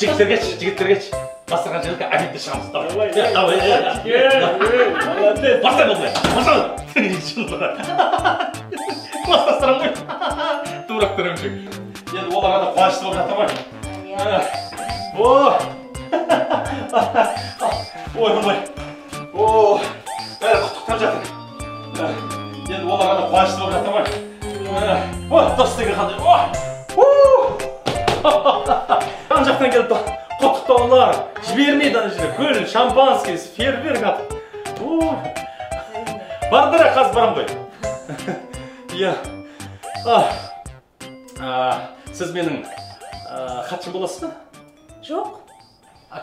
Жігіттер кеш. Бастырған жерге обедте шығамыз. Давай. Давай. Молодец. Бастай болмай. Бастай. Класстастарым ғой. Дурак түрімшік. Енді оларға да қуанышты болып жатыр ғой. О! Ой, о! Бәрі құттықтап жатыр. Енді оларға да қуанышты болып жатыр ғой. О, дос деген қандай. О! Жан жақтан келіп құттықтаулар жібермейді ана жерде. Гүл, шампанский, фейерверк атып. Бардыра, қазір барам ғой. Иә. Сіз менің хатшым боласыз ба? Жоқ.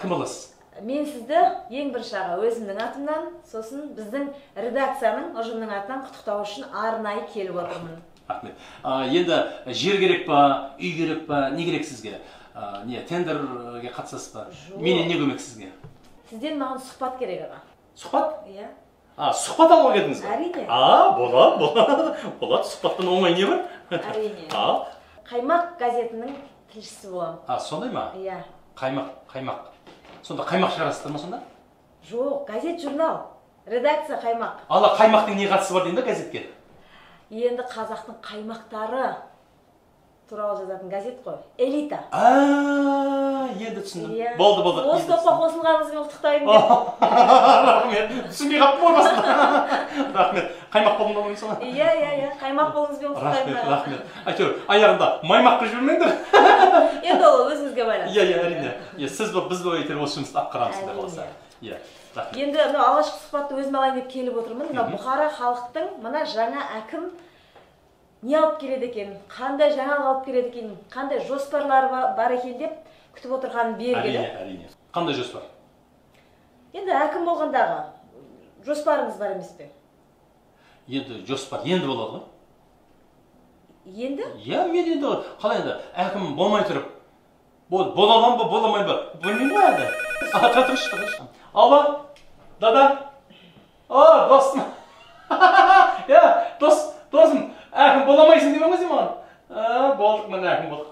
Кім боласыз? Мен сізді ең бірінші аға өзімнің атымнан, сосын біздің редакцияның ұжымның атынан құттықтау үшін арнайы келіп отырмын. Рахмет. Енді жер керек па, үй керек па, не керек сізге? Не, тендерге қатысасыз ба? Менен не көмек сізге? Сізден маған сұхбат керек аға. Сұхбат? Иә. Сұхбат алуға келдіңіз ба? Әрине. Болады, болады. Болады, сұхбаттан оңай не бар? Әрине. Қаймақ газетінің тілшісі боламын. Сондай ма? Иә. Қаймақ, қаймақ. Сонда қаймақ шығарасыздар ма сонда? Жоқ, газет журнал. Редакция Қаймақ. Ала қаймақтың не қатысы бар деймін да газетке? Енді қазақтың қаймақтары туралы жазатын газет қой. Элита. Енді түсіндім. Болды, болды. Осы топқа қосылғаныңызбен құттықтаймын деп. Рахмет. Түсінбей қалыппын ғой басында. Рахмет. Қаймақ болдым ба соны? Иә, иә, иә. Қаймақ болуыңызбен құттықтаймын. Рахмет, рахмет. Әйтеуір аяғында маймақ қылып жібермеңдер. Енді ол өзіңізге байланысты. Иә, иә, әрине. Иә, сіз болып, біз болып әйтеуір осы жұмысты атқарамыз құдай қаласа. Иә. Енді мынау алғашқы сұхбатты өзім алайын деп келіп отырмын. Мына бұқара халықтың мына жаңа әкім не алып келеді екен, қандай жаңалық алып келеді екен, қандай жоспарлары бар екен деп күтіп отырғанын белгілі. Әрине, әрине. Қандай жоспар? Енді әкім болғандағы жоспарыңыз бар емес пе? Енді жоспар енді болады ғой. Енді? Иә, мен енді қалай енді әкім болмай тұрып бола аламын ба, бола алмаймын ба? Білмеймін ғой енді. Тұра тұршы, тұра тұршы. Алло, дада. О, досым. Иә, досым, әкім бола алмайсың деп емес маған. Болдық, міне әкім болдық.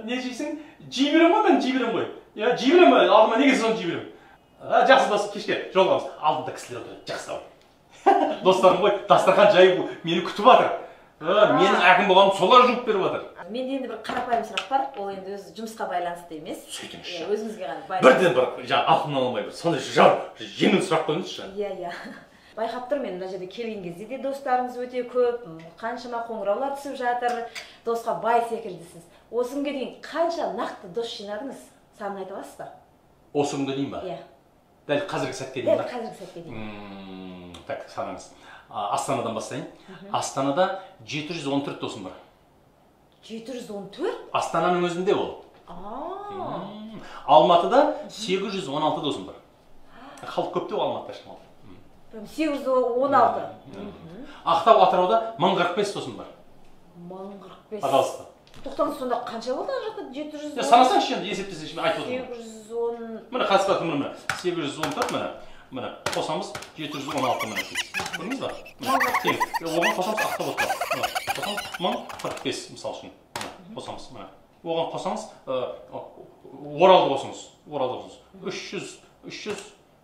Не жейсің? Жей беремін ғой мен, жей беремін ғой. Иә, жей беремін, алдыма не келсе соны жей беремін. Жақсы досым, кешке жолығамыз. Алдында кісілер отыр, жақсы ау. Достарым ғой, дастархан жайып мені күтіп жатыр. Менің әкім болғаным солар жуып беріп жатыр. Менде енді бір қарапайым сұрақ бар, ол енді өз жұмысқа байланысты емес. Сөйтіңізші. Өзіңізге ғана байланысты. Бірден бір жаңа алтын ала алмай бір сондай жеңіл сұрақ қойыңызшы. Иә, иә. Байқап тұрмын мен мына жерде келген кезде де достарыңыз өте көп, қаншама қоңыраулар түсіп жатыр, досқа бай секілдісіз. Осы күнге дейін қанша нақты дос жинадыңыз? Санын айта аласыз ба? Осы күнге дейін ба? Иә. Дәл қазіргі сәтке дейін ба? Дәл қазіргі сәтке дейін. Так, санаңыз. Астанадан бастайын. Астанада 714 досым бар. 714? Астананың өзінде ол. Алматыда 816 досым бар. Халық көптеу Алматыда шамалы. 816. Ақтау, Атырауда 1045 досым бар. 1045. Пожалуйста. Тоқтаңыз, сонда қанша болды ана жақта? 700. Санасаңшы енді, есептесеңші, мен айтып отырмын. 810. Міне қазір міне 814 міне. Міне қосамыз 716 міне. Көрдіңіз ба? Тең. Оған қосамыз Ақтау Атырау. Міне қосамыз 1045 мысал үшін. Міне қосамыз міне. Оған қосаңыз Оралды қосыңыз. Оралды қосыңыз.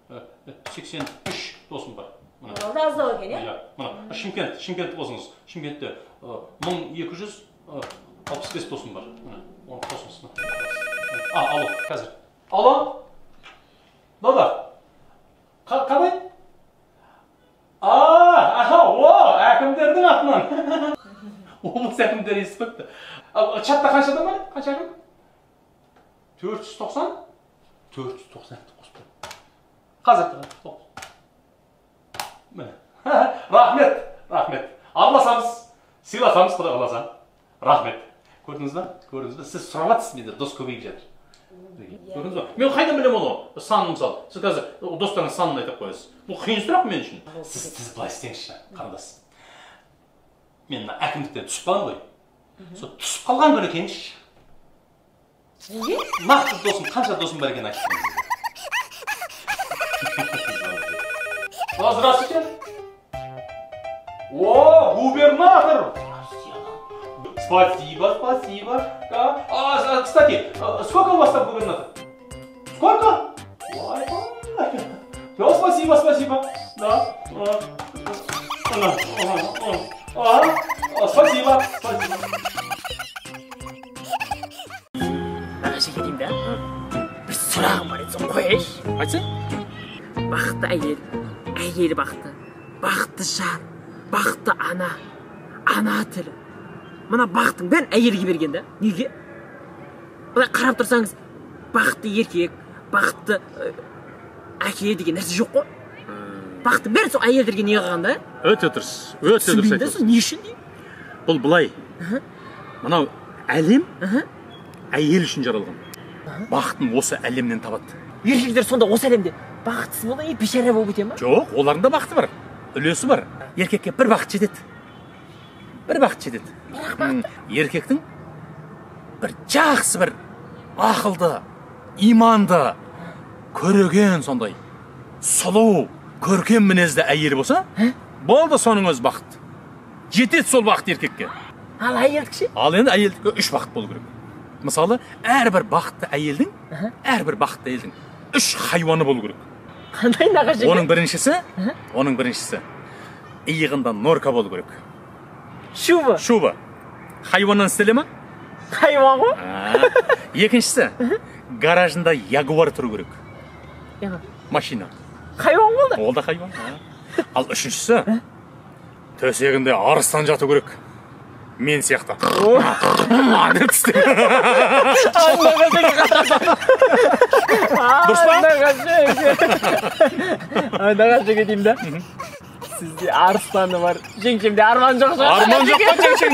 383 досым бар. Оралда аздау екен, иә? Иә. Мына Шымкент, Шымкентті қосыңыз. Шымкентте 1265 досым бар. Міне, оны қосыңыз. Алло, қазір. Алло? Дада. Қалай? Аха, о, әкімдердің атынан. Облыс әкімдері естіп қойыпты. Чатта қанша адам бар? Қанша әкім? 490? 490 қосып қой. Қазір. Міне. Рахмет, рахмет. Араласамыз, сыйласамыз, құдай қаласа. Рахмет. Көрдіңіз ба? Көрдіңіз ба? Сіз сұрап жатсыз, менде дос көбейіп жатыр. Көрдіңіз ба? Мен қайдан білемін оны? Санын мысалы. Сіз қазір достарыңыз санын айтып қоясыз. Бұл қиын сұрақ мен үшін. Сіз былай істеңізші, қарындас. Мен мына әкімдіктен түсіп қаламын ғой. Сол түсіп қалған күні келіңізші. Неге? Нақты досым, қанша досым бар екенін айтып беріңіз. Здравствуйте. О, губернатор! Спасибо, спасибо. А, кстати, сколько у вас там губернатор? Сколько? Ой, ну, спасибо, спасибо. Да. Спасибо, спасибо. Нағашеке деймін да, бір сұрағым бар еді, соны қояйыншы. Айтсай. Бақытты әйел, әйел бақыты, бақытты жар, бақытты ана, ана тілі. Мына бақыттың бәрін әйелге берген да. Неге? Былай қарап тұрсаңыз, бақытты еркек, бақытты әке деген нәрсе жоқ қой. Бақыттың бәрін сол әйелдерге не қылған да? Өте дұрыс, өте дұрыс айтасың. Не үшін деймін? Бұл былай. Мынау әлем әйел үшін жаралған. Бақытын осы әлемнен табады. Еркектер сонда осы әлемде бақытсыз бола, бейшара болып өте ма? Жоқ, олардың да бақыты бар, үлесі бар. Еркекке бір бақыт жетеді. Бір бақыт жетеді. Еркектің бір жақсы, бір ақылды, иманды, көреген сондай сұлу, көркем мінезді әйел болса, болды, соның өзі бақыт. Жетеді сол бақыт еркекке. Ал әйелдік ше? Ал енді әйелдікке үш бақыт болу керек. Мысалы, әрбір бақытты әйелдің, әрбір бақытты әйелдің үш хайуаны болу керек. Қандай, нағашы? Оның біріншісі иығында норка болу керек. Шуба. Шуба. Хайуаннан істеле ма? Хайуан ғой. Екіншісі, гаражында ягуар тұру керек. Машина. Хайуан болды. Ол да хайуан. Ал үшіншісі, төсегінде арыстан жату керек. Мен сияқты. Деп түсті. Дұрыс па? Нағашеке деймін да. Сізде арыстаны бар. Жеңшемде арман жоқ шығар. Арман жоқ па жеңшең?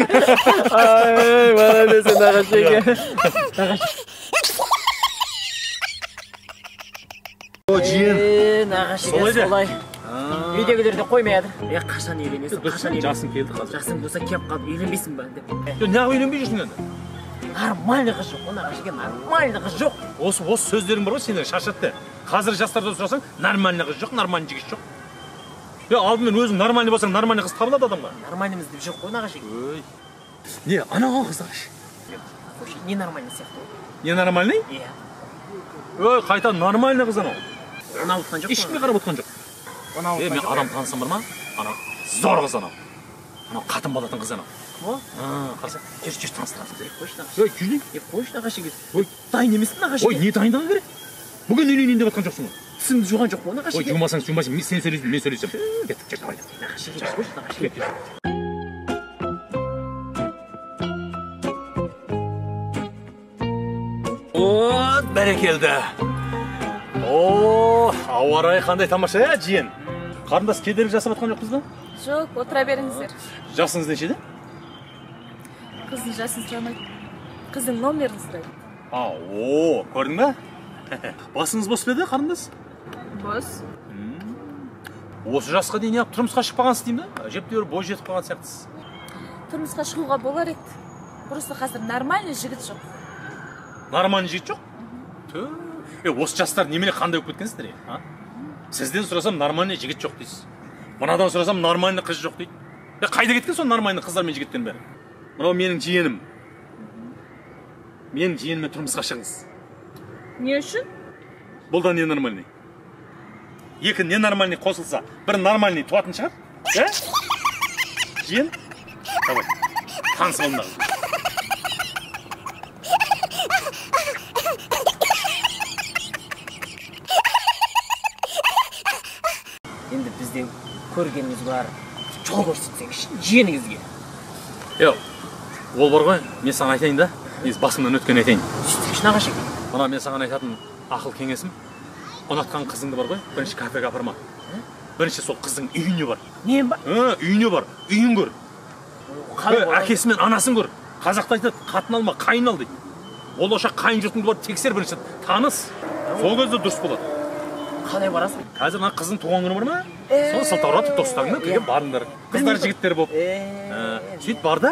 Ай, молодец, нағашеке. О, жиен. Нағашеке солай. Үйдегілер де қоймайды. Е, қашан үйленесің? Қашан үйленесің? Жасың келді қазір. Жасың болса келіп қалды, үйленбейсің ба деп. Неғып үйленбей жүрсің енді? Нормальный қыз жоқ, нағашеке, нормальный қыз жоқ. Осы сөздерің бар ғой, сендер шаршатты. Қазір жастардан сұрасаң, нормальный қыз жоқ, нормальный жігіт жоқ. Е, алдымен өзің нормальный болсаң, нормальный қыз табылады адамға. Нормальныймыз деп жоқ қой, нағашеке. Ой. Не, анау қыз ағаш. Қойшы, не нормальный сияқты ғой. Не нормальный? Иә. Ой, қайта нормальный қыз анау. Ұнап отқан жоқ. Ешкімге қарап отқан жоқ. Е, мен адам танысам бар ма? Анау зор қыз анау. Анау қатын балатын қыз анау. О? Қараса, жүр, жүр, таныстырасың. Қойшы, нағашеке. Ой, жүр. Е, қойшы, нағашеке. Ой, дайын емеспін, нағашеке. Ой, не дайындаған керек? Бүгін үйленейін деп жатқан жоқсың ғой. Тісіңді жуған жоқ қой, нағашеке. Ой, жумасаң, жумайсың, мен сен сөйлейсің, мен сөйлесем. Кеттік, жүр, давай. Нағашеке, қойшы, нағашеке. О, бәрекелді. О, ауа райы қандай тамаша, ә, жиен. Қарындас, кедергі жасап жатқан жоқпыз ба? Жоқ, отыра беріңіздер. Жасыңыз нешеде? Қыздың жасын сұрамайды. Қыздың номерін сұрайды. А, о, көрдің бе? Басыңыз бос па еді, қарындас? Бос. Осы жасқа дейін неғып тұрмысқа шықпағансыз деймін да? Әжептәуір бой жетіп қалған сияқтысыз. Тұрмысқа шығуға болар еді. Просто қазір нормальный жігіт жоқ. Нормальный жігіт жоқ? Тө. Осы жастар немене қандай болып кеткенсіздер, а? Сізден сұрасам нормальный жігіт жоқ дейсіз. Мынадан сұрасам нормальный қыз жоқ дейді. Қайда кеткен сол нормальный қыздар мен жігіттердің бәрі? Мынау менің жиенім. Менің жиеніме тұрмысқа шығыңыз. Не үшін? Бұл да ненормальный. Екі ненормальный қосылса, бір нормальный туатын шығар. Ә? Жиен? Давай, танысып алыңдар. Енді бізден көргеніміз бар, жол көрсетсеңізші жиеніңізге. Е, ол бар ғой, мен саған айтайын да, негізі басымнан өткен айтайын. Сөйтсеңші, нағашеке. Мына мен саған айтатын ақыл кеңесім, ұнатқан қызыңды бар ғой, бірінші кафеге апарма. Бірінші сол қыздың үйіне бар. Мен ба? Үйіне бар, үйін көр. Әкесі мен анасын көр. Қазақта айтады, қатын алма, қайын ал дейді. Ол ошақ қайын жұртыңды барып тексер бірінші, таныс. Сол кезде дұрыс болады. Қалай барасың? Қазір мына қыздың туған күні бар ма? Сол сылтауратып достарыңмен бірге барыңдар. Қыздар жігіттер болып. Сөйтіп бар да,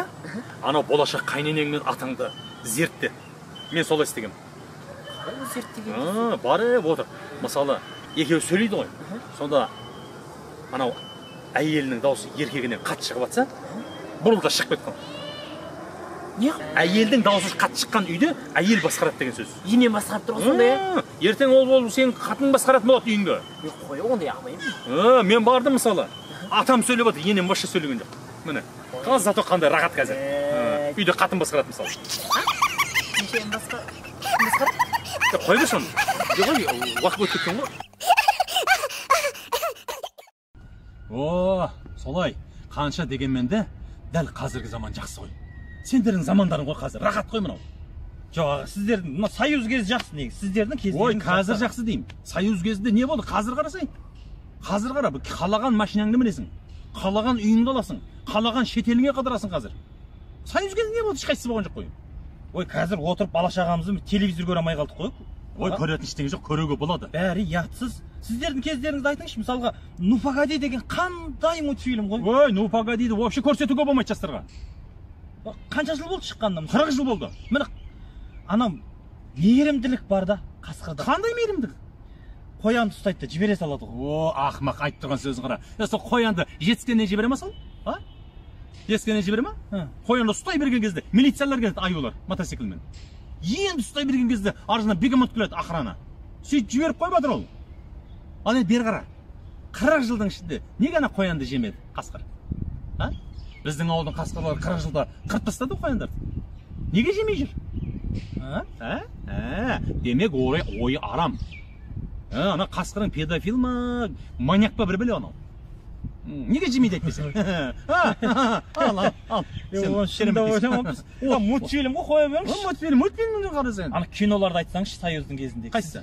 анау болашақ қайненең мен атаңды зертте. Мен солай істегенмін. Қалай зерттеген? Барып отыр. Мысалы, екеуі сөйлейді ғой. Сонда Анау әйелінің даусы еркегінен қатты шығып жатса, бұрыл да шығып кеткен. Не? Әйелдің даусы қатты шыққан үйде әйел басқарады деген сөз. Енем басқарып тұр ғой сонда, иә? Ертең ол сенің қатының басқаратын болады үйіңді. Мен қой, ондай алмаймын. Мен бардым мысалы. Атам сөйлеп жатыр, енем вообще сөйлеген жоқ. Міне. Қазір зато қандай рахат қазір. Үйде қатын басқарады мысалы. Нешем басқарады? Қой берші оны. Уақыт өтіп кеткен ғой. О, солай. Қанша дегенмен де дәл қазіргі заман жақсы ғой. Сендердің замандарың ғой қазір, рахат қой мынау. Жоқ, аға, сіздердің мына союз кезі жақсы негізі. Сіздердің кездеріңіз. Ой, қазір жақсы деймін. Союз кезінде не болды? Қазір қарасай. Қазір қара, қалаған машинаңды мінесің. Қалаған үйіңді аласың. Қалаған шетеліңе қыдырасың қазір. Союз кезінде не болды? Ешқайсысы болған жоқ қой. Ой, қазір отырып бала шағамызды телевизор көре алмай қалдық қой. Ой, көретін ештеңе жоқ, көруге болады. Бәрі ұятсыз. Сіздердің кездеріңізді айтыңызшы, мысалға, «Ну погоди» деген қандай мультфильм ғой? Ой, «Ну погоди»-ді вообще көрсетуге болмайды жастарға. Қанша жыл болды шыққанына? 40 жыл болды. Міне, анау мейірімділік бар да қасқырда. Қандай мейірімділік? Қоянды ұстайды да жібере салады ғой. О, ақымақ, айтып тұрған сөзін қара. Сол қоянды жетіскеннен жібере ма сол? А? Жетіскеннен жібере ма? Қоянды ұстай берген кезде милициялар келеді, аюлар, мотоциклмен. Енді ұстай берген кезде ар жағынан бегемот келеді, охрана. Сөйтіп жіберіп қойып жатыр ол. Ал енді бері қара. 40 жылдың ішінде неге ана қоянды жемеді қасқыр? А? Біздің ауылдың қасқырлары 40 жылда қырып тастады қояндарды. Неге жемей жүр? Демек, ойы арам. Ана қасқырың педофил ма, маньяк па бір біле анау. Неге жемейді әйтпесе? Ал, ал, ал. Мультфильм ғой, қоя беріңізші. Мультфильм, мультфильмді қара сен. Ана киноларды айтсаңызшы, союздың кезінде. Қайсысы?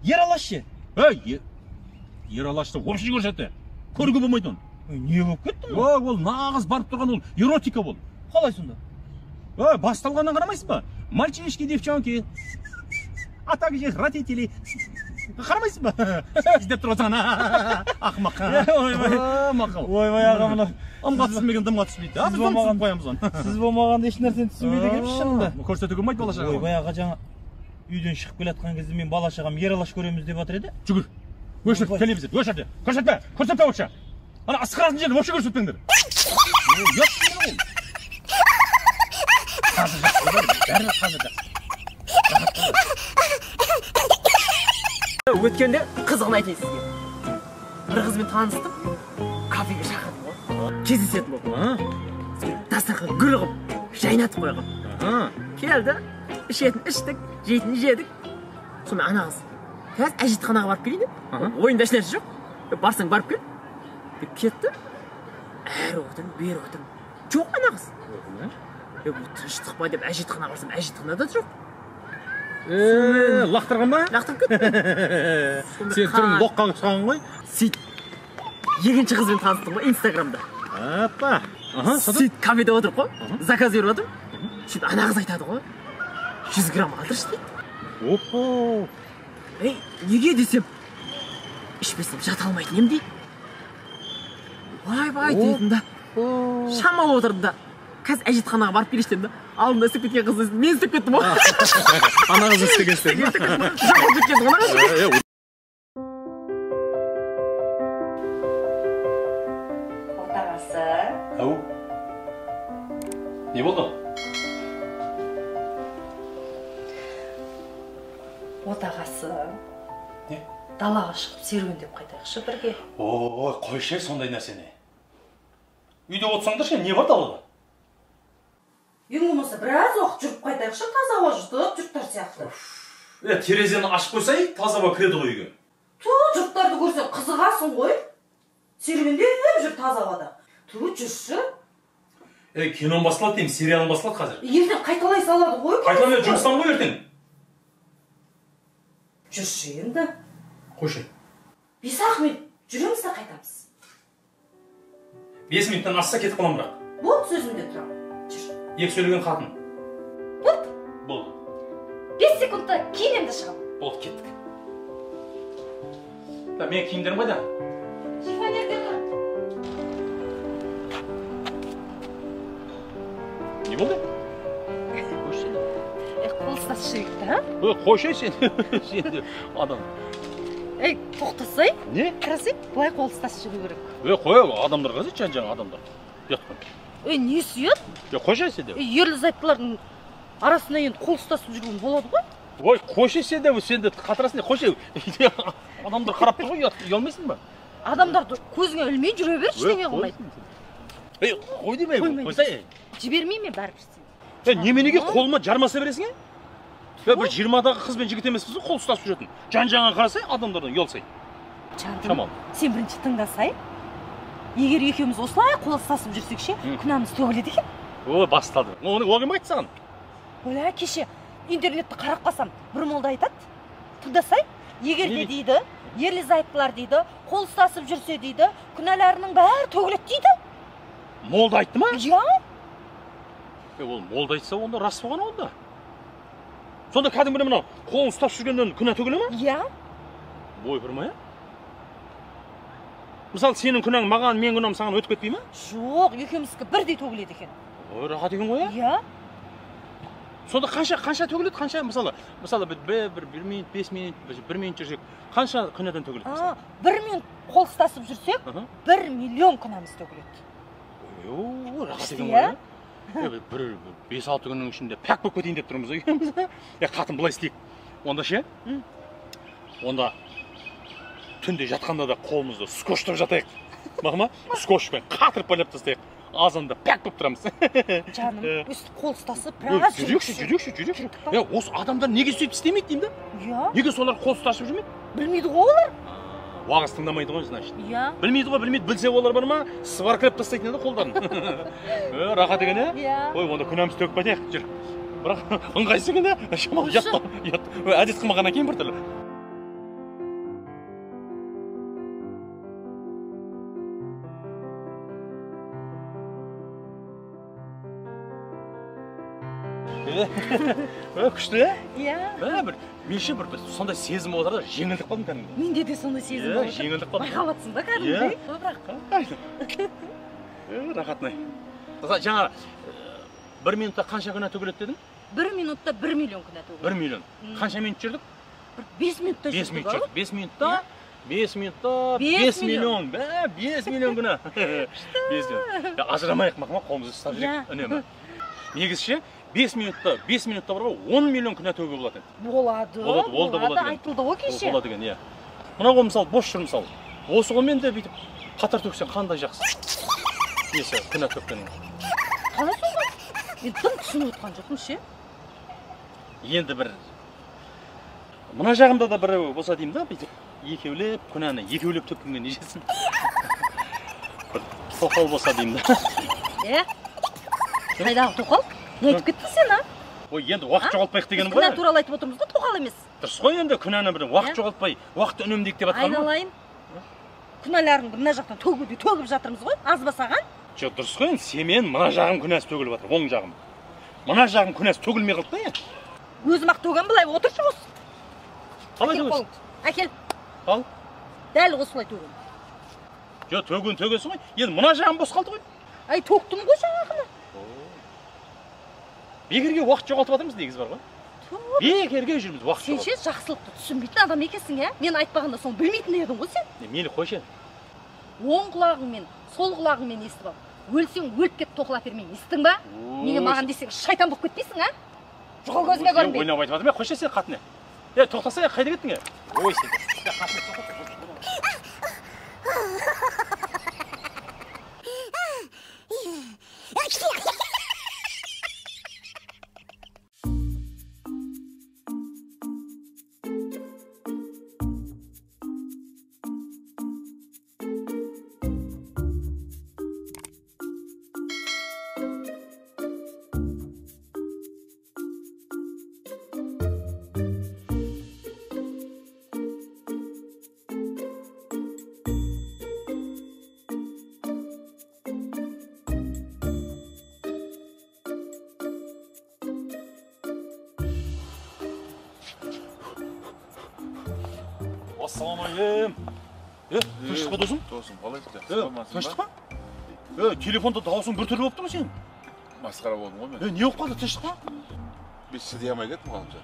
Ералаш ше. Ей, Ералашты вообще көрсетті. Көруге болмайды оны. Не болып кетті? Ой, ол нағыз барып тұрған ол эротика ол. Қалай сонда? Ой, басталғаннан қарамайсыз ба? Мальчишки, девчонки, а также родители. Қарамайсыз ба? Іздеп тұр отырған ақымақ. Ойбай, мақал. Ойбай, аға, мына ымға түсінбеген дымға түспейді. Біз болмаған қоямыз оны. Сіз болмағанда еш нәрсені түсінбейді екенбіз шынында. Көрсетуге болмайды бала шағаға. Ойбай, аға, жаңа үйден шығып келе жатқан кезде мен бала шағам Ералаш көреміз деп жатыр еді. Жүгір. Өшір телевизор, өшір. Көрсетпе, көрсетпе вообще. Ана ысқыратын жерді вообще көрсетпеңдер. Қазір жақсы, бәрі қазір жақсы. Өткенде қызығын айтайын сізге. Бір қызбен таныстым, кафеге шақырдым ғой. Кездесетін болдым. Дастархан гүл қылып, жайнатып қойғам. Келді, ішетін іштік, жейтін жедік. Сонымен ана қыз, қазір әжетханаға барып келейін деп. Ойында ешнәрсе жоқ. Барсаң барып кел. Деп кетті. Әрі отырмын, бері отырмын. Жоқ ана қыз. Бұл тыныштық па деп әжетханаға барсам, әжетханада жоқ. Лақтырған ба? Лақтырып кетті. Сен түрің лоққа түсқан ғой. Сөйтіп екінші қызбен таныстым ғой Инстаграмда. Апа. Сөйтіп кафеде отырып қой, заказ беріп жатырмын. Сөйтіп ана қыз айтады ғой, 100 грамм алдыршы дейді. Опа. Ей, неге десем, ішпесем жата алмайтын ем дейді. Ойбай дедім да, шамалы отырдым да. Қазір әжетханаға барып келейінші дедім да. Алдында істеп кеткен қызды мен істеп кеттім ғой. Ана қыз істеген істеді. Жоқ болып кеткен ғой ана қыз. Отағасы. Ау. Не болды? Отағасы. Не? Далаға шығып серуендеп қайтайықшы бірге. Ой, қойшы сондай нәрсені. Үйде отырсаңдаршы, не бар далада? Ең болмаса біраз уақыт жүріп қайтайықшы, таза ауа жұтып, жұрттар сияқты. Терезені ашып қойсай, таза ауа кіреді ғой үйге. Ту, жұрттарды көрсең қызығасың ғой. Серуендеп жүр таза ауада. Ту, жүрші. Кином басылады деймін, сериалым басылады қазір. Ертең қайталай салады ғой. Қайталамай, жұмыстан ғой ертең. Жүрші енді. Қойшы. 5-ақ минут жүреміз де қайтамыз. 5 минуттан асса кетіп қаламын бірақ. Болды, сөзімде тұрамын. Жүр. Екі сөйлеген қатын. Болды. Болды. 5 секундта киінемін де шығамын. Болды, кеттік. Менің киімдерім қайда? Шифонерде тұр. Не болды? Қойшы. Қол ұстасып жүрейік та, а? Қойшы сен. Сен де адам. Ей, тоқтасай. Не? Қарасай, былай қол ұстасып жүру керек. Ей, қой, адамдар қазір жан-жағың адамдар. Ұят қой. Ей, несі ұят? Е, қойшы сен де. Ерлі зайыптылардың арасында енді қол ұстасып жүруім болады ғой. Ой, қойшы сен де, сен де қатырасың, қойшы. Адамдар қарап тұр ғой, ұялмайсың ба? Адамдарды көзіңе ілмей жүре бер, ештеңе қылмайды. Ей, қой демей, қойсай. Жібермеймін мен бәрібір сені. Е, неменеге қолыма жармаса бересің, е? Бір 20-дағы қыз бен жігіт емеспіз ғой, қол ұстасып жүретін. Жан-жағыңа қарасай, адамдардан ұялсай. Жаным, сен бірінші тыңдасай. Егер екеуміз осылай қол ұстасып жүрсек ше, күнәміз төгіледі екен. Ой, бастады. Оны кім айтты саған? Оля, кеше интернетті қарап қалсам, бір молда айтады. Тыңдасай, егер де дейді, ерлі зайыптылар дейді, қол ұстасып жүрсе дейді, күнәларының бәрі төгіледі дейді. Молда айтты ма? Иә. Ол молда айтса, онда рас болған онда. Сонда кәдімгідей мынау қолын ұстап жүргеннен күнә төгіле ма? Иә. Ойпырмай, а? Мысалы, сенің күнәң маған, мен күнәм саған өтіп кетпей ма? Жоқ, екеуміздікі бірдей төгіледі екен. Ой, рахат екен ғой, иә? Сонда қанша төгіледі, қанша, мысалы, бір минут, 5 минут, 1 минут жүрсек, қанша күнәден төгіледі? 1 минут қол ұстасып жүрсек, 1 миллион күнәміз төгіледі. Ой, рахат екен ғой, бір 5-6 күннің ішінде пәк болып кетейін деп тұрмыз екеуміз. Қатын, былай істейік. Онда ше? Онда түнде жатқанда да қолымызды скотчтап жатайық. Мақма? Скотчпен қатырып байлап тастайық. Азанда пәк болып тұрамыз. Жаным, өстіп қол ұстасып біраз жүрекші, жүрекші, жүрекші. Осы адамдар неге сөйтіп істемейді деймін да? Иә. Неге солар қол ұстасып жүрмейді? Білмейді ғой олар. Уағыз тыңдамайды ғой, значит. Иә. Білмейді ғой, білмейді. Білсе олар бар ма? Сваркалап тастайтын еді қолдарын. Рахат екен, ә? Иә. Ой, онда күнәміз төгіп кетейік, жүр. Бірақ ыңғайсыз екен, ә? Шамалы ұят, ұят. Әдет қылмағаннан кейін біртүрлі. Күшті, ә? Иә. Бір, менше бір сондай сезім болып отыр да, жеңілдік қалдым кәдімгідей. Менде де сондай сезім болып отыр. Жеңілдік қалдым. Байқап отырсың ба кәдімгідей? Бірақ. Рахатын-ай. Жаңа 1 минутта қанша күнә төгіледі дедің? 1 минутта 1 миллион күнә төгіледі. 1 миллион. Қанша минут жүрдік? Бір 5 минутта жүрдік. 5 минут жүрдік. 5 минутта 5 минутта 5 миллион. 5 миллион күнә. 5 миллион. Ажырамайық, мақма, қолымызды ұстап жүрейік үнемі. Негізі ше, 5 минутта, 5 минутта бар ғой, 10 миллион күнә төгуге болады еді. Болады. Болады, ол да болады. Айтылды ғой кеше. Болады екен, иә. Мына қол мысалы бос жүр мысалы. Осы қолмен де бүйтіп қатар төксең қандай жақсы. Несі, күнә төккенің. Қалай сонда? Мен тым түсініп отқан жоқпын ше. Енді бір мына жағымда да біреу болса деймін да, бүйтіп екеулеп күнәні екеулеп төккенге не жетсін. Бір тоқал болса деймін да. Е? Қайдағы тоқал? Не айтып кеттің сен, а? Ой, енді уақыт жоғалтпайық дегенім ғой. Күнә туралы айтып отырмыз ғой, тоқал емес. Дұрыс қой енді, күнәні бір уақыт жоғалтпай, уақытты үнемдейік деп жатқаным ғой. Айналайын. Күнәларыңды мына жақтан төгуде төгіп жатырмыз ғой, аз ба саған? Жоқ, дұрыс қой енді, семен мына жағым күнәсі төгіліп жатыр, оң жағым. Мына жағым күнәсі төгілмей қалды да енді. Өзім ақ төгем, былай отыршы осы. Қалай төгесің? Әкел. Ал. Дәл осылай төгем. Жоқ, төгін төгесің ғой. Енді мына жағым бос қалды ғой. Ай, төктім ғой жаңағыны. Бекерге уақыт жоғалтып жатырмыз негізі бар ғой. Бекерге жүрміз уақыт Сен ше жақсылықты түсінбейтін адам екенсің, ә? Мен айтпағанда соны білмейтін едің ғой сен. Мейлі қойшы. Оң құлағыңмен, сол құлағыңмен естіп ал. Өлсең өліп кет тоқал әпермей, естің ба? Неге маған десең шайтан болып кетпейсің, а? Жоғал көзіме көрінбей. Ойнап айтып жатырмын, қойшы сен қатыны. Е, тоқтаса, қайда кеттің, е? Ой сен. Ассалаумағалейкум. Тыныштық па досым? Досым, қалайсың? Тыныштық па? Телефонда дауысың біртүрлі болып тұр ғой сенің. Масқара болдым ғой мен. Не болып қалды, тыныштық па? Мен шыдай алмай кеттім ғалымжан.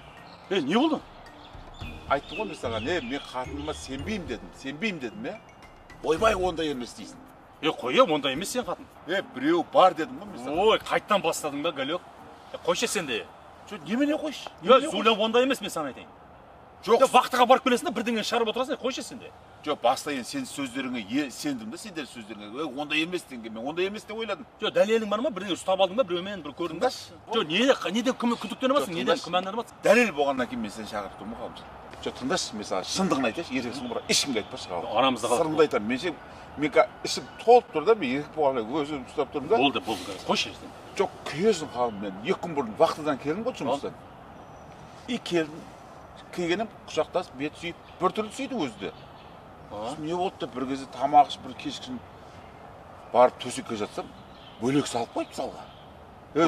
Не болды? Айттым ғой мен саған, мен қатыныма сенбеймін дедім, сенбеймін дедім, е? Ойбай, ондай емес дейсің. Қоя, ондай емес сен қатын. Біреу бар дедім ғой мен саған. Ой, қайттан бастадың ба, Галек? Қойшы сен де. Жоқ, немене қойшы? Зуля ондай емес, мен саған айтайын. Жоқ, вақтыға барып келесің де, бірдеңені шығарып отырасың, қойшы сен де. Жоқ, баста енді сен сөздеріңе сендім да, сендер сөздеріңе. Ондай емес дегенге мен ондай емес деп ойладым. Жоқ, дәлелің бар ма? Бірдеңе ұстап алдың ба, біреумен бір көрдің ба? Жоқ, неден күдіктеніп жатсың, неден күмәнданып жатсың? Дәлел болғаннан кейін мен сені шақырып тұрмын ғой, Ғалымжан. Жоқ, тыңдашы, мен саған шындығын айтайыншы, еркексің ғой, бірақ ешкімге айтпашы, Ғалым. Арамызда қалады. Сырымды айтамын. Мен ше, мен ішім толып тұр да, мен еркек болғаннан өзім ұстап тұрмын да. Болды, болды, қойшы. Жоқ, күйесің, Ғалым, мен 2 күн бұрын вахтадан келдім ғой жұмыстан. И келдім, келгенім құшақтасып, бет сүйіп, біртүрлі сүйді өзі де. Не болды деп бір кезде тамақ ішіп, бір кешкісін барып төсекке жатсам, бөлек салып қойды залға.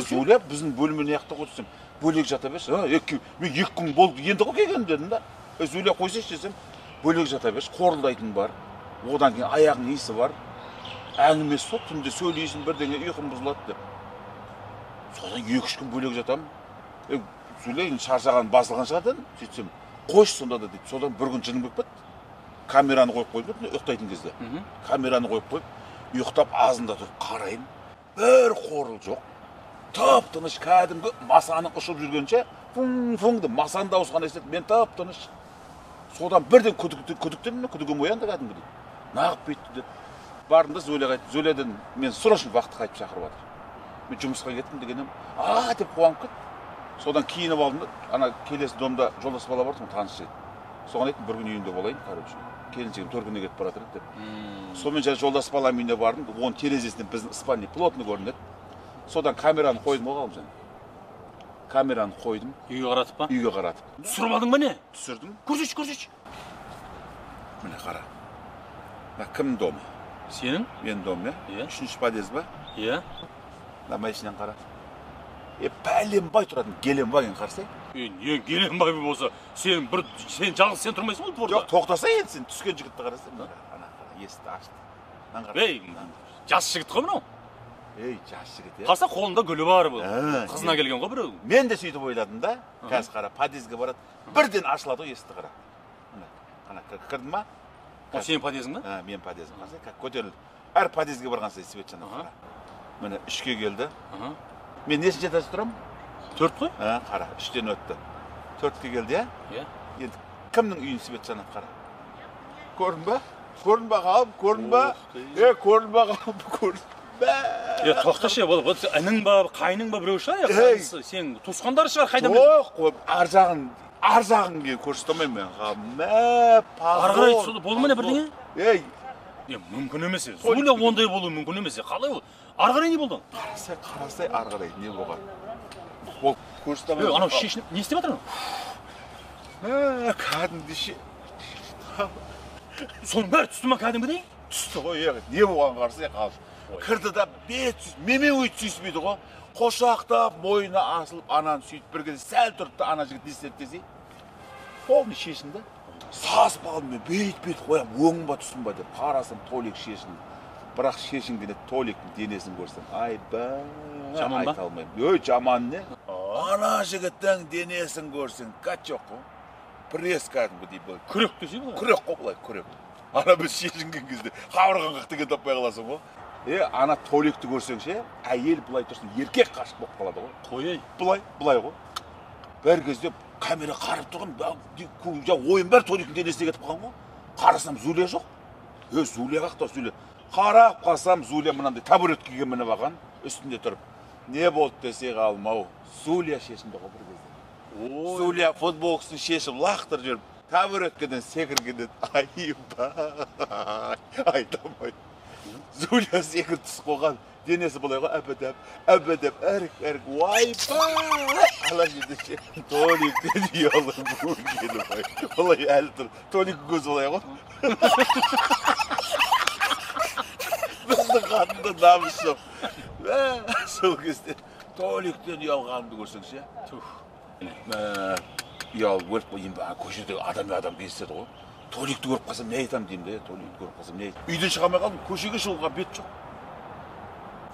Зуля біздің бөлменің аяқта ғой десем, бөлек жата берші. Мен 2 күн болды, енді ғой келгенім дедім да. Зуля қойсайшы десем, бөлек жата берші, қорылдайтын бар. Одан кейін аяғының иісі бар. Әңгімесі сол, түнде сөйлейсің, бірдеңе ұйқым бұзылады деп. Содан 2-3 күн бөлек жатамын. Зуля енді шаршаған басылған шығар дедім. Сөйтсем, қойшы сонда да дейді. Содан бір күн жыным келіп кетті. Камераны қойып қойдым, ұйықтайтын кезде. Камераны қойып қойып, ұйықтап азында тұрып қараймын. Бір қорыл жоқ. Тып-тыныш кәдімгі масаның ұшып жүргенше, фуң-фуң деп масаның дауысы ғана естіледі. Мен тып-тыныш. Содан бірден күдіктендім, күдігім оянды кәдімгідей. Нағып бүйтті деп. Бардым да Зуляға айттым. Зуля дедім, мен срочно вақты қайтып шақырып жатыр. Мен жұмысқа кеттім дегенім, а деп қуанып кетті. Содан киініп алдым да, ана келесі домда жолдас бала бар тұғын, таныс жігіт. Соған айттым, бір күн үйімде болайын, короче. Келіншегім төркініне кетіп бара жатыр деп. Сонымен жаңа жолдас балам үйіне бардым, оның терезесінен біздің спальный плотно көрінеді. Содан камераны қойдым ғой, Ғалымжан. Камераны қойдым. Үйге қаратып па? Үйге қаратып. Түсіріп алдың ба не? Түсірдім. Көрсетші, көрсетші. Міне қара. Мына кімнің домы? Сенің? Менің домым, иә? 3-ші подъезд ба? Иә. Мына машинаны қара. Пәленбай тұратын Геленваген қарасай. Не Геленваген болса, сен бір сен жалғыз сен тұрмайсың ғой дворда. Жоқ, тоқтаса енді сен түскен жігітті қарасай. Ана қара, есікті ашты. Мынаны қара. Ей, жас жігіт қой мынау. Ей, жас жігіт, иә. Қараса қолында гүлі бар бұл. Қызына келген ғой біреу. Мен де сөйтіп ойладым да. Қазір қара, подъездге барады. Бірден ашылады ғой есікті қара. Мына, ана кірді ма? Ол сенің подъездің ба? Менің подъездім. Қарасай, көтерілді. Әр подъездге барған сайын свет жанады, қара. Міне 3-ке келді. Мен нешінші этажда тұрамын? 4 қой? Қара, 3-тен өтті. 4-ке келді, иә? Иә. Енді кімнің үйін свет жанады, қара. Көрдің ба? Көрдің ба, Ғалым? Көрдің ба? Көрдің ба, Ғалым? Көрдің ба? Тоқташы, бұл інің ба, қайның ба біреу шығар, қайсысы? Сен туысқандары шығар, қайдан білесің? Жоқ, қой, ар жағын көрсете алмаймын мен, Ғалым. Мә, позор. Ары қарай сонда болды ма не бірдеңе? Ей. Мүмкін емес. Зуля ондай болуы мүмкін емес. Қалай ол? Ары қарай не болды? Қарасай, қарасай, ары қарай не болған? Ол көрсете алмаймын. Анау шешініп не істеп жатыр анау? Мә, кәдімгідей ше. Соның бәрі түсті ма кәдімгідей? Түсті ғой, не болған қарасай, Ғалым. Кірді да бет сүйіп, менімен өйтіп сүйіспейді ғой. Қошақтап, мойнына асылып, ананы сөйтіп бір кезде сәл тұрды да ана жігіт не істеді десей, полный шешінді. Сасып қалдым мен, бейт-бейт қоям, өңім ба түсім ба деп қарасам, Толик шешінді. Бірақ шешінгенде Толиктің денесін көрсем, айбай, жаман ба? Айта алмаймын. Ой, жаман не? Ана жігіттің денесін көрсең, качок қой. Пресс кәдімгідей былай. Күрек десе былай. Күрек қой былай, күрек. Ана біз шешінген кезде қабырғаң қақ деген таппай қаласың ғой. Ана Толикті көрсең ше, әйел былай тұрсын, еркек қашып болып қалады ғой. Қой, ей. Былай, былай ғой. Бір кезде камера қарап тұрған, ойым бәрі Толиктің денесіне кетіп қалған ғой. Қарасам Зуля жоқ. Зуля қақта, Зуля. Қарап қалсам, Зуля мынандай табуреткеге мініп алған, үстінде тұрып. Не болды десе, Ғалым-ау, Зуля шешінді ғой бір кезде. Зуля футболкасын шешіп лақтырып жүріп, табуреткеден секіргенде, айбай, айта алмаймын. Зуля секіріп түсіп қойған, денесі былай ғой, әп-әдеп, әп-әдеп, әрік-әрік, уайбай! Ана жерде ше, Толиктен ұялып өлгені бай. Былай әлі тұр, Толиктің көзі былай ғой. Біздің қатында намыс жоқ. Сол кезде Толиктен ұялғанымды көрсең ше. Ұялып өліп қой, енді көшеде адам кездеседі ғой. Толикті көріп қалсам не айтамын деймін де, Толикті көріп қалсам не айтамын. Үйден шыға алмай қалдым, көшеге шығуға бет жоқ.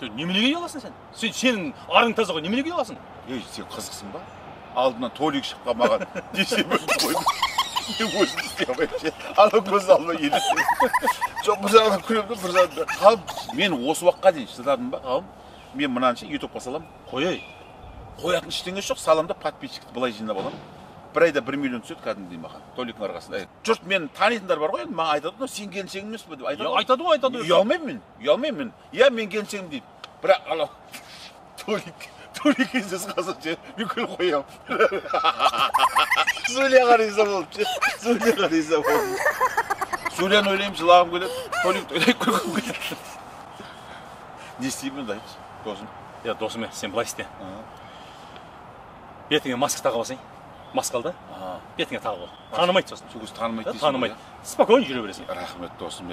Неменеге ұяласың сен? Сенің арың таза ғой, неменеге ұяласың? Ей, сен қызықсың ба? Алдынан Толик шығып қалмаған десе бөліп қойдым. Мен өзім істей алмаймын ше. Ана көз алдыма елестейді. Жоқ, бір жағынан күлемін де, бір жағынан қалым. Мен осы уақытқа дейін шыдадым ба, қалым? Мен мынаны ше ютубқа саламын. Қояй. Қоятын ештеңесі жоқ, саламын да подписчикті былай жинап аламын. Бір айда 1 миллион түседі кәдімгідей маған, Толиктің арқасында. Жұрт мені танитындар бар ғой, енді маған айтады, мынау сен келіншегің емес пе деп айтады. Айтады ғой, айтады. Ұялмаймын мен, ұялмаймын мен. Иә, мен келіншегім дейді. Бірақ анау Толик кездесіп қалса ше, мен күліп қоямын. Зулияға риза болып ше, Зулияға риза болып. Зулияны ойлаймын, жылағым келеді, Толикті ойлаймын, күлкім келеді. Не істеймін енді, айтшы, досым? Иә, досым, сен былай істе. Бетіңе маска тағып алсаң. Маска ал да, бетіңе тағып ал. Танымайды сосын. Сол кезде танымайды дейсің. Танымайды. Спокойно жүре бересің. Рахмет, досым.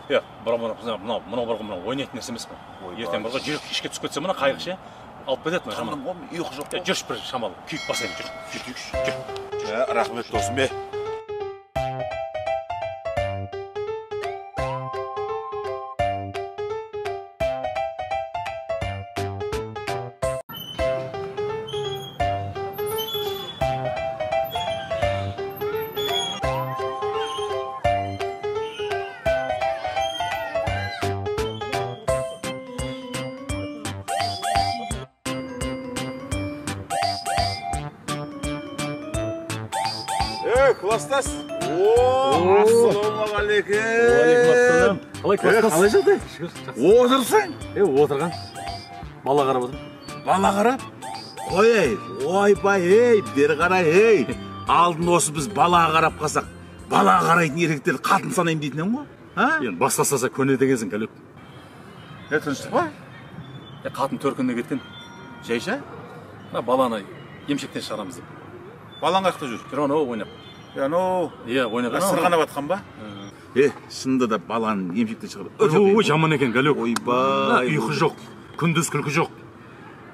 Иә, мынау бар ғой, мынау ойнайтын нәрсе емес қой. Ертең бар ғой, жүрек ішке түсіп кетсе мына қайық ше, алып кетеді мына жаман. Таныдым ғой, ұйқы жоқ қой. Жүрші бір шамалы, күйік басайын, жүр. Жүрейікші. Жүр. Рахмет, досым. Класстас. О, ассалаумағалейкум. Уағалейкум. Қалай класстас? Қалай жағдай? Отырсаң? Отырған. Бала қарап отыр. Бала қарап? Қой, ойбай, ей, бері қарай, ей. Алдын осы біз бала қарап қалсақ, бала қарайтын еркектерді қатын санаймын дейтін едім ғой. А? Енді басқа салса көне дегенсің, Кәлеп. Тыныштық па? Қатын төркініне кеткен. Жайша? Мына баланы емшектен шығарамыз деп. Балаң қаяқта жүр? Жүр анау ойнап. Анау. Иә, ойнап. Сырғанап атқан ба? Шынында да баланы емшектен шығарып. Ой, жаман екен, Галек. Ойбай. Ұйқы жоқ, күндіз күлкі жоқ.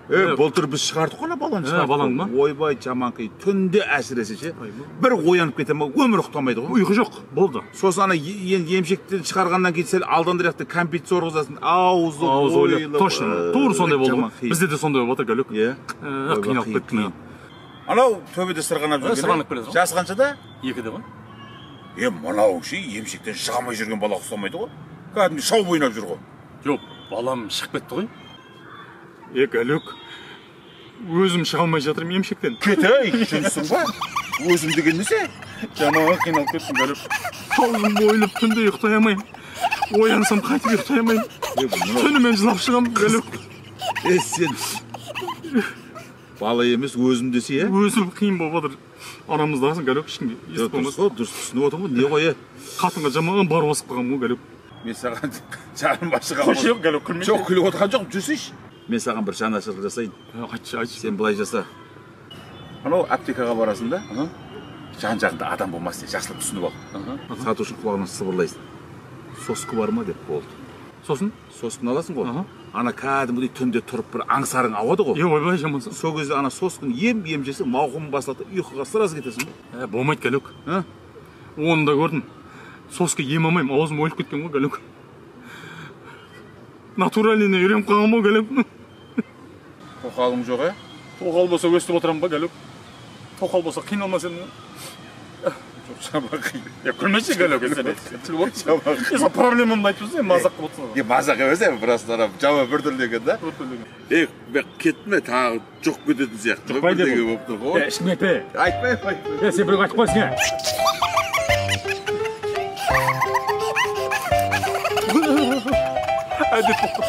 Былтыр біз шығардық қой, баланы шығардық. Баланы ма? Ойбай, жаман қиын. Түнде әсіресе ше. Бір оянып кете ма, өмір ұйықтамайды ғой. Ұйқы жоқ, болды. Сосын ана емшектен шығарғаннан кейін сәл алдандыряқты кәмпит сорғызасың, аузы ойылып. Точно, тура сондай болды. Бізде де сондай болып жатыр, Галек. Иә. Қиналып кеттім. Анау төбеде сырғанап жүрген. Сырғанап келеді ғой. Жасы қаншада? 2-де ғой. Мынау ше емшектен шыға алмай жүрген бала ұқсамайды ғой. Кәдімгі шауып ойнап жүр ғой. Жоқ, балам шығып кетті ғой. Галек, өзім шыға алмай жатырмын емшектен. Кет, ей, жынсың ба? Өзім деген несі? Жаман қиналып кеттім, Галек. Аузым ойылып түнде ұйықтай алмаймын. Оянсам қайтып ұйықтай алмаймын. Түнімен жылап шығамын, Галек. Сен бала емес, өзім десе, е? Өзім қиын болып жатыр. Арамыздағысын, Галек, ешкімге естіп болмас. Дұрыс түсініп отырмын ғой, не ғой, е? Қатынға жаман барып басып қалғанмын ғой, Галек. Мен саған жаным ашыған. Қойшы, Галек, күлмей. Жоқ, күліп отырған жоқпын, жүрсейші. Мен саған бір жанашырлық жасайын. Айтшы, айтшы. Сен былай жаса. Анау аптекаға барасың да, жан жағында адам болмас деп жақсылап түсініп ал. Сатушының құлағына сыбырлайсың. Соска бар ма деп болды. Сосын? Сосканы аласың ғой. Ана кәдімгідей түнде тұрып бір аңсарың ауады ғой. Ойбай, жамансың. Сол кезде ана сосканы ем жесең, мауқың басылады, ұйқыға сразу кетесің ғой. Болмайды, Галек. Оны да көрдім. Соска ем алмаймын, аузым ойылып кеткен ғой, Галек. Натуральныйына үйреніп қалған ғой, Галек. Тоқалың жоқ, ә? Тоқал болса өстіп отырамын ба, Галек? Тоқал болса қиналмас едім ғой. Жоқ, жаман қиын. Күлмеші, Галек, күліп отырсың. Сен проблемамды айтып тұрсың, мазақ қылып отырсың. Мазақ емес, біраз жаман біртүрлі екен да. Мен кеттім, тағы жоқ кететін сияқты. Жұқпайды Бірдеңе болып тұр ғой. Ешкімге айтпе. Айтпаймын, айтпаймын. Сен біреуге айтып қойсың, Әдет болып тұр.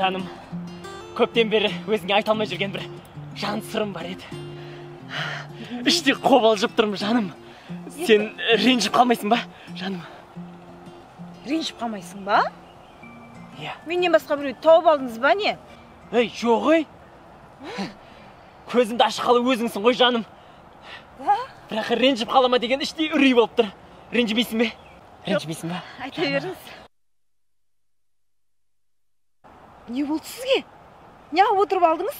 Жаным, көптен бері өзіңе айта алмай жүрген бір жан сырым бар еді. Іште қобалжып тұрмын, жаным. Сен ренжіп қалмайсың ба, жаным? Ренжіп қалмайсың ба? Иә. Менен басқа біреуді тауып алдыңыз ба, не? Ей, жоқ ей. Көзімді ашқалы өзіңсің ғой, жаным. Бірақ ренжіп қалама деген іштей үрей болып тұр. Ренжімейсің бе? Ренжімейсің ба? Айта беріңіз. Не болды сізге? Неғып отырып алдыңыз?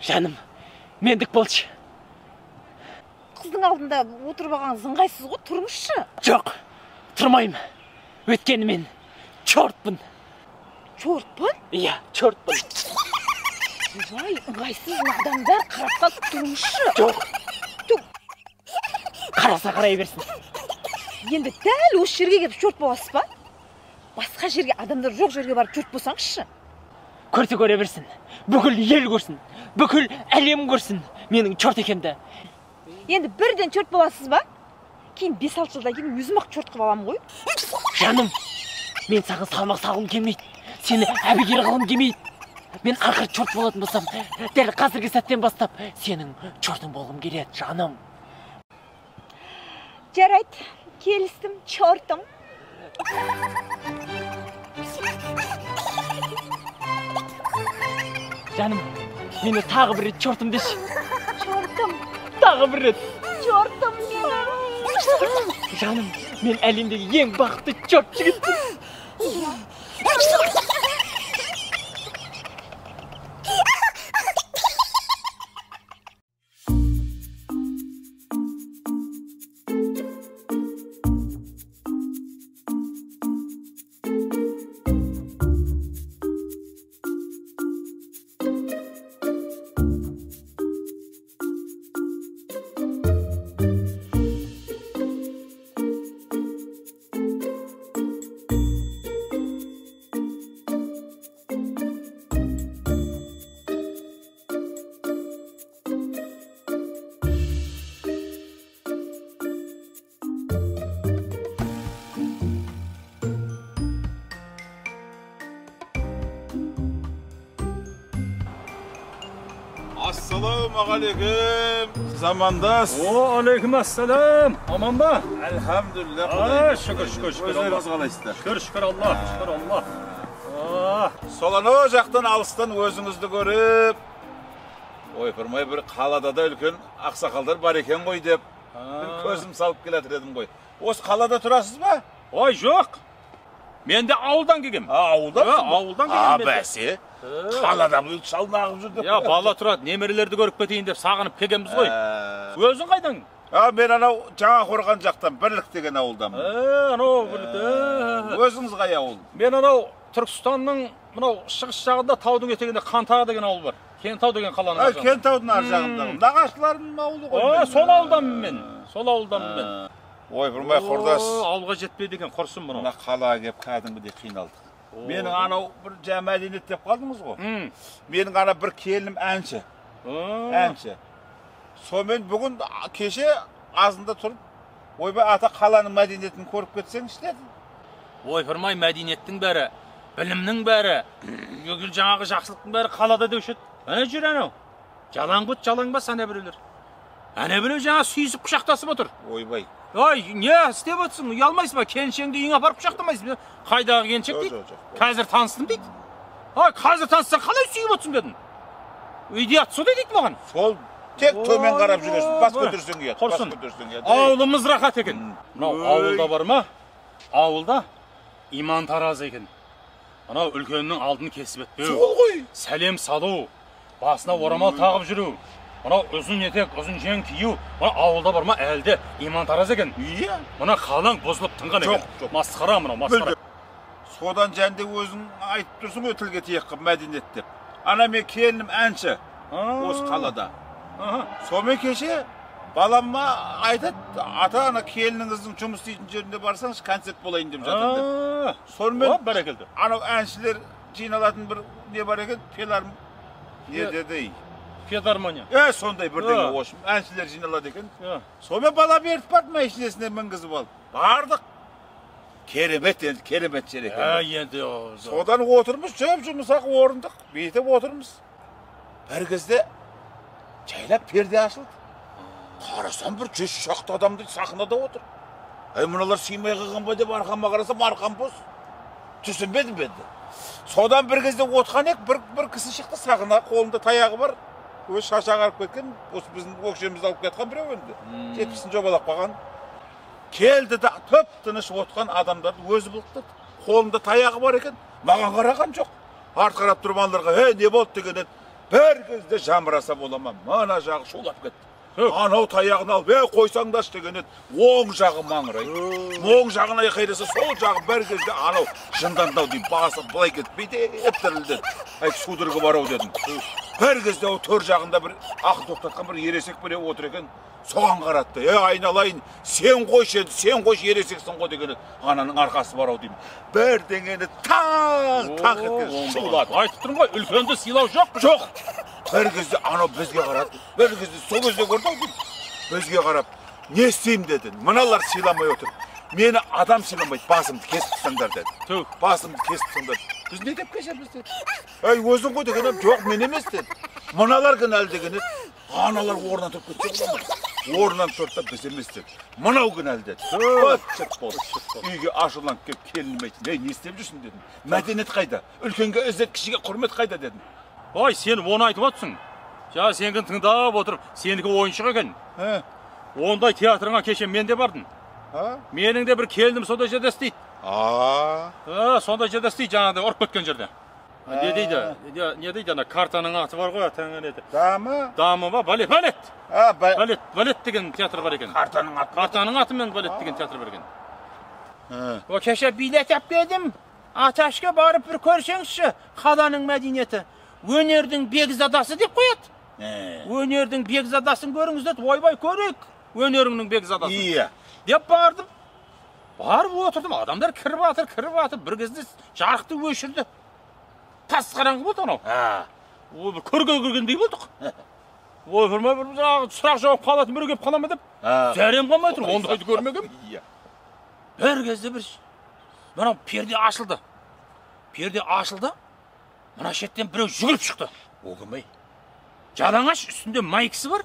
Жаным, мендік болшы. Қыздың алдында отырып алғаныңыз ыңғайсыз ғой, тұрыңызшы. Жоқ, тұрмаймын. Өйткені мен чортпын. Чортпын? Иә, чортпын. Ой, ыңғайсыз, адамдар қарап қалып, тұрыңызшы. Жоқ. Қараса қарай берсін. Енді дәл осы жерге келіп чорт боласыз ба? Басқа жерге, адамдар жоқ жерге барып чорт болсаңызшы. Көрсе көре берсін. Бүкіл ел көрсін. Бүкіл әлем көрсін. Менің чорт екенімді. Енді бірден чорт боласыз ба? Кейін 5-6 жылдан кейін өзім-ақ чорт қылып аламын ғой. Жаным, мен саған салмақ салғым келмейді. Сені әбігер қылғым келмейді. Мен ақыры чорт болатын болсам, дәл қазіргі сәттен бастап сенің чортың болғым келеді, жаным. Жарайды, келістім, чортым. Жаным, мені тағы бір рет чортым деші. Чортым. Тағы бір рет. Чортым менің. Жаным, мен әлемдегі ең бақытты чорт жігітпін. Ассалаумағалейкум, замандас. О, алейкум ассалам. Аман ба? Альхамдулилля. Шүкір, шүкір, шүкір. Өздеріңіз қалайсыздар? Шүкір, шүкір Алла, шүкір Алла. Сол анау жақтан алыстан өзіңізді көріп, ойпырмай бір қалада да үлкен ақсақалдар бар екен ғой деп бір көзім салып келатыр едім ғой. Осы қалада тұрасыз ба? Ой, жоқ. Мен де ауылдан келгем. Ауылдан? Ауылдан келгем. Бәсе. Қалада бұл шал нағып жүр деп. Я, бала тұрады, немерелерді көріп кетейін деп сағынып келгенбіз ғой. Өзің қайдан? Мен анау Жаңа Қорған жақтан, Бірлік деген ауылданмын. Анау Бірлік. Өзіңіз қай ауыл? Мен анау Түркістанның мынау шығыс жағында таудың етегінде Қантағы деген ауыл бар. Кентау деген қаланың ар жағында. Кентаудың ар жағында. Нағашыларымның ауылы ғой. Сол ауылданмын мен. Сол ауылданмын мен. Ойпырмай, құрдас. Ауылға жетпейді екен, құрсын мынау. Мына қалаға келіп кәдімгідей қиналдық. Менің анау бір жаңа мәдениет деп қалдыңыз ғой. Менің ана бір келінім әнші. Әнші. Сонымен бүгін кеше азында тұрып, ойбай ата қаланың мәдениетін көріп кетсеңізші деді. Ойпырмай, мәдениеттің бәрі, білімнің бәрі, жаңағы жақсылықтың бәрі қалада деуші еді. Әне жүр анау. Жалаң бұт, жалаң бас ана біреулер. Әне біреу жаңа сүйісіп құшақтасып отыр. Ойбай. Ой, не істеп отырсың? Ұялмайсың ба? Келіншегіңді үйіңе апарып құшақтамайсың ба? Қайдағы келіншек дейді? Қазір таныстым дейді. Ой, қазір таныссаң қалай сүйіп отырсың дедім. Үйде ат сондай дейді маған. Сол тек төмен қарап жүресің, бас көтерсең ұят, бас көтерсең ұят. Ауылымыз рахат екен. Мынау ауылда бар ма? Ауылда иман таразы екен. Анау үлкеннің алдын кесіп өтпеу. Сол ғой. Сәлем салу, басына орамал тағып жүру. Мынау ұзын етек, ұзын жең кию, мына ауылда бар ма әлде иман тараз екен. Иә. Мына қалаң бұзылып тынған екен. Жоқ, жоқ. Масқара мынау, масқара. Содан жәнде өзің айтып тұрсың ғой тілге тиек қылып мәдениет деп. Ана мен келінім әнші осы қалада. Сонымен кеше балама айтады, ата ана келініңіздің жұмыс істейтін жеріне барсаңыз концерт болайын деп жатыр деп. Сонымен бәрекелді. Анау әншілер жиналатын бір не бар екен, филарм не деді? Филармония. Сондай бірдеңе ошым. Әншілер жиналады екен. Сонымен бала беріп барды, машинасына мінгізіп алып. Бардық. Керемет енді, керемет жер екен. Енді содан отырмыз, жып-жұмсақ орындық, бүйтіп отырмыз. Бір кезде жайлап перде ашылды. Қарасам бір 100 шақты адамды сахнада отыр. Әй, мыналар сыймай қалған ба деп арқама қарасам, арқам бос. Түсінбедім енді. Содан бір кезде отқан ек, бір кісі шықты сахна, қолында таяғы бар. Өз шашы ағарып кеткен, осы біздің өкшемізді алып кеткен біреу енді. 70-ін жобалап қалған. Келді де тып-тыныш отқан адамдарды өзі былықтырды. Қолында таяғы бар екен, маған қараған жоқ. Арт қарап тұрып аналарға, "Ей, не болды?" деген еді. Бір кезде жамыраса бола ма, мына жағы шулап кетті. Анау таяғын алып, "Ей, қойсаңдашы" деген еді. Оң жағы маңырай. Оң жағын айқайласа, сол жағы бір кезде анау жындандау деймін, басы былай кетіп, бүйтіп дірілдеді. Әй, судорога бар ау дедім. Бір кезде ол төр жағында бір ақыл тоқтатқан бір ересек біреу отыр екен. Соған қаратты. Ей, айналайын, сен қойшы енді, сен қойшы, ересексің ғой деген еді. Ананың арқасы бар ау деймін. Бірдеңені тақ-тақ еткен шулады. Айтып тұрмын ғой, үлкенді сыйлау жоқ. Жоқ. Бір кезде анау бізге қарады. Бір кезде сол кезде көрді ау деймін. Бізге қарап, не істеймін деді. Мыналар сыйламай отыр. Мені адам сыйламайды, басымды кесіп тастаңдар деді. Басымды кесіп тастаңдар. Біз не деп кесеміз деді. Әй, өзің ғой деген едім, жоқ, мен емес деді. Мыналар кінәлі деген еді. Аналар орнынан тұрып кетсе бола ма? Орнынан тұрды да біз емес деді. Мынау кінәлі деді. Быт-шыт болды. Үйге ашуланып келіп келінім айтты. Ей, не істеп жүрсің дедім. Мәдениет қайда? Үлкенге ізет, кішіге құрмет қайда дедім. Ой, сен оны айтып отырсың. Жаңа сенікін тыңдап отырып, сенікі ойыншық екен. Ондай театрыңа кеше мен де бардым. Менің де бір келінім сондай жерде істейді. Сондай жерде істейді, жаңағыдай ұрып кеткен жерде. Не дейді? Не дейді ана картаның аты бар ғой, атаңа не еді? Дамы? Дамы ба? Балет, балет. Балет, балет деген театр бар екен. Картаның аты. Картаның атымен балет деген театр бар екен. О, кеше билет алып келдім. Аташқа барып бір көрсеңізші, қаланың мәдениеті. Өнердің бекзадасы деп қояды. Өнердің бекзадасын көріңіз деді. Ойбай, көрейік. Өнеріңнің бекзадасын. Иә. Деп бардым. Барып отырдым, адамдар кіріп жатыр, кіріп жатыр. Бір кезде жарықты өшірді. Тас қараңғы болды анау. Ой, бір көрге кіргендей болдық. Ой, бір сұрақ жауап қалатын біреу келіп қала ма деп. Зәрем қалмай тұр, ондайды көрмегем. Бір кезде бір мынау перде ашылды. Перде ашылды. Мына шеттен біреу жүгіріп шықты. О, кім ей? Жалаңаш, үстінде майкасы бар.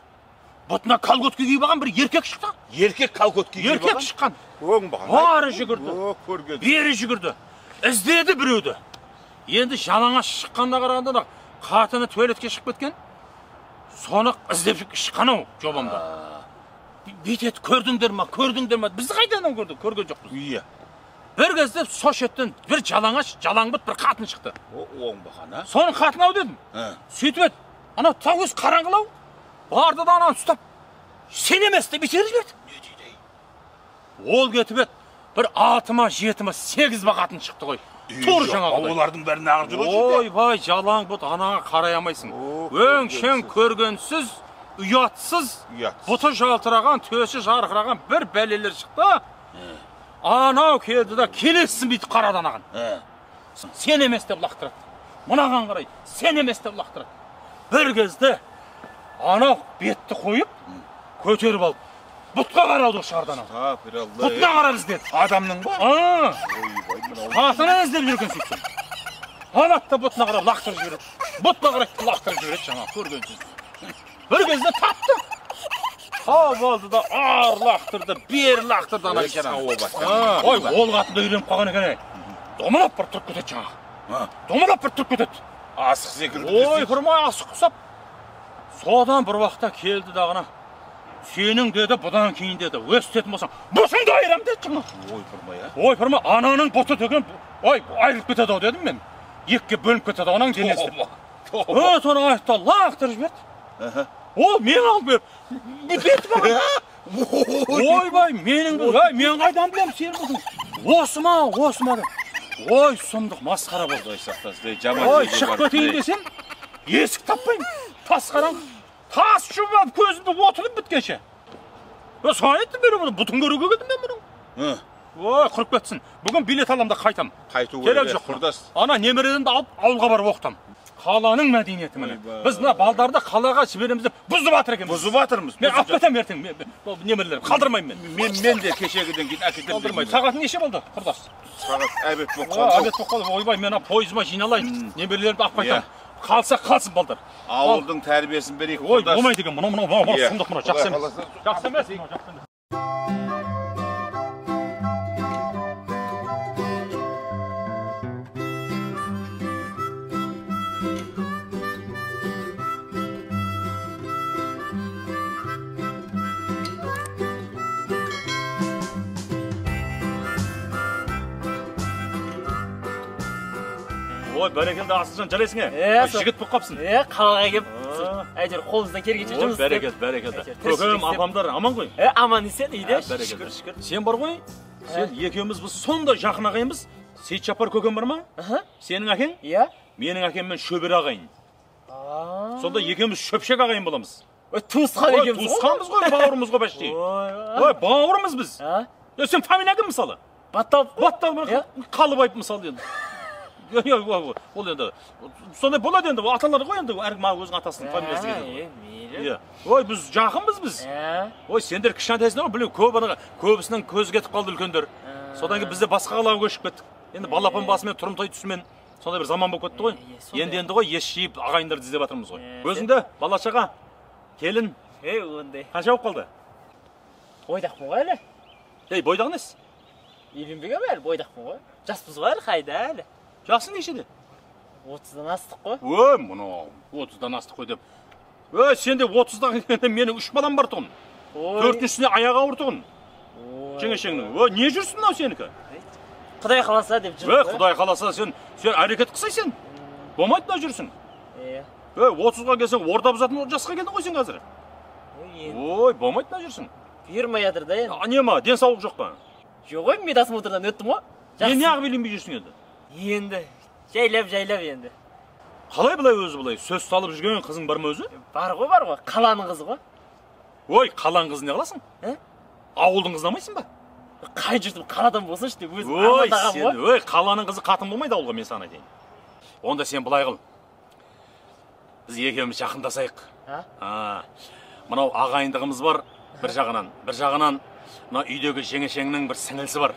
Бұтына колготка киіп алған бір еркек шықты. Еркек колготка киіп алған? Еркек шыққан. Оңбаған. Ары жүгірді. Бері жүгірді. Іздеді біреуді. Енді жалаңаш шыққанына қарағанда қатыны туалетке шығып кеткен. Соны іздеп шыққан ау жобамда. Бүйтеді, көрдіңдер ма, көрдіңдер ма? Біз қайдан көрдік, көрген жоқпыз. Иә. Бір кезде со шеттен бір жалаңаш, жалаңбыт бір қатын шықты. Оңбаған, а? Соның қатыны ау дедім. Сөйтіп еді, анау тау өз қараңғылау. Барды да ананы ұстап, сен емес деп итеріп жіберді. Не дейді? Ол кетіп еді, бір 6 ма, 7 ма, 8 ма қатын шықты ғой. Тур жаңағыдай. Олардың бәрі нағыз жүр ғой. Ойбай, жалаң бұт, анаға қарай алмайсың. Өңшең көргенсіз, ұятсыз, бұты жалтыраған, төсі жарқыраған бір бәлелер шықты. Анау келді да келесін бүйтіп қарады анаған. Сен емес деп лақтырады. Мынаған қарай, сен емес деп лақтырады. Бір кезде анау бетті қойып, көтеріп алып, бұтқа қарады шығарды анау. Бұтына қарап іздеді. Адамның ба? Қатыны іздеп жүрген сөйтсем. Алады да бұтына қарап лақтырып жібереді. Бұтына қарай лақтырып жібереді жаңағы көргенсіз. Бір кезде тапты. Тауып алды да ар лақтырды, бер лақтырды ана бейшараны. Ой, ол қатын да үйреніп қалған екен ей. Домалап бір тұрып кетеді жаңағы. Домалап бір тұрып кетеді. Асық секілді. Ой, құрмай асық құсап. Содан бір уақытта келді дағына. Сенің деді, бұдан кейін деді, өстетін болсаң, бұтыңды айырам деді жаңа. Ой, құрмай, а? Ой, құрмай, ананың бұты деген, ой, айырылып кетеді ау дедім мен. Екіге бөлініп кетеді ананың денесі. Ой, соны айтты, лақтырып жіберді. Ол мен алып беріп, беті маған. Ойбай, менің бұл, ай, мен қайдан білемін сенің бұтың. Осы ма, осы ма деп. Ой, сұмдық масқара болды. Ой, шығып кетейін десем, есік таппаймын. Тас қараңғы. Тас жұмып алып көзімді отырып біткенше. Соны айттым мен бұны, бұтын көруге келдім мен бұның. Ой, құрып кетсін. Бүгін билет алам да қайтам. Қайту керек жоқ. Құрдас. Ана немеремді алып ауылға барып оқытам. Қаланың мәдениеті міне. Біз мына балдарды қалаға жібереміз деп бұзып жатыр екенбіз. Бұзып жатырмыз. Мен алып кетемін ертең. Немерелерім қалдырмаймын мен. Мен де кешегіден кейін әкетемін. Қалдырмаймын. Сағат неше болды, құрдас? Сағат әбет болып қалды. Әбет болып қалды. Ойбай, мен ана пойызыма жиналайын. Немерелерімді алып қайтамын. Қалса қалсын балдар. Ауылдың тәрбиесін берейік, Ой, құрдас. болмайды екен. Мынау, мынау, сұмдық мынау, жақсы емес. Жақсы емес, мынау, жақсы емес. Ой, бәрекелді, Асылжан, жарайсың, ә? Жігіт болып қапсың. Қалаға келіп, әйтеуір қолымыздан келгенше жұмыс істеп. Бәрекелді, бәрекелді. Көкем, апамдар аман ғой? Аман есен, үйде. Шүкір, шүкір. Сен бар ғой, сен екеуміз біз сондай жақын ағайынбыз. Сейітжаппар көкем бар ма? Сенің әкең? Иә. Менің әкеммен шөбере ағайын. Сонда екеуміз шөпшек ағайын боламыз. Туысқан екенбіз ғой. Туысқанбыз ғой, бауырымыз ғой почти. Ой, бауырымыз біз. Сен фамилия кім мысалы? Батталов. Батталов, Қалыбаев мысалы енді. Ол енді сондай болады енді, аталар ғой енді, әркім өзінің атасының фамилиясы келеді. Мейлі. Ой, біз жақынбыз біз. Ой, сендер кішкентайсыңдар ғой, білемін, көп анаға, көбісінің көзі кетіп қалды үлкендер. Содан кейін біз де басқа қалаға көшіп кеттік. Енді балапан басымен, тұрымтай түсімен сондай бір заман болып кетті ғой. Енді ғой ес жиып ағайындарды іздеп жатырмыз ғой. Өзіңде бала шаға, келін. Ондай. Қанша болып қалды? Бойдақпын ғой әлі. Ей, бойдақ несі? Үйленбегенмін әлі, бойдақпын ғой. Жаспыз ғой әлі, қайда әлі? Жасың нешеде? 30-дан астық қой. Ой, мынау 30-дан астық қой деп. Ой, сенде 30-дан келгенде менің 3 балам бар тұғын. Төртіншісіне аяғы ауыр тұғын. Жеңешеңнің. Ой, не жүрсің мынау сенікі? Құдай қаласа деп жүрмін. Ой, Құдай қаласа сен әрекет қылсай сен. Болмайды мынау жүрсің. Ой, 30-ға келсең орда бұзатын жасқа келдің ғой сен қазір. Ой, болмайды мынау жүрсің. Бұйырмай жатыр да енді. Не ма, денсаулық жоқ па? Жоқ ой, медосмотрдан өттім ғой. Не неғып үйленбей жүрсің енді? Енді, жайлап-жайлап енді. Қалай былай өзі былай? Сөз салып жүрген қызың бар ма өзі? Бар ғой, бар ғой. Қаланың қызы ғой. Ой, қаланың қызын не қыласың? Ауылдың қызын алмайсың ба? Қай жұртым қаладан болсыншы деп өзім армандағам ғой. Ой, қаланың қызы қатын болмайды ауылға, мен саған айтайын. Онда сен былай қыл. Біз екеуміз жақындасайық. Мынау ағайындығымыз бар бір жағынан. Бір жағынан мына үйдегі жеңешеңнің бір сіңілісі бар.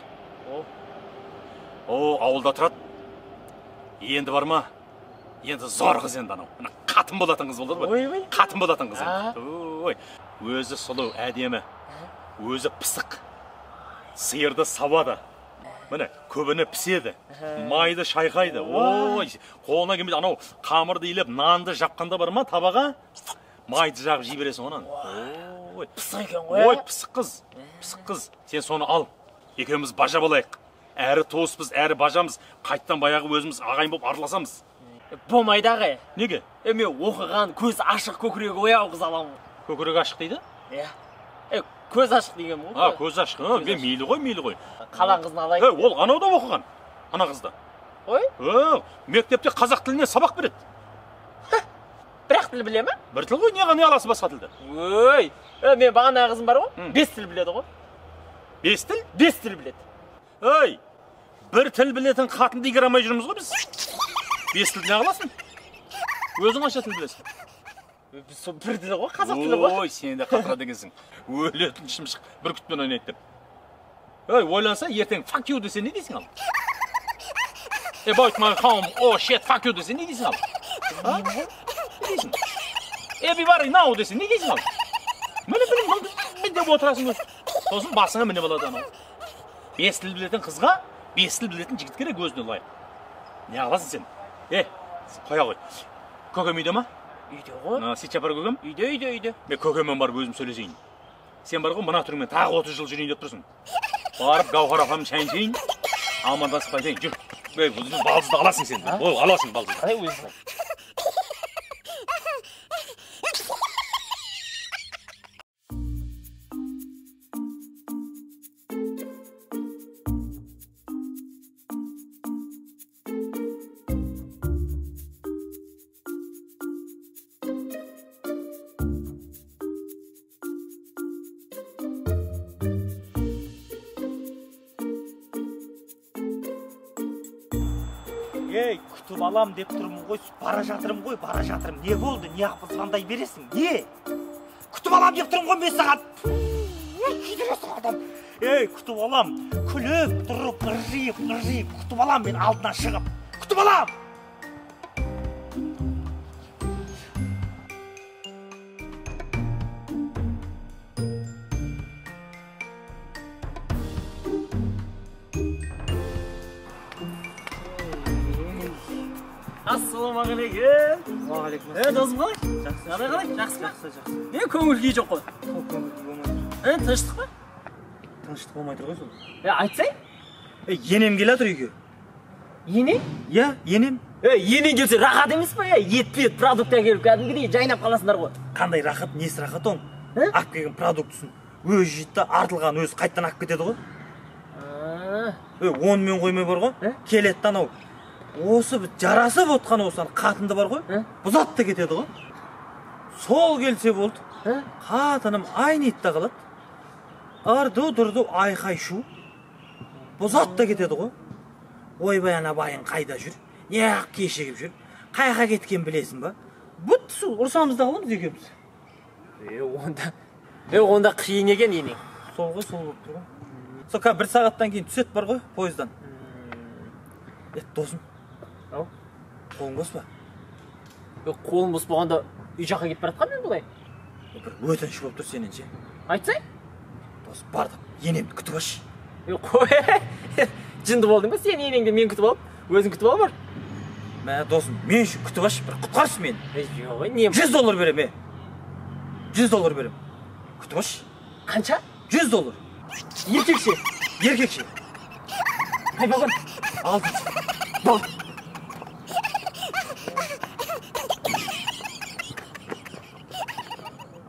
О, ауылда тұрады. Енді бар ма? Енді зор қыз енді анау. Мына қатын болатын қыз болды ғой. Қатын болатын қыз енді. Ой, өзі сұлу, әдемі. Өзі пысық. Сиырды сауады. Міне, көбіне піседі. Майды шайқайды. Ой, қолына келмейді. Анау қамырды илеп, нанды жапқанда бар ма табаға? Майды жағып жей бересің онан. Ой, пысық екен ғой. Ой, пысық қыз. Пысық қыз. Сен соны ал. Екеуміз бажа болайық. Әрі туыспыз, әрі бажамыз. Қайттан баяғы өзіміз ағайын болып араласамыз. Болмайды ағай. Неге? Мен оқыған, көз ашық, көкірегі ояу қыз аламын. Көкірегі ашық дейді? Иә. Көз ашық деген ғой. Көз ашық. Мен мейлі ғой, мейлі ғой. Қаланың қызын алайық. Ол анау да оқыған. Ана қыз да. Ой? Мектепте қазақ тілінен сабақ береді. Бір-ақ тіл біле ме? Бір тіл ғой, не аласың басқа тілді? Ой, мен бағанағы қызым бар ғой, 5 тіл біледі ғой. 5 тіл? 5 тіл біледі. Ой, бір тіл білетін қатынды игере алмай жүрміз ғой біз. 5 тілді не қыласың? Өзің қанша тіл білесің? Біз сол бір тіл ғой, қазақ тілі ғой. Ой, сен де қатырады екенсің. Өлетін шымшық бүркітпен ойнайды деп. Ой, ойланса, ертең fuck you десе не дейсің ал? About my home, oh shit, fuck you десе не дейсің ал? Не дейсің? Everybody now десе не дейсің ал? Міне, міне деп отырасың өзі. Сосын басыңа мініп алады анау. 5 тіл білетін қызға 5 тіл білетін жігіт керек өзіне лайық. Не қыласың сен? Қоя ғой. Көкем үйде ма? Үйде ғой. Сейітжаппар көкем? Үйде, үйде, үйде. Мен көкеммен барып өзім сөйлесейін. Сен бар ғой, мына түріңмен тағы 30 жыл жүрейін деп тұрсың. Барып Гауһар апамның шайын ішейін, амандасып қайтайын. Жүр. Балдызды аласың сен. Ой, аласың балдызды. Қалай өзің? Ей, күтіп алам деп тұрмын ғой, бара жатырмын ғой, бара жатырмын. Не болды, не звондай бересің, не? Күтіп алам деп тұрмын ғой мен саған. Күйдіресің адам. Ей, күтіп алам, күліп тұрып, ыржиып, ыржиып, күтіп алам мен алдынан шығып. Күтіп алам! Ассалаумағалейкум. Уағалейкум. Досым қалай? Жақсы. Жағдай қалай? Жақсы ма? Жақсы, жақсы. Не көңіл күй жоқ қой? Сол көңіл күй болмай тұр. Тыныштық па? Тыныштық болмай тұр ғой сол. Айтсай. Енем келе жатыр үйге. Ене? Иә, енем. Енең келсе рахат емес па? Ет-пет продукт әкеліп кәдімгідей жайнап қаласыңдар ғой. Қандай рахат, несі рахат оның? Алып келген продуктысын өзі жейді да, артылған өзі қайтадан алып кетеді ғой. Онымен қоймай бар ғой. Келеді да анау. Осы жарасып отқан осыған қатынды бар ғой, бұзат та кетеді ғой. Сол келсе болды, қатыным айниды да қалады. Ырду-дырду айқай-шу, бұзат та кетеді ғой. Ойбай, ана байың қайда жүр, неғып кешігіп жүр, қайға кеткен білесің ба? Бұт сол ұрсамыз да қаламыз екеуміз. Онда қиын екен енең. Сол ғой, сол болып тұр ғой. Сол қазір бір сағаттан кейін түседі бар ғой пойыздан. Досым. Қолың бос па? Қолым бос болғанда үй жаққа кетіп бара жатқан мен бұлай. Бір өтініш болып тұр сенен ше. Айтсай. Дос, бар да енемді күтіп алшы. Қой, жынды болдың ба? Сен енеңді мен күтіп алып, өзің күтіп ал бар. Мә, досым, мен үшін күтіп алшы, бір құтқаршы мені. Жоқ, не? $100 берем, $100 берем. Күтіп алшы. Қанша? $100. Еркекше. Еркекше. Қай вагон? 6. Болды.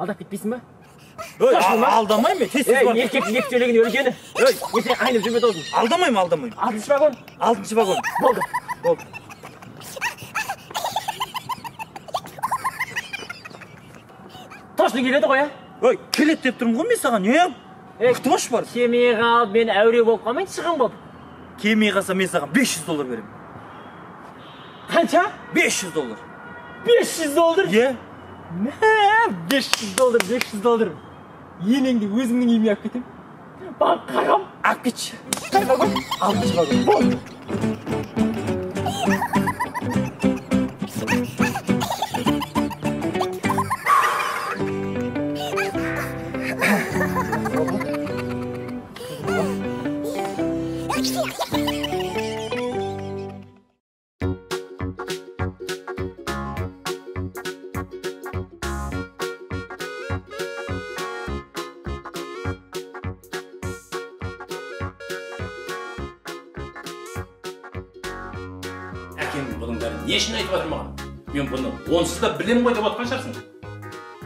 Алдап кетпейсің ба? Ой, алдамаймын мен, тез-тез бар. Еркек екі сөйлеген өлгені. Ой, ертең айнып жүрме досым. Алдамаймын, алдамаймын. 6 вагон. 6 вагон. Болды. Болды. Точно келеді ғой, а? Ой, келеді деп тұрмын ғой мен саған, не? Күтіп алшы бар. Келмей қалып, мен әуре болып қалмайын, шығын болып. Келмей қалса мен саған $500 беремін. Қанша? $500. $500? Е. Мә, $500, $500. Енеңді өзімнің үйіме алып кетемін. Банк қағам. Алып кетші. Қай вагон? 6 вагон. Болды. Әкем бұның бәрін не үшін айтып жатыр маған? Мен бұны онсыз да білем ғой деп отқан шығарсың.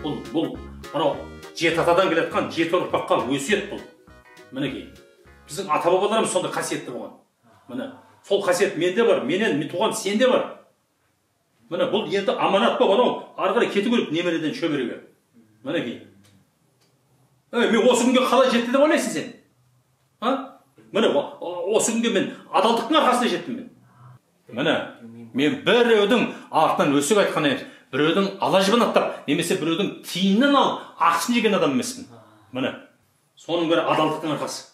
Бұл мынау жеті атадан келе жатқан жеті ұрпаққа өсиет бұл. Мінекей, біздің ата бабаларымыз сондай қасиетті болған. Міне, сол қасиет менде бар, менен туған сенде бар. Міне, бұл енді аманат болып анау ары қарай кету керек немереден шөбереге. Мінекей. Мен осы күнге қалай жетті деп ойлайсың сен? А? Міне, осы күнге мен адалдықтың арқасында жеттім мен. Міне, мен біреудің артынан өсек айтқан емес, біреудің ала жібін аттап, немесе біреудің тиынын алып, ақшын жеген адам емеспін. Міне, соның бәрі адалдықтың арқасы.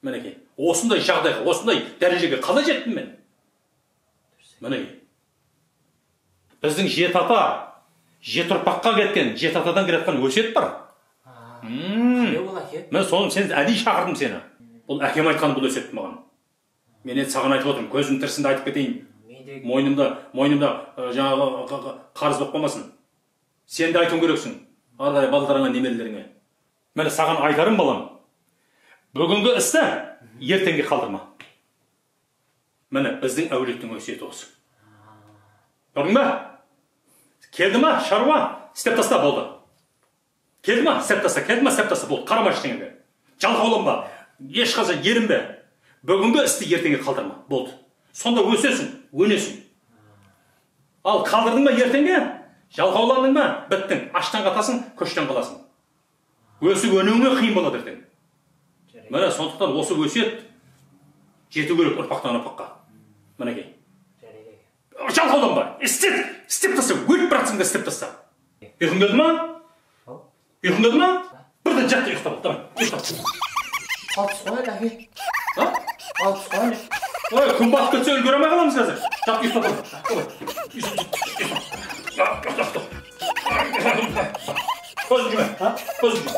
Мінекей, осындай жағдайға, осындай дәрежеге қалай жеттім мен? Мінекей. Біздің жеті ата, жеті ұрпаққа кеткен, жеті атадан келе жатқан өсиет бар. Міне, соны сен әдейі шақырдым сені. Бұл әкем айтқан бұл өсиет маған. Мен енді саған айтып отырмын, көзім тірісінде айтып кетейін. Мойнымда жаңағы қарыз болып қалмасын. Сен де айтуың керексің, ары қарай балдарыңа, немерелеріңе. Міне саған айтарым, балам, бүгінгі істі ертеңге қалдырма. Міне біздің әулеттің өсиеті осы. Көрдің бе? Келді ма шаруа, істеп таста, болды. Келді ма, істеп таста, келді ма, істеп таста, болды. Қарама ештеңеге. Жалқауланба, ешқашан ерінбе. Бүгінгі істі ертеңге қалдырма, болды. Сонда өсесің, өнесің. Ал қалдырдың ба ертеңге, жалқауландың ба, біттің. Аштан қатасың, көштен қаласың. Өсіп өнуіңе қиын болады ертең. Міне, сондықтан осы өсиет жету керек ұрпақтан ұрпаққа. Мінекей. Жалқауланба. Істеп таста, өліп баратсың да істеп таста. Ұйқың келді ма? Ұйқың келді ма? Бірден жат та ұйықтап ал, давай, ұйықтап. Алпыс қой әлі, әке. А? 60 қой әлі. Ой, күн батып кетсе үлгере алмай қаламыз қазір. Жат, ұйықтап ал. Давай. Ұйықтап. Көзін жұма, а? Көзін жұма.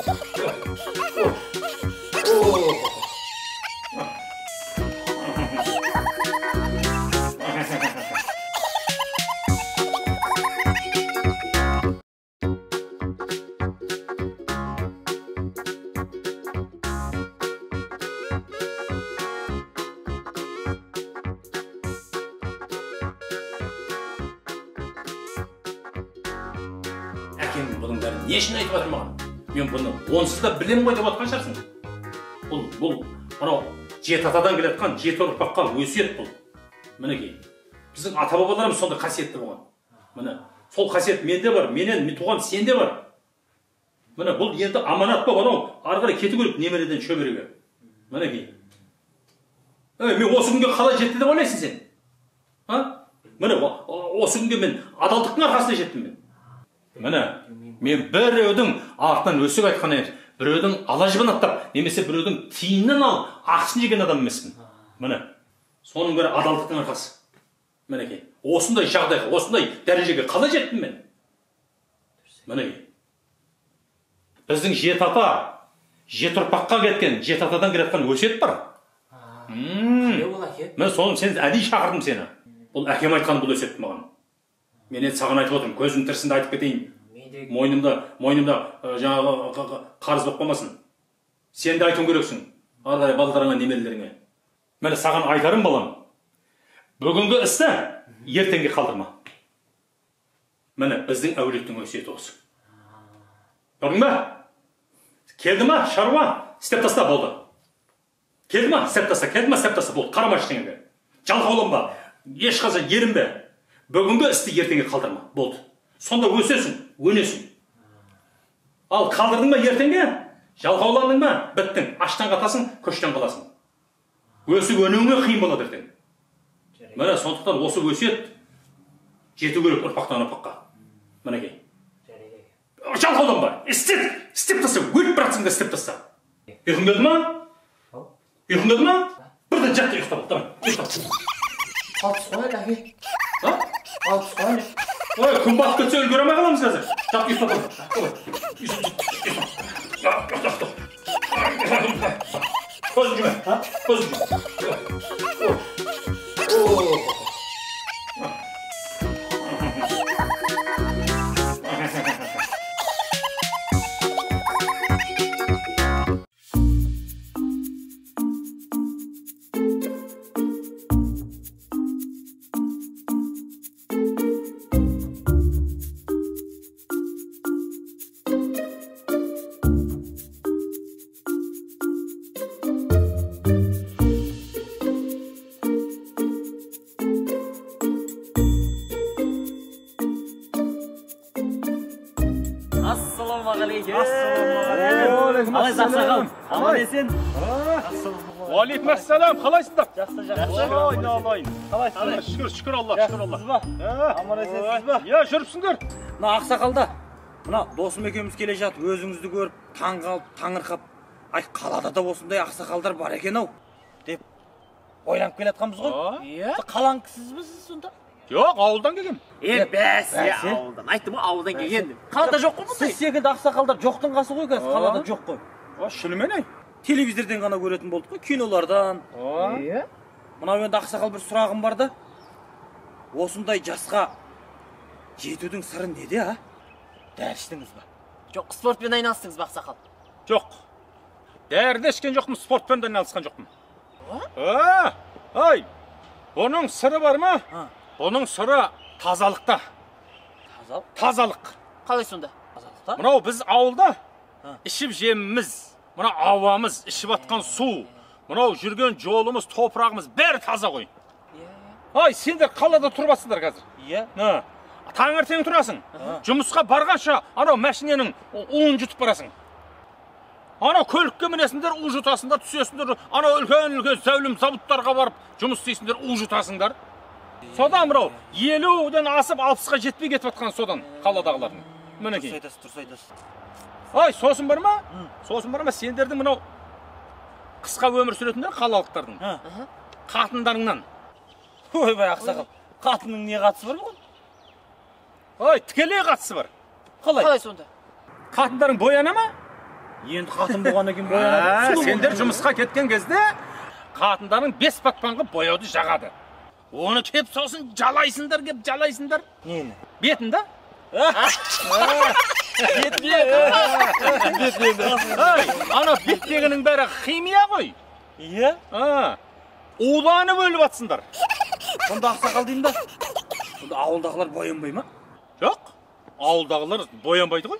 Әкем бұның бәрін не үшін айтып жатыр маған? Мен бұны онсыз да білемін ғой деп отқан шығарсың. Бұл мынау жеті атадан келе жатқан жеті ұрпаққа өсиет бұл. Мінекей, біздің ата-бабаларымыз сондай қасиетті болған. Міне, сол қасиет менде бар, менен туған сенде бар. Міне, бұл енді аманат болып анау ары қарай кету керек немереден шөбереге. Мінекей. Ей, мен осы күнге қалай жетті деп ойлайсың сен? А? Міне, осы күнге мен адалдықтың арқасында жеттім мен. Міне, мен біреудің артынан өсек айтқан емес, біреудің ала жібін аттап, немесе біреудің тиынын алып, ақшын жеген адам емеспін. Міне, соның бәрі адалдықтың арқасы. Мінекей, осындай жағдайға, осындай дәрежеге қалай жеттім мен? Мінекей, біздің жеті ата, жеті ұрпаққа кеткен, жеті атадан келе жатқан өсиет бар. Міне, соны сен әдейі шақырдым сені. Бұл әкем айтқан бұл өсиетті маған. Мен енді саған айтып отырмын, көзім тірісінде айтып кетейін. Мойнымда жаңағы қарыз болып қалмасын. Сен де айтуың керексің, ары қарай балдарыңа, немерелеріңе. Міне, саған айтарым, балам, бүгінгі істі ертеңге қалдырма. Міне, біздің әулеттің өсиеті осы. Көрдің бе? Келді ма шаруа, істеп таста, болды. Келді ма, істеп таста, келді ма, істеп таста, болды. Қарама ештеңеге. Жалқауланба, ешқашан ерінбе. Бүгінгі істі ертеңге қалдырма, болды. Сонда өсесің, өнесің. Ал қалдырдың ба ертеңге, жалқауландың ба, біттің. Аштан қатасың, көштен қаласың. Өсіп өнуіңе қиын болады ертең. Міне, сондықтан осы өсиет жету керек ұрпақтан ұрпаққа. Мінекей. Жалқауланба, істеп таста, өліп баратсың да істеп таста. Ұйқың келді ма? Ұйқың келді ма? Бірден жат та ұйықтап ал, давай, ұйықтап. 60 қой әлі, әке. А? 60 қой әлі. Ой, күн батып кетсе үлгере алмай қаламыз қазір. Жат, ұйықтап ал. Давай. Ұйықтап. Көзін жұма, а? Көзін жұма. Уағалейкум-ассалам, қалайсыңдар? Жақсы, жақсы. Ой, айналайын. Қалайсыңдар? Шүкір, шүкір Алла, шүкір Алла. Жақсысыз ба? Аман есенсіз ба? Иә, жүріпсіңдер. Мына ақсақалда, мына досым екеуміз келе жатып, өзіңізді көріп, таң қалып, таңырқап, ай, қалада да осындай ақсақалдар бар екен ау деп ойланып келе жатқанбыз ғой. Иә. Қаланың кісісіз бе сіз сонда? Жоқ, ауылдан келгем. Бәсе, ауылдан. Айттым ғой, ауылдан келген деп. Қалада жоқ қой бұндай. Сіз секілді ақсақалдар жоқтың қасы ғой қазір, қалада жоқ қой. Шынымен ай. Телевизорден ғана көретін болдық қой, кинолардан. Иә. Мынау енді ақсақал бір сұрағым бар да. Осындай жасқа жетудің сыры неде, а? Дәрі іштіңіз ба? Жоқ, спортпен айналыстыңыз ба, ақсақал? Жоқ. Дәрі де ішкен жоқпын, спортпен де айналысқан жоқпын. Ай, бұның сыры бар ма? Бұның сыры тазалықта. Тазалық? Тазалық. Қалай сонда? Тазалықта? Мынау біз ауылда ішіп жеміміз, мына ауамыз, ішіп атқан су, мынау жүрген жолымыз, топырағымыз бәрі таза ғой. Ай, сендер қалада тұрып атсыңдар қазір. Иә. Таңертең тұрасың, жұмысқа барғанша анау машиненің уын жұтып барасың. Анау көлікке мінесіңдер, у жұтасыңдар, түсесіңдер, анау үлкен-үлкен зәулім заводтарға барып жұмыс істейсіңдер, у жұтасыңдар. Содан мынау 50-ден асып 60-қа жетпей кетіп жатқан содан қаладағылардың. Мінекей. Дұрыс айтасыз, дұрыс айтасыз. Ай, сосын бар ма? Сосын бар ма? Сендердің мынау қысқа өмір сүретіндер қалалықтардың. Қатындарыңнан. Ойбай, ақсақал, қатынның не қатысы бар бұған? Ой, тікелей қатысы бар. Қалай? Қалай сонда? Қатындарың бояна ма? Енді қатын болғаннан кейін боянады. Сендер жұмысқа кеткен кезде қатындарың 5 батпанға бояуды жағады. Оны кеп сосын жалайсыңдар, кеп жалайсыңдар. Нені? Бетін да? Бетін. Ана беттегінің бәрі химия ғой. Иә? Уланып өліп атсыңдар. Сонда ақсақал деймін да. Сонда ауылдағылар боянбай ма? Жоқ, ауылдағылар боянбайды ғой.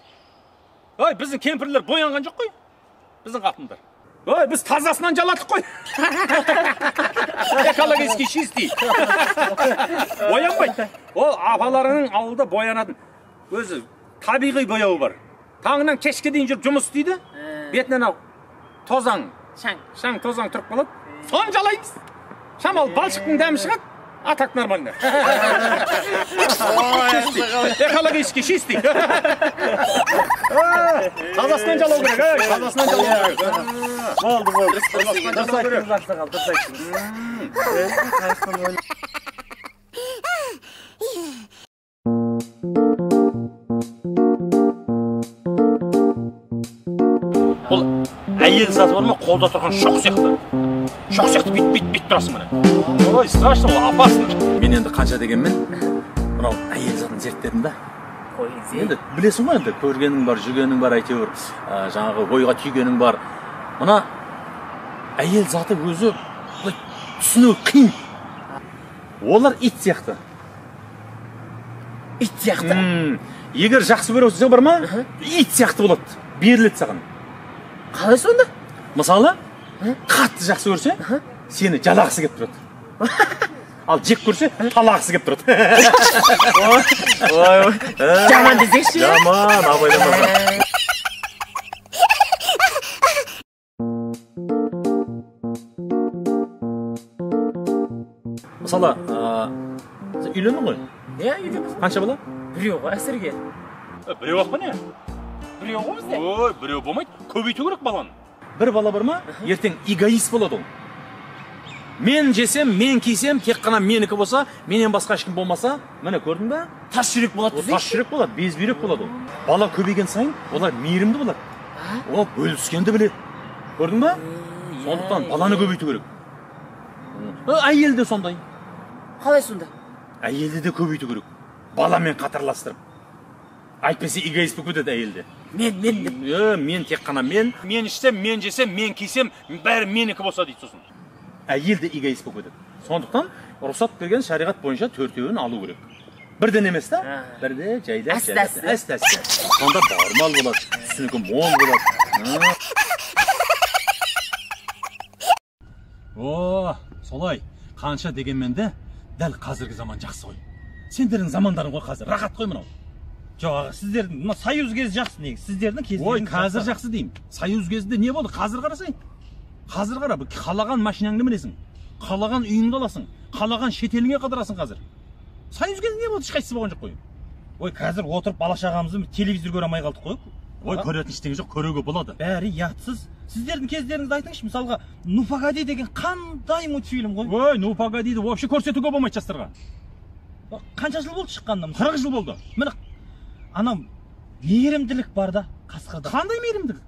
Ой, біздің кемпірлер боянған жоқ қой. Біздің қатындар. Ой, біз тазасынан жаладық қой. Экологически чистый. Боянбайды. Ол апаларының ауылда боянатын өзі табиғи бояуы бар. Таңнан кешке дейін жүріп жұмыс істейді. Бетінен анау тозаң, шаң тозаң тұрып қалады. Соны жалаймыз. Шамалы балшықтың дәмі шығады. А так нормально. Экологически чистый. Тазасынан жалау керек, ей, тазасынан жалау керек. Болды, болды. Дұрыс айттыңыз, ақсақал, дұрыс айттыңыз. Бұл әйел заты бар ма, қолда тұрған шоқ сияқты. Шоқ сияқты бит-бит-бит тұрасың міне. Ой, страшно, ол опасно. Мен енді қанша дегенмен, мынау әйел затын зерттедім да. Енді білесің ғой енді, көргенің бар, жүргенің бар, әйтеуір, жаңағы ойға түйгенің бар. Мына әйел заты өзі былай түсіну қиын. Олар ит сияқты. Ит сияқты? Егер жақсы көресің бар ма, ит сияқты болады, беріледі саған. Қалай сонда? Мысалы, қатты жақсы көрсе, сені жалағысы келіп тұрады. Ал жек көрсе, талағысы келіп тұрады. Ой, ой. Жаман десеңші. Жаман, абайламасаң. Мысалы, сен үйлендің ғой? Иә, үйлендім. Қанша бала? Біреу ғой, әзірге. Біреу ақ па не? Біреу ғой бізде. Ой, біреу болмайды. Көбейту керек баланы. Бір бала бар ма, ертең эгоист болады ол. Мен жесем, мен кисем, тек қана менікі болса, менен басқа ешкім болмаса, міне көрдің бе? Тас жүрек болады десеңші. Тас жүрек болады, безбүйрек болады ол. Бала көбейген сайын олар мейірімді болады. Ол бөліскенді біледі. Көрдің бе? Сондықтан баланы көбейту керек. Әйел де сондай. Қалай сонда? Әйелді де көбейту керек. Баламен қатарластырып. Әйтпесе эгоист болып кетеді әйелде. Мен, мен деп. Мен тек қана мен. Мен ішсем, мен жесем, мен кисем, бәрі менікі болса дейді сосын. Әйел де эгоист болып кетеді. Сондықтан рұқсат берген шариғат бойынша 4-еуін алу керек. Бірден емес та, бірде жайлап, жайлап, әсте-әсте. Сонда бауырмал болады, түсінігі мол болады. О, солай, қанша дегенмен де дәл қазіргі заман жақсы ғой. Сендердің замандарың ғой қазір, рахат қой мынау. Жоқ, аға, сіздердің мына союз кезі жақсы негізі. Сіздердің кездеріңіз. Ой, қазір жақсы деймін. Союз кезінде не болды? Қазір қарасай. Қазір қара, қалаған машинаңды мінесің, қалаған үйіңді аласың, қалаған шетеліңе қыдырасың қазір. Союз кезінде не болды? Ешқайсысы болған жоқ қой. Ой, қазір отырып бала шағамызды телевизор көре алмай қалдық қой. Ой, көретін ештеңе жоқ, көруге болады. Бәрі ұятсыз. Сіздердің кездеріңізді айтыңызшы, мысалға, Ну погоди деген қандай мультфильм ғой? Ой, Ну погодиді вообще көрсетуге болмайды жастарға. Қанша жыл болды шыққанына? 40 жыл болды. Міне, анау мейірімділік бар да қасқырда. Қандай мейірімділік?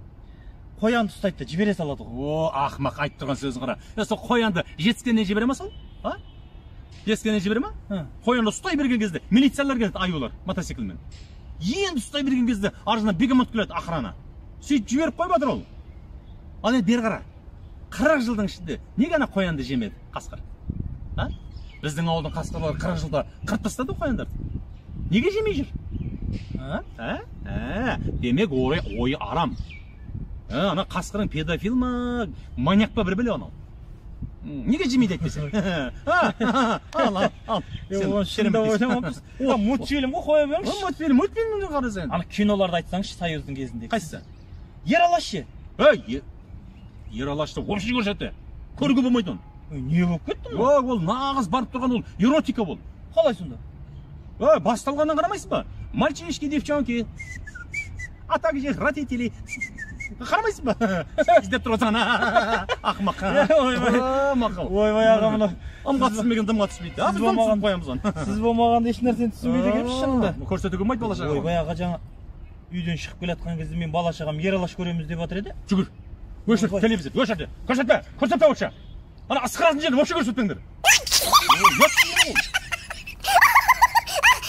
Қоянды ұстайды да жібере салады ғой. О, ақымақ, айтып тұрған сөзін қара. Сол қоянды жетіскеннен жібере ма сол? А? Жетіскеннен жібере ма? Қоянды ұстай берген кезде милициялар келеді, аюлар, мотоциклмен. Енді ұстай берген кезде ар жағынан бегемот келеді, охрана. Сөйтіп жіберіп қойып жатыр ол. Ал енді бері қара. 40 жылдың ішінде неге ана қоянды жемеді қасқыр? А? Біздің ауылдың қасқырлары 40 жылда қырып тастады қояндарды. Неге жемей жүр? А? Демек ойы арам. Ана қасқырың педофил ма, маньяк па бір біле анау. Неге жемейді әйтпесе? Ал, ал, ал. Сен мультфильм ғой, қоя беріңізші. Мультфильм, мультфильмді қара сен. Ана киноларды айтсаңызшы, союздың кезінде. Қайсысы? Ералаш ше? Ей, Ералашты вообще көрсетті. Көруге болмайды оны. Не болып кетті? Ой, ол нағыз барып тұрған ол эротика ол. Қалай сонда? Ой, басталғаннан қарамайсыз ба? Мальчишки, девчонки, а также их родители. Қарамайсыз ба? Іздеп тұрып отырған ақымақ. Ойбай. Мақал. Ойбай, аға, мына ымға түсінбеген дымға түспейді. А, біз түсініп қоямыз оны. Сіз болмағанда еш нәрсені түсінбейді екенбіз шынында. Көрсетуге болмайды бала шағаға. Ойбай, аға, жаңа үйден шығып келе жатқан кезде мен бала шағам Ералаш көреміз деп жатыр еді. Жүгір. Өшір телевизор, өшір. Көрсетпе, көрсетпе вообще. Ана ысқыратын жерін вообще көрсетпеңдер.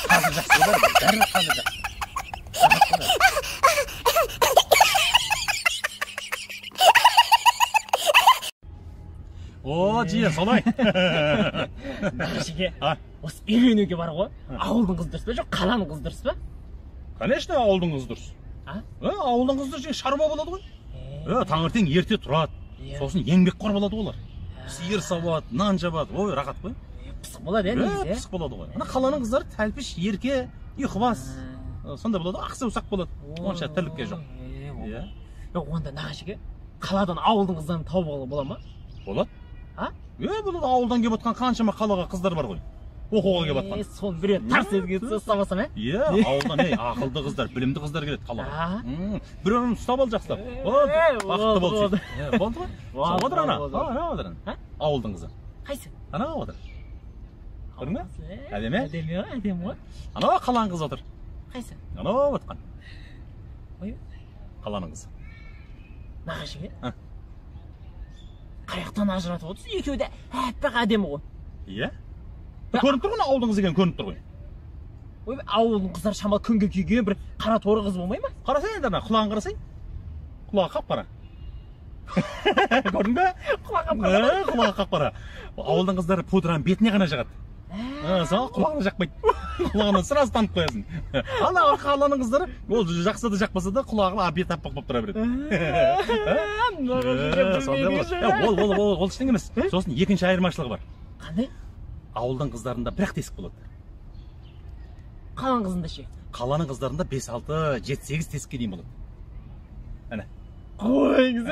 Қазір жақсы бәрі, бәрі қазір жақсы. О, жиен, солай. Нағашеке, осы үйленуге бар ғой. Ауылдың қызы дұрыс па, жоқ қаланың қызы дұрыс па? Конечно, ауылдың қызы дұрыс. Ауылдың қызы дұрыс, шаруа болады ғой. Таңертең ерте тұрады, сосын еңбекқор болады олар. Сиыр сауады, нан жабады, ой, рахат қой. Пысық болады, негізі. Пысық болады ғой. Ана қаланың қыздары тәлпіш, ерке, ұйқыбас. Сондай болады, ақсы ұсақ болады. Онша тірлікке жоқ. Иә. Онда Нағашеке, қаладан ауылдың қыздарын тауып алуға бола ма? Болады. А? Болады, ауылдан келіп отқан қаншама қалаға қыздар бар ғой. Оқуға келіп отқан. Соны біреу тарс етіп ұстап алсам, ә? Иә, ауылдан ақылды қыздар, білімді қыздар келеді қалаға. Біреуін ұстап ал жақсылап. Болды, бақытты бол сөйтіп. Болды ғой? Сол отыр ана. Ана отыр. Ауылдың қызы. Қайсы? Ана отыр. Көрдің бе? Әдемі? Әдемі, әдемі ғой. Анау қаланың қызы отыр. Қайсы? Анау отқан. Ой. Қаланың қызы. Нағашеке? Қаяқтан ажыратып отырсыз? Екеуі де әппақ әдемі ғой. Иә. Көрініп тұр ғой, ауылдың қызы екені көрініп тұр ғой. Ой, ауылдың қыздары шамалы күнге күйген бір қара торы қыз болмай ма? Қарасай енді ана, құлағын қарасай. Құлағы қап-қара. Көрдің бе? Құлағы қап-қара. Құлағы қап-қара. Ауылдың қыздары пудраны бетіне ғана жағады. Сол құлағына жақпайды. Құлағынан сразу танып қоясың. Ал қаланың қыздары ол жақса да жақпаса да құлағы беті аппақ болып тұра береді. Ол ештеңе емес. Сосын екінші айырмашылығы бар. Қандай? Ауылдың қыздарында бір-ақ тесік болады. Қаланың қызында ше? Қаланың қыздарында 5-6, 7-8 тесікке дейін болады. Әне. Қойыңыз,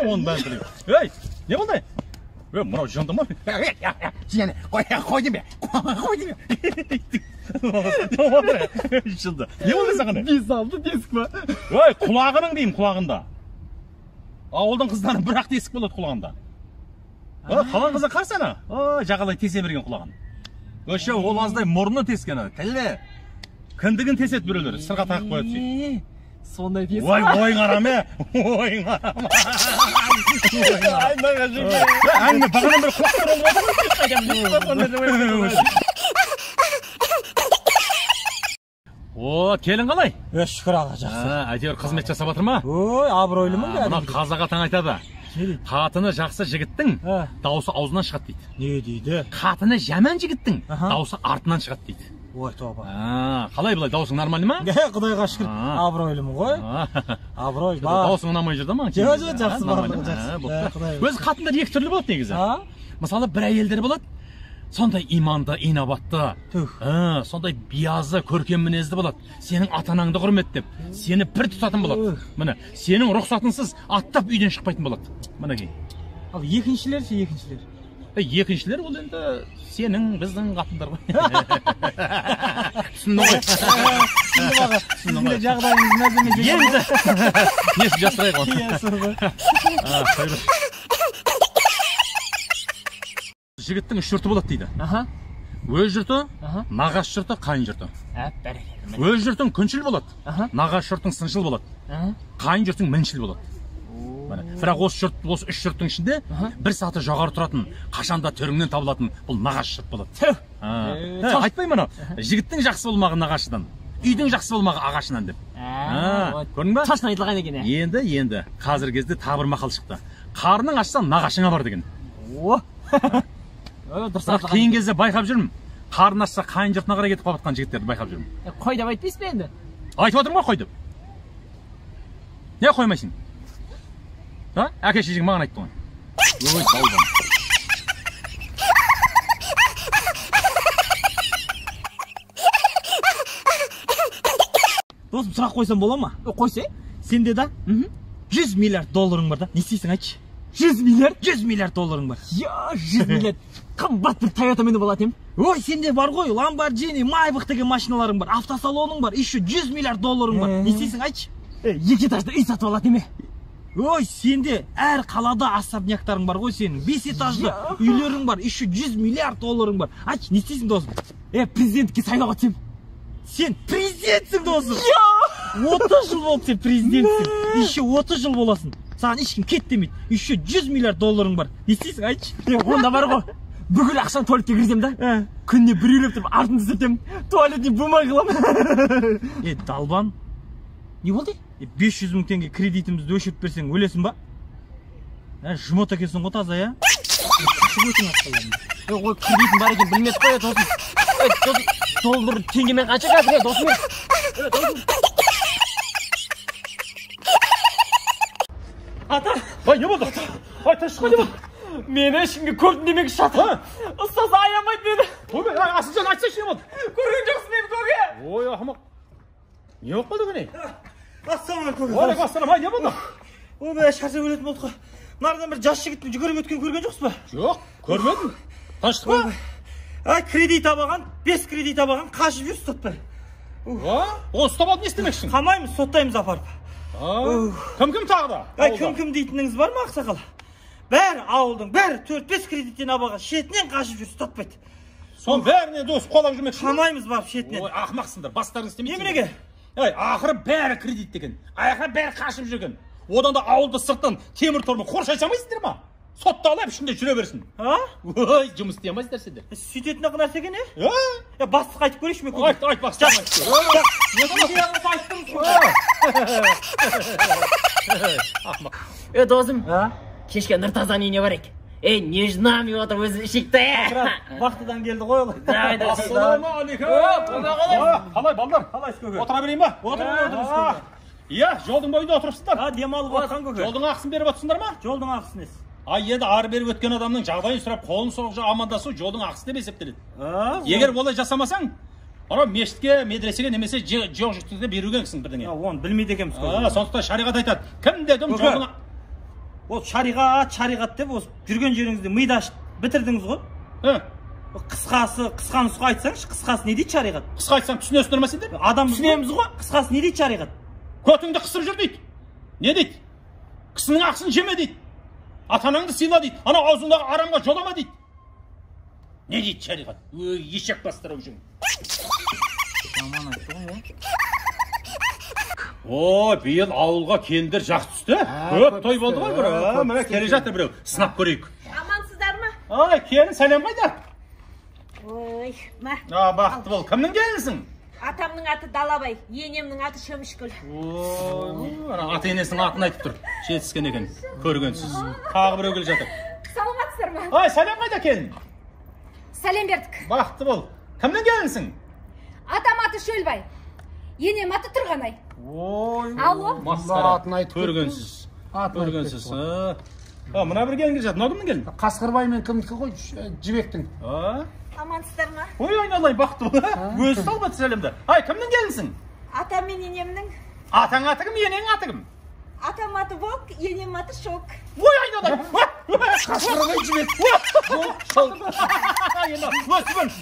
оның бәрін білемін. Ей, не болды? Мынау жынды ма? Жиені, қой деме, қой деме. Жынды. Не болды саған? 5-6 тесік па? Ой, құлағының деймін, құлағында. Ауылдың қыздары бір-ақ тесік болады құлағында. Қаланың қызы қарасана. Жағалай тесе берген құлағын. Өше, ол аздай мұрны тескен, тілі. Кіндігін теседі біреулер, сырға тағып қояды сөйтіп. Сондай тесік. Ой, ойың арам, ойың арам. Әңгіме бағанадан бері құлақтар болып отыр. О, келін қалай? Шүкір аға, жақсы. Әйтеуір қызмет жасап жатыр ма? Ой, абыройлымын да. Мына қазақ атаң айтады. Қатыны жақсы жігіттің даусы аузынан шығады дейді. Не дейді? Қатыны жаман жігіттің даусы артынан шығады дейді. Ой, тоба. Қалай былай, даусың нормальный ма? Құдайға шүкір, абыройлымын ғой. Абырой бар. Даусың ұнамай жүр да ма? Жоқ, жоқ, жақсы, барлығы жақсы. Өзі қатындар екі түрлі болады негізі. Мысалы, бір әйелдер болады, сондай иманды, инабатты, сондай биязы, көркем мінезді болады. Сенің ата-анаңды құрметтеп, сені бір тұтатын болады. Міне, сенің рұқсатынсыз аттап үйден шықпайтын болады. Мінекей. Ал екіншілер ше, екіншілер? Екіншілер ол енді сенің, біздің қатындар ғой. Түсіндің ғой. Түсіндім аға. Сіздің де жағдайыңыз мәз емес екен. Енді несін жасырайық оны? Иә, сол ғой. Жігіттің үш жұрты болады дейді. Өз жұрты, нағашы жұрты, қайын жұрты. Өз жұртың күншіл болады, нағашы жұртың сыншыл болады, қайын жұртың міншіл болады. Бірақ осы жұрт, осы үш жұрттың ішінде бір саты жоғары тұратын, қашанда төріңнен табылатын бұл нағашы жұрт болады. Айтпаймын анау, жігіттің жақсы болмағы нағашыдан, үйдің жақсы болмағы ағашынан деп. Көрдің ба? Точно айтылған екен. Енді қазіргі кезде тағы бір мақал шықты. Қарның ашса нағашыңа бар деген. О! Бірақ кейін кезде байқап жүрмін, қарны ашса қайын жұртына қарай кетіп қалып жатқан жігіттерді байқап жүрмін. Қой деп айтпайсыз ба енді? Айтып отырмын ғой қой деп. Не қоймайсың? Әке шешең маған айтты ғой. Ой, балдам. Досым, сұрақ қойсам бола ма? Қойсай. Сенде да 100 миллиард долларың бар да, не істейсің айтшы? 100 миллиард? 100 миллиард долларың бар. Я, 100 миллиард. Қымбат бір Тойота мініп алатын едім. Ой, сенде бар ғой, Ламборджини, Майбах деген машиналарың бар, автосалоның бар, еще 100 миллиард долларың бар. Не істейсің, айтшы? 2 этажды үй сатып алатын еме. Ой, сенде әр қалада особняктарың бар ғой сенің. 5 этажды үйлерің бар, еще 100 миллиард долларың бар. Айтшы, не істейсің, досым? Президентке сайлауға түсем. Сен президентсің, досым. 30 жыл болды сен президентсің. Еще 30 жыл боласың. Саған ешкім кет демейді. Еще 100 миллиард долларың бар. Не істейсің, айтшы? Онда бар ғой. Бүкіл ақшаны туалетке кіргіземін да. Күніне біреулеп тұрып артын түзетемін. Туалетіне бумай қыламын. Далбан. Не болды? 500 мың теңге кредитімізді өшіріп берсең, өлесің ба? Жұмот екенсің ғой таза, я? Ой, кредитім бар екен, білмедік қой, досым. Досым, доллар теңгемен қанша қазір, досым? Досым. Ата! Ай, не болды? Ай, тыныштық қой, не болды? Мені ешкімге көрдім демекші жатыр. Ұстаз аямайды мені. Ой, Асылжан, айтсайшы, не болды? Көрген жоқсың мені, көке. Ой, ақымақ. Не болып қалды көне? Ассалаумағалейкум. Уағалейкум ассалам. Ай, не болды? Ой, шаршап өлетін болдық қой. Мынадан бір жас жігіттің жүгіріп өткенін көрген жоқсыз ба? Жоқ, көрмедім. Тыныштық па? Ай, кредит алған, 5 кредит алған, қашып жүр, ұстатпай. Оны ұстап алып не істемекшісің? Қамаймыз, соттаймыз апарып. Кім-кім тағы да? Ай, кім-кім дейтініңіз бар ма, ақсақал? Бәрі ауылдың, бәрі 4-5 кредиттен алған, шетінен қашып жүр, ұстатпайды. Соның бәріне дос қуалап жүрмекші. Қамаймыз барып шетінен. Ой, ақымақсыңдар, бастарың істемейді. Неменеге? Ай, ақыры бәрі кредит деген. Ақыры бәрі қашып жүрген. Одан да ауылды сырттан темір тормен қоршай салмайсыңдар ма? Сотталып ішінде жүре берсін. А? Ой, жұмыс істей алмайсыздар сендер. Сөйтетін ақ нәрсе екен, е? Е, бастық айтып көрейінші мен көке. Айт, айт, бастық. Айт. Е, досым. Кешке Нұртазаның үйіне барайық. Ей, нежнами отыр өзі ішекті. Бақтыдан келді ғой ол. Ассалаумағалейкум. Қалай, балдар? Қалайсыз көке? Отыра берейін ба? Отырыңыз көке. Иә, жолдың бойында отырыпсыздар. Демалып отқан көке. Жолдың ақысын беріп отырсыңдар ма? Жолдың ақысы несі? Ай, енді ары бері өткен адамның жағдайын сұрап, қолын соғып амандасу жолдың ақысы деп есептеледі. Егер олай жасамасаң, анау мешітке, медресеге немесе жоқ жіктікке беругенсің бірдеңе. Оны білмейді екенбіз көке. Сондықтан шариғат айтады. Кім дедім жолдың. Ол шариғат, шариғат деп осы жүрген жеріңізде миды ашып бітірдіңіз ғой. Қысқасы, қысқа нұсқа айтсаңшы, қысқасы не дейді шариғат? Қысқа айтсаң түсінесіңдер ма сендер? Адам түсінеміз ғой. Қысқасы не дейді шариғат? Көтіңді қысып жүр дейді. Не дейді? Кісінің ақысын жеме дейді. Ата-анаңды сыйла дейді. Анау аузыңдағы арамға жолама дейді. Не дейді шариғат? Өй, ешек бастырып жүрмін. Жаман айтты ғой. О, биыл ауылға келіндер жақсы түсті. Көп той болды ғой бір. Міне келе жатыр біреу. Сынап көрейік. Амансыздар ма? Ай, келін, сәлем қайда? Ой, ма. Бақытты бол. Кімнің келінісің? Атамның аты Далабай, енемнің аты Шөмішкүл. Ой, ата енесінің атын айтып тұр. Жетіскен екен, көргенсіз. Тағы біреу келе жатыр. Саламатсыздар ма? Ай, сәлем қайда келін? Сәлем бердік. Бақытты бол. Кімнің келінісің? Атам аты Шөлбай, енем аты Тұрғанай. Ой, алло. Масқара. Көргенсіз. Көргенсіз. Мына бір келін келе жатыр. Мынау кімнің келіні? Қасқырбай мен кімдікі ғой? Жібектің. Амансыздар ма? Ой, айналайын, бақытты бол. Өзі салмады сәлемді. Ай, кімнің келінісің? Атам мен енемнің. Атаң аты кім, енең аты кім? Атам аты Волк, енем аты Шок. Ой, айналайын. Қасқырбай Жібек. Өсіп,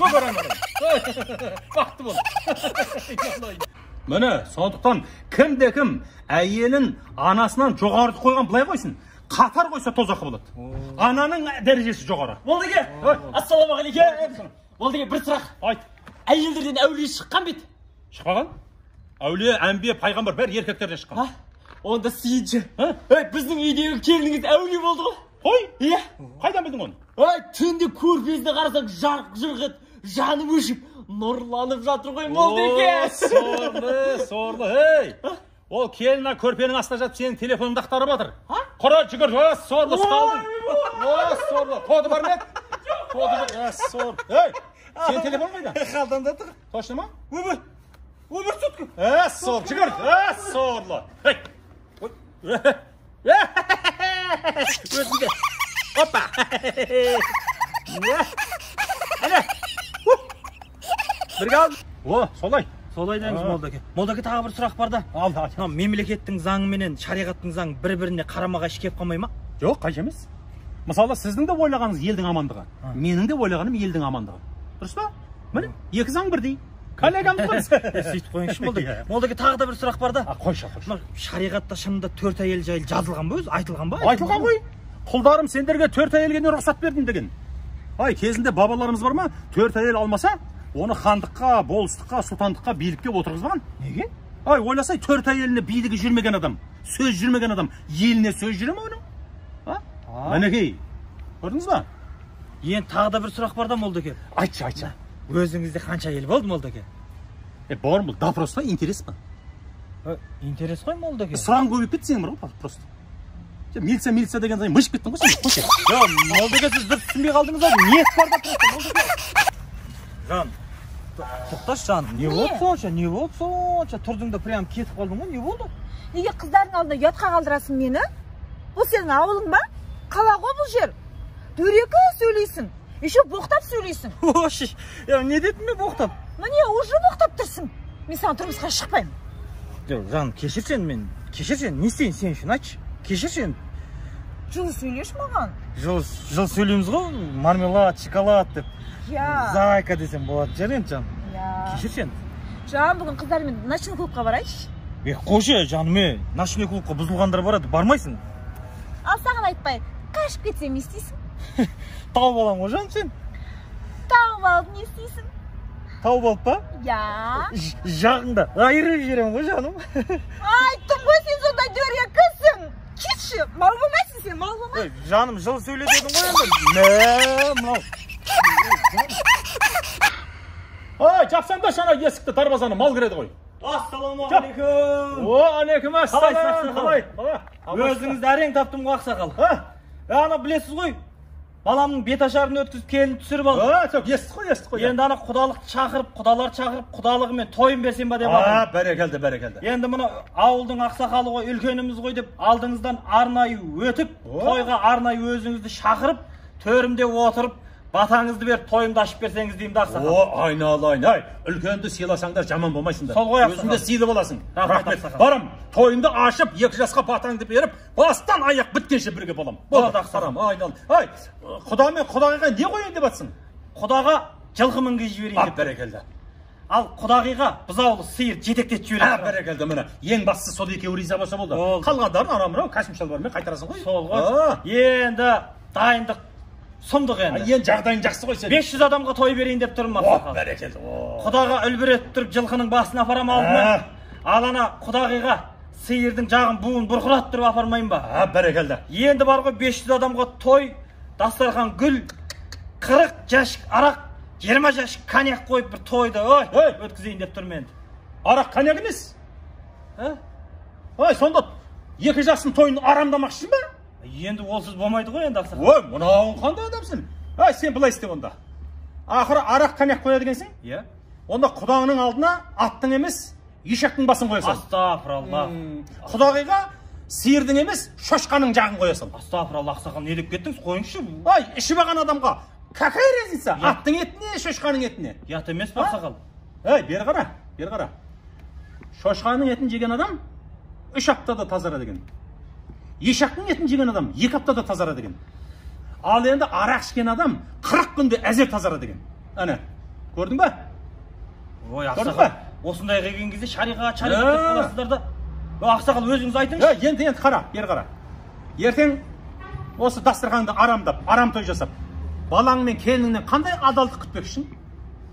көк айналайын. Бақытты бол. Міне, сондықтан кімде кім әйелін анасынан жоғары қойған былай қойсын, қатар қойса тозақы болады. Ананың дәрежесі жоғары. Молдеке, ассалаумағалейкум. Молдеке, бір сұрақ. Айт. Әйелдерден әулие шыққан бе? Шықпаған. Әулие, әмбие, пайғамбар бәрі еркектерден шыққан. Онда сүйінші. Біздің үйдегі келініңіз әулие болды ғой. Қой? Иә. Қайдан білдің оны? Ай, түнде көрпесіне қарасаң жарқ жұрқ етіп, жанып өшіп, нұрланып жатыр ғой Молдеке. Сорлы, сорлы, ей. Ол келін көрпенің астына жатып сенің телефоныңды ақтарып жатыр. Құра жүгір, сорлы ұсталдың. Сорлы, коды бар ма еді? Коды жоқ, сорлы. Ей, сенің телефон қайда? Қалтамда тұр. Точно ма? Өмір, өмір сотка. Сорлы, жүгір, сорлы. Ей. Өзінде. Опа. Әне. Бірге ал. О, солай. Солай деңіз, Молдеке. Молдеке, тағы бір сұрақ бар да. Ал, ал. Мемлекеттің заңы менен шариғаттың заңы бір-біріне қарама-қайшы келіп қалмай ма? Жоқ, қайшы емес. Мысалы, сіздің де ойлағаныңыз елдің амандығы, менің де ойлағаным елдің амандығы. Дұрыс па? Міне, екі заң бірдей. Коллегамыз ғой. Сөйтіп қойыңызшы, молдеке. Молдеке, тағы да бір сұрақ бар да. Қойшы, қойшы. Шариғатта шынында 4 әйел жайлы жазылған ба өзі? Айтылған ба? Айтылған ғой. Құлдарым, сендерге 4 әйелге не рұқсат бердім деген. Ай, кезінде бабаларымыз бар ма? 4 әйел алмаса, оны хандыққа, болыстыққа, сұлтандыққа, билікке отырғызбаған. Неге? Ай, ойласай, 4 әйеліне билігі жүрмеген адам, сөз жүрмеген адам, еліне сөз жүре ме оның? А? Мінекей. Көрдіңіз ба? Енді тағы да бір сұрақ бар да, молдеке. Айтшы, айтшы. Өзіңізде қанша әйел болды, молдеке? Бауырым, бұл допрос па, интерес па? Интерес қой, молдеке. Сұрағың көбейіп кетті сенің бар ғой, просто. Милиция, милиция деген сайын мышып кеттің ғой сен. Қойшы. Жоқ, молдеке, сіз дұрыс түсінбей қалдыңыз ау. Ниет бар да просто, молдеке. Жан, тоқташы, жан. Не болды сонша? Не болды сонша? Тұрдың да прям кетіп қалдың ғой, не болды? Неге қыздардың алдында ұятқа қалдырасың мені? Бұл сенің ауылың ба? Қала ғой бұл жер. Дөрекі сөйлейсің. Еще боқтап сөйлейсің. Ош, не дедім мен боқтап? Міне, уже боқтап тұрсың. Мен саған тұрмысқа шықпаймын. Жоқ, жан, кешір сен мен. Кешір сен, не істейін сен үшін, айтшы. Кешір сен. Жылы сөйлеші маған. Жылы сөйлейміз ғой, мармелад, шоколад деп. Я. Зайка десем болады, жар енді, жан. Я. Кешір сен. Жан, бүгін қыздармен ночной клубқа барайыншы. Қойшы, жаным, ночной клубқа бұзылғандар барады, бармайсың. Ал саған айтпай, қашып кетсем не істейсің? Тауып алам ғой, жаным, сен. Тауып алып не істейсің? Тауып алып па? Я. Жағыңда айырып жіберемін ғой, жаным. Айттым ғой, сен сондай дөрекісің. Кетші, мал болмайсың сен, мал болмайсың. Жаным, жылы сөйле дедің ғой енді. Мә, мынау. Ай, жапсаңдаршы ана есікті, дарбазаны, мал кіреді ғой. Ассалаумағалейкум. Уағалейкум ассалам. Қалай? Өзіңізді әрең таптым ғой, ақсақал. Ана білесіз ғой, баламның беташарын өткізіп, келін түсіріп алды. Жоқ, естік қой, естік қой. Енді ана құдалықты шақырып, құдалар шақырып, құдалығымен тойын берсем ба деп алдым. Бәрекелді, бәрекелді. Енді мына ауылдың ақсақалы ғой, үлкеніміз ғой деп алдыңыздан арнайы өтіп, тойға арнайы өзіңізді шақырып, төрімде отырып, батаңызды беріп, тойымды ашып берсеңіз деймін да, ақсақал. О, айналайын, ай, үлкенді сыйласаңдар жаман болмайсыңдар. Сол ғой, ақсақал. Өзіңді сыйлы боласың. Рахмет. Барам, тойымды ашып, 2 жасқа батаңды беріп, бастан аяқ біткенше бірге болам. Болды, ақсақал. Айналайын. Ай, құда мен құдағиға не қояйын деп атсың? Құдаға жылқы мінгізіп жіберейін деп. Бәрекелді. Ал құдағиға бұзаулы сиыр жетектетіп жіберейін. Бәрекелді, міне. Ең бастысы сол екеуі риза болса болды. Қалғандарын ана мынау костюм шалбармен қайтарасың ғой. Сол ғой. Енді дайындық сұмдық енді. Енді жағдайың жақсы ғой сенің. 500 адамға той берейін деп тұрмын, ақсақал. Бәрекелді. Құдаға үлбіретіп тұрып жылқының басын апарам алдына. Ал ана құдағиға сиырдың жағын буын бұрқыратып тұрып апармайын ба? Бәрекелді. Енді бар ғой 500 адамға той, дастархан гүл, 40 жәшік арақ, 20 жәшік коньяк қойып бір тойды өткізейін деп тұрмын енді. Арақ коньяк емес. Ой, сонда 2 жастың тойын арамдамақшысың ба? Енді олсыз болмайды ғой енді, ақсақал. Ой, мынауың қандай адамсың? Ай, сен былай істе онда. Ақыры арақ коньяк қояды екенсің? Иә. Онда құдаңның алдына аттың емес, ешектің басын қоя сал. Астағфиралла. Құдағиға сиырдың емес, шошқаның жағын қоя сал. Астағфиралла, ақсақал, не деп кеттіңіз? Қойыңызшы. Ай, ішіп алған адамға какая разница? Аттың етіне, шошқаның етіне. Ұят емес пе, ақсақал? Ей, бері қара, бері қара. Шошқаның етін жеген адам 3 аптада тазарады екен. Ешектің етін жеген адам 2 аптада тазарады екен. Ал енді арақ ішкен адам 40 күнде әзер тазарады екен. Әне, көрдің ба? Ой, ақсақал, осындай келген кезде шариғат, шариғат деп қаласыздар да. Ақсақал, өзіңіз айтыңызшы. Енді қара, бері қара. Ертең осы дастарханды арамдап, арам той жасап, балаң мен келініңнен қандай адалдық күтпекшісің?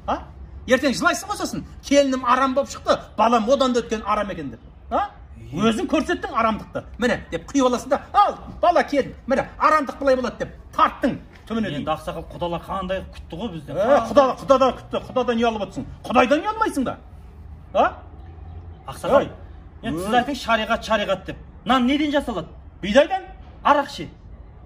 А? Ертең жылайсың ғой сосын. Келінім арам болып шықты, балам одан да өткен арам екен деп. А? Өзің көрсеттің арамдықты. Міне деп құйып аласың да, ал бала келін, міне арамдық былай болады деп тарттың түбіне дейін. Енді ақсақал, құдалар қандай күтті ғой бізден. Құдадан күтті, құдадан ұялып отырсың. Құдайдан ұялмайсың да. А? Ақсақал, енді сіз айтыңыз шариғат, шариғат деп. Нан неден жасалады? Бидайдан. Арақ ше?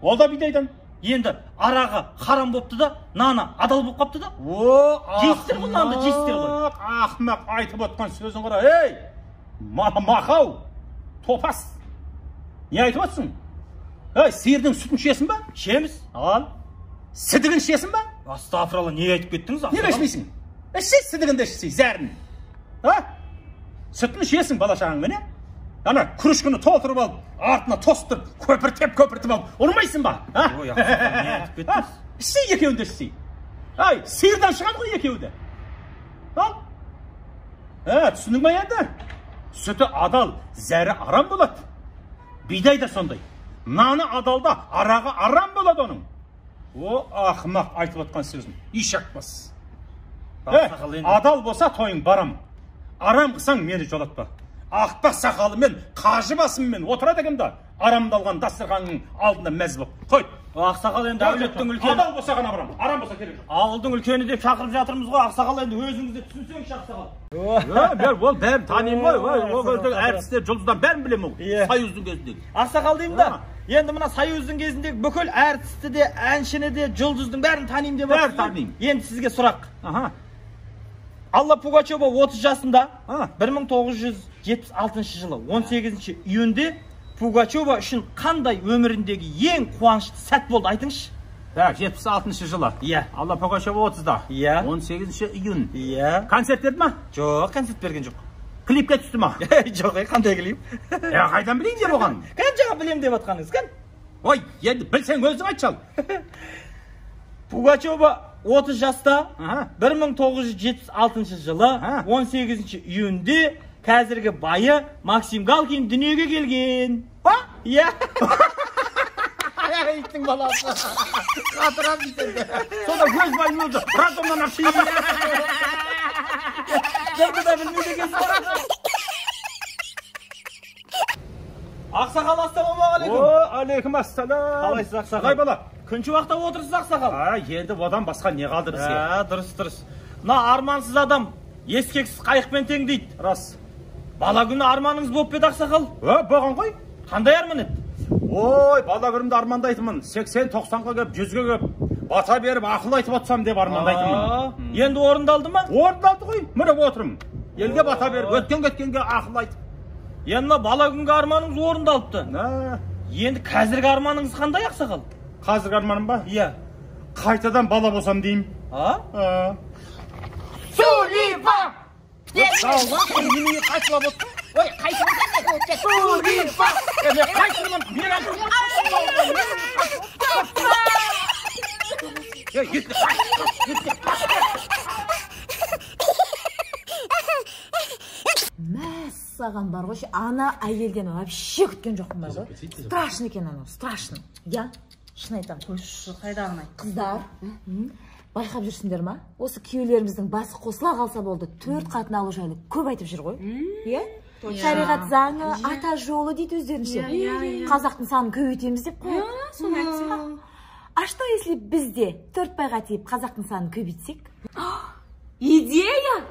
Ол да бидайдан. Енді арағы харам болыпты да, наны адал болып қапты да. О, жейсіздер ғой нанды, жейсіздер ғой. Ақымақ, айтып отқан сөзің қара. Ей, мақау, топас. Не айтып отырсың? Ей, сиырдың сүтін ішесің ба? Ішеміз. Ал, сідігін ішесің ба? Астағфиралла, не айтып кеттіңіз? Неге ішмейсің? Ішсей, сідігін де ішсей, зәрін. А? Сүтін ішесің бала шағаңмен, е? Ана кружканы толтырып алып, артына тостырып, көпіртіп алып, ұрмайсың ба? Ой, ақсақал, не айтып кеттіңіз? Ішсей екеуін де ішсей. Ай, сиырдан шығады ғой екеуі де. Ал? Түсіндің ба енді? Сүті адал, зәрі арам болады. Бидай да сондай. Наны адалда, арағы арам болады оның. О, ақымақ айтып отқан сөзім. Ишак бас. Адал болса тойың барам. Арам қылсаң мені жолатпа. Ақпақ сақалымен, қажы басыммен отырады екен да, арамдалған дастарханның алдында мәз болып. Қой. Ақсақал енді әулеттің үлкені. Адал болса ғана барам, арам болса керек жоқ. Ауылдың үлкені деп шақырып жатырмыз ғой, ақсақал енді өзіңіз де түсінсеңізші, ақсақал. Ол бәрін танимын ғой, ол кездегі әртістер, жұлдыздар бәрін білемін ол. Союздың кезіндегі. Ақсақал деймін да. Енді мына союздың кезіндегі бүкіл әртісті де, әншіні де, жұлдыздың бәрін танимын деп бәрін танимын. Енді сізге сұрақ. Алла Пугачева 30 жасында 1976 жылы 18 июньде Пугачева үшін қандай өміріндегі ең қуанышты сәт болды, айтыңызшы? Так, 76 жылы. Иә. Алла Пугачева 30-да. Иә. 18 июнь. Иә. Концерт берді ма? Жоқ, концерт берген жоқ. Клипке түсті ма? Жоқ, қандай клип? Қайдан білейін деп оған? Кән жаңа білем деп атқаныңыз, кән? Ой, енді білсең өзің айтшы ал. Пугачева 30 жаста 1976 жылы 18 июньде қазіргі байы Максим Галкин дүниеге келген. Ба? Иә. Иттің баласы. Қатырам дейді. Сонда өз байын өзі роддомнан алып шығады. Жырды да білмейді екенсіз. Ақсақал, ассалаумағалейкум. О, алейкум ассалам. Қалайсыз, ақсақал? Қалай бала? Күнші уақытта отырсыз, ақсақал. Енді одан басқа не қалды бізге? Дұрыс, дұрыс. Мына армансыз адам ескексіз қайықпен тең дейді. Рас. Бала күні арманыңыз болып па еді, ақсақал? Болған ғой. Қандай арман еді? Ой, бала күнімде армандайтынмын. 80-90-ға келіп, 100-ге келіп, бата беріп, ақыл айтып отырсам деп армандайтынмын. Енді орындалды ма? Орындалды ғой. Міне отырмын. Елге бата беріп, өткен-кеткенге ақыл айтып. Енді мына бала күнгі арманыңыз орындалыпты. Енді қазіргі арманыңыз қандай, ақсақал? Қазіргі арманым ба? Иә. Қайтадан бала болсам деймін. А? Сулипа! Немене қайталап отырсың? Ой, қайталап отырсың. Сулипа! Мен қайталамын. Мен Мәссаған бар ғой, ана әйелден вообще күткен жоқпын бар ғой. Страшно екен анау, страшно. Я шын айтамын. Қойшы, қайдағын айт. Қыздар, байқап жүрсіңдер ма? Осы күйеулеріміздің басы қосыла қалса болды, 4 қатын алу жайлы көп айтып жүр ғой. Иә? Шариғат заңы, ата жолы дейді өздерінше. Қазақтың санын көбейтеміз деп қояды. Соны айтсың. А что если бізде 4 байға тиіп қазақтың санын көбейтсек? Идея!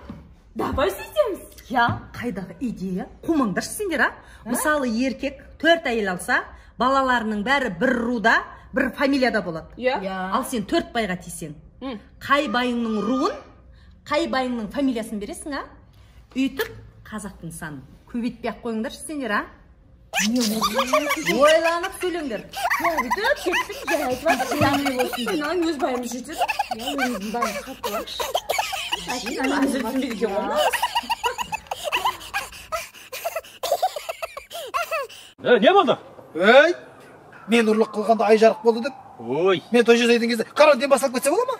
Давай сөйтеміз. Я, қайдағы идея? Қумаңдаршы сендер, а? Мысалы, еркек 4 әйел алса, балаларының бәрі бір руда, бір фамилияда болады. Ал сен 4 байға тисең, қай байыңның руын, қай байыңның фамилиясын бересің, а? Үйтіп қазақтың санын көбейтпей ақ қойыңдаршы сендер, а? Ойланып сөйлеңдер. Бүйтіп кеттік, жаңа айтып жатыр, Айналайын, өз байымыз жетеді. Иә, өзіміздің байымыз қатты болайықшы. Түсінбейді екен ғой. Не болды? Ей, мен ұрлық қылғанда ай жарық болды деп. Ой. Мен той жасайтын кезде карантин басталып кетсе бола ма?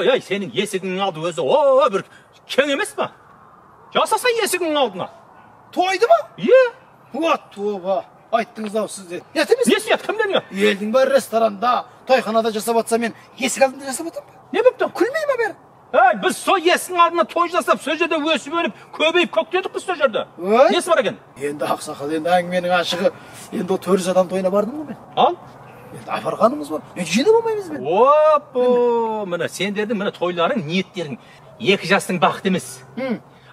Ей, сенің есігіңнің алды өзі, о, бір кең емес па? Жасаса есігіңнің алдына. Тойды ма? Е. Уа, тоба, айттыңыз ау сіз де. Ұят емес? Несі ұят, кімнен ұят? Елдің бәрі ресторанда, тойханада жасап жатса, мен есік алдында жасап жатамын ба? Не бопты? Күлмей ме бәрі? Ей, біз сол есіктің алдына той жасап, сол жерде өсіп өніп, көбейіп көктедік біз сол жерде. Несі бар екен? Енді ақсақал, енді әңгіменің ашығы, енді ол 400 адам тойына бардым ғой мен. Ал? Енді апарғанымыз бар. Енді жинап алмаймыз бе? Оппо, міне сендердің міне тойларың, ниеттерің екі жастың бақыты емес.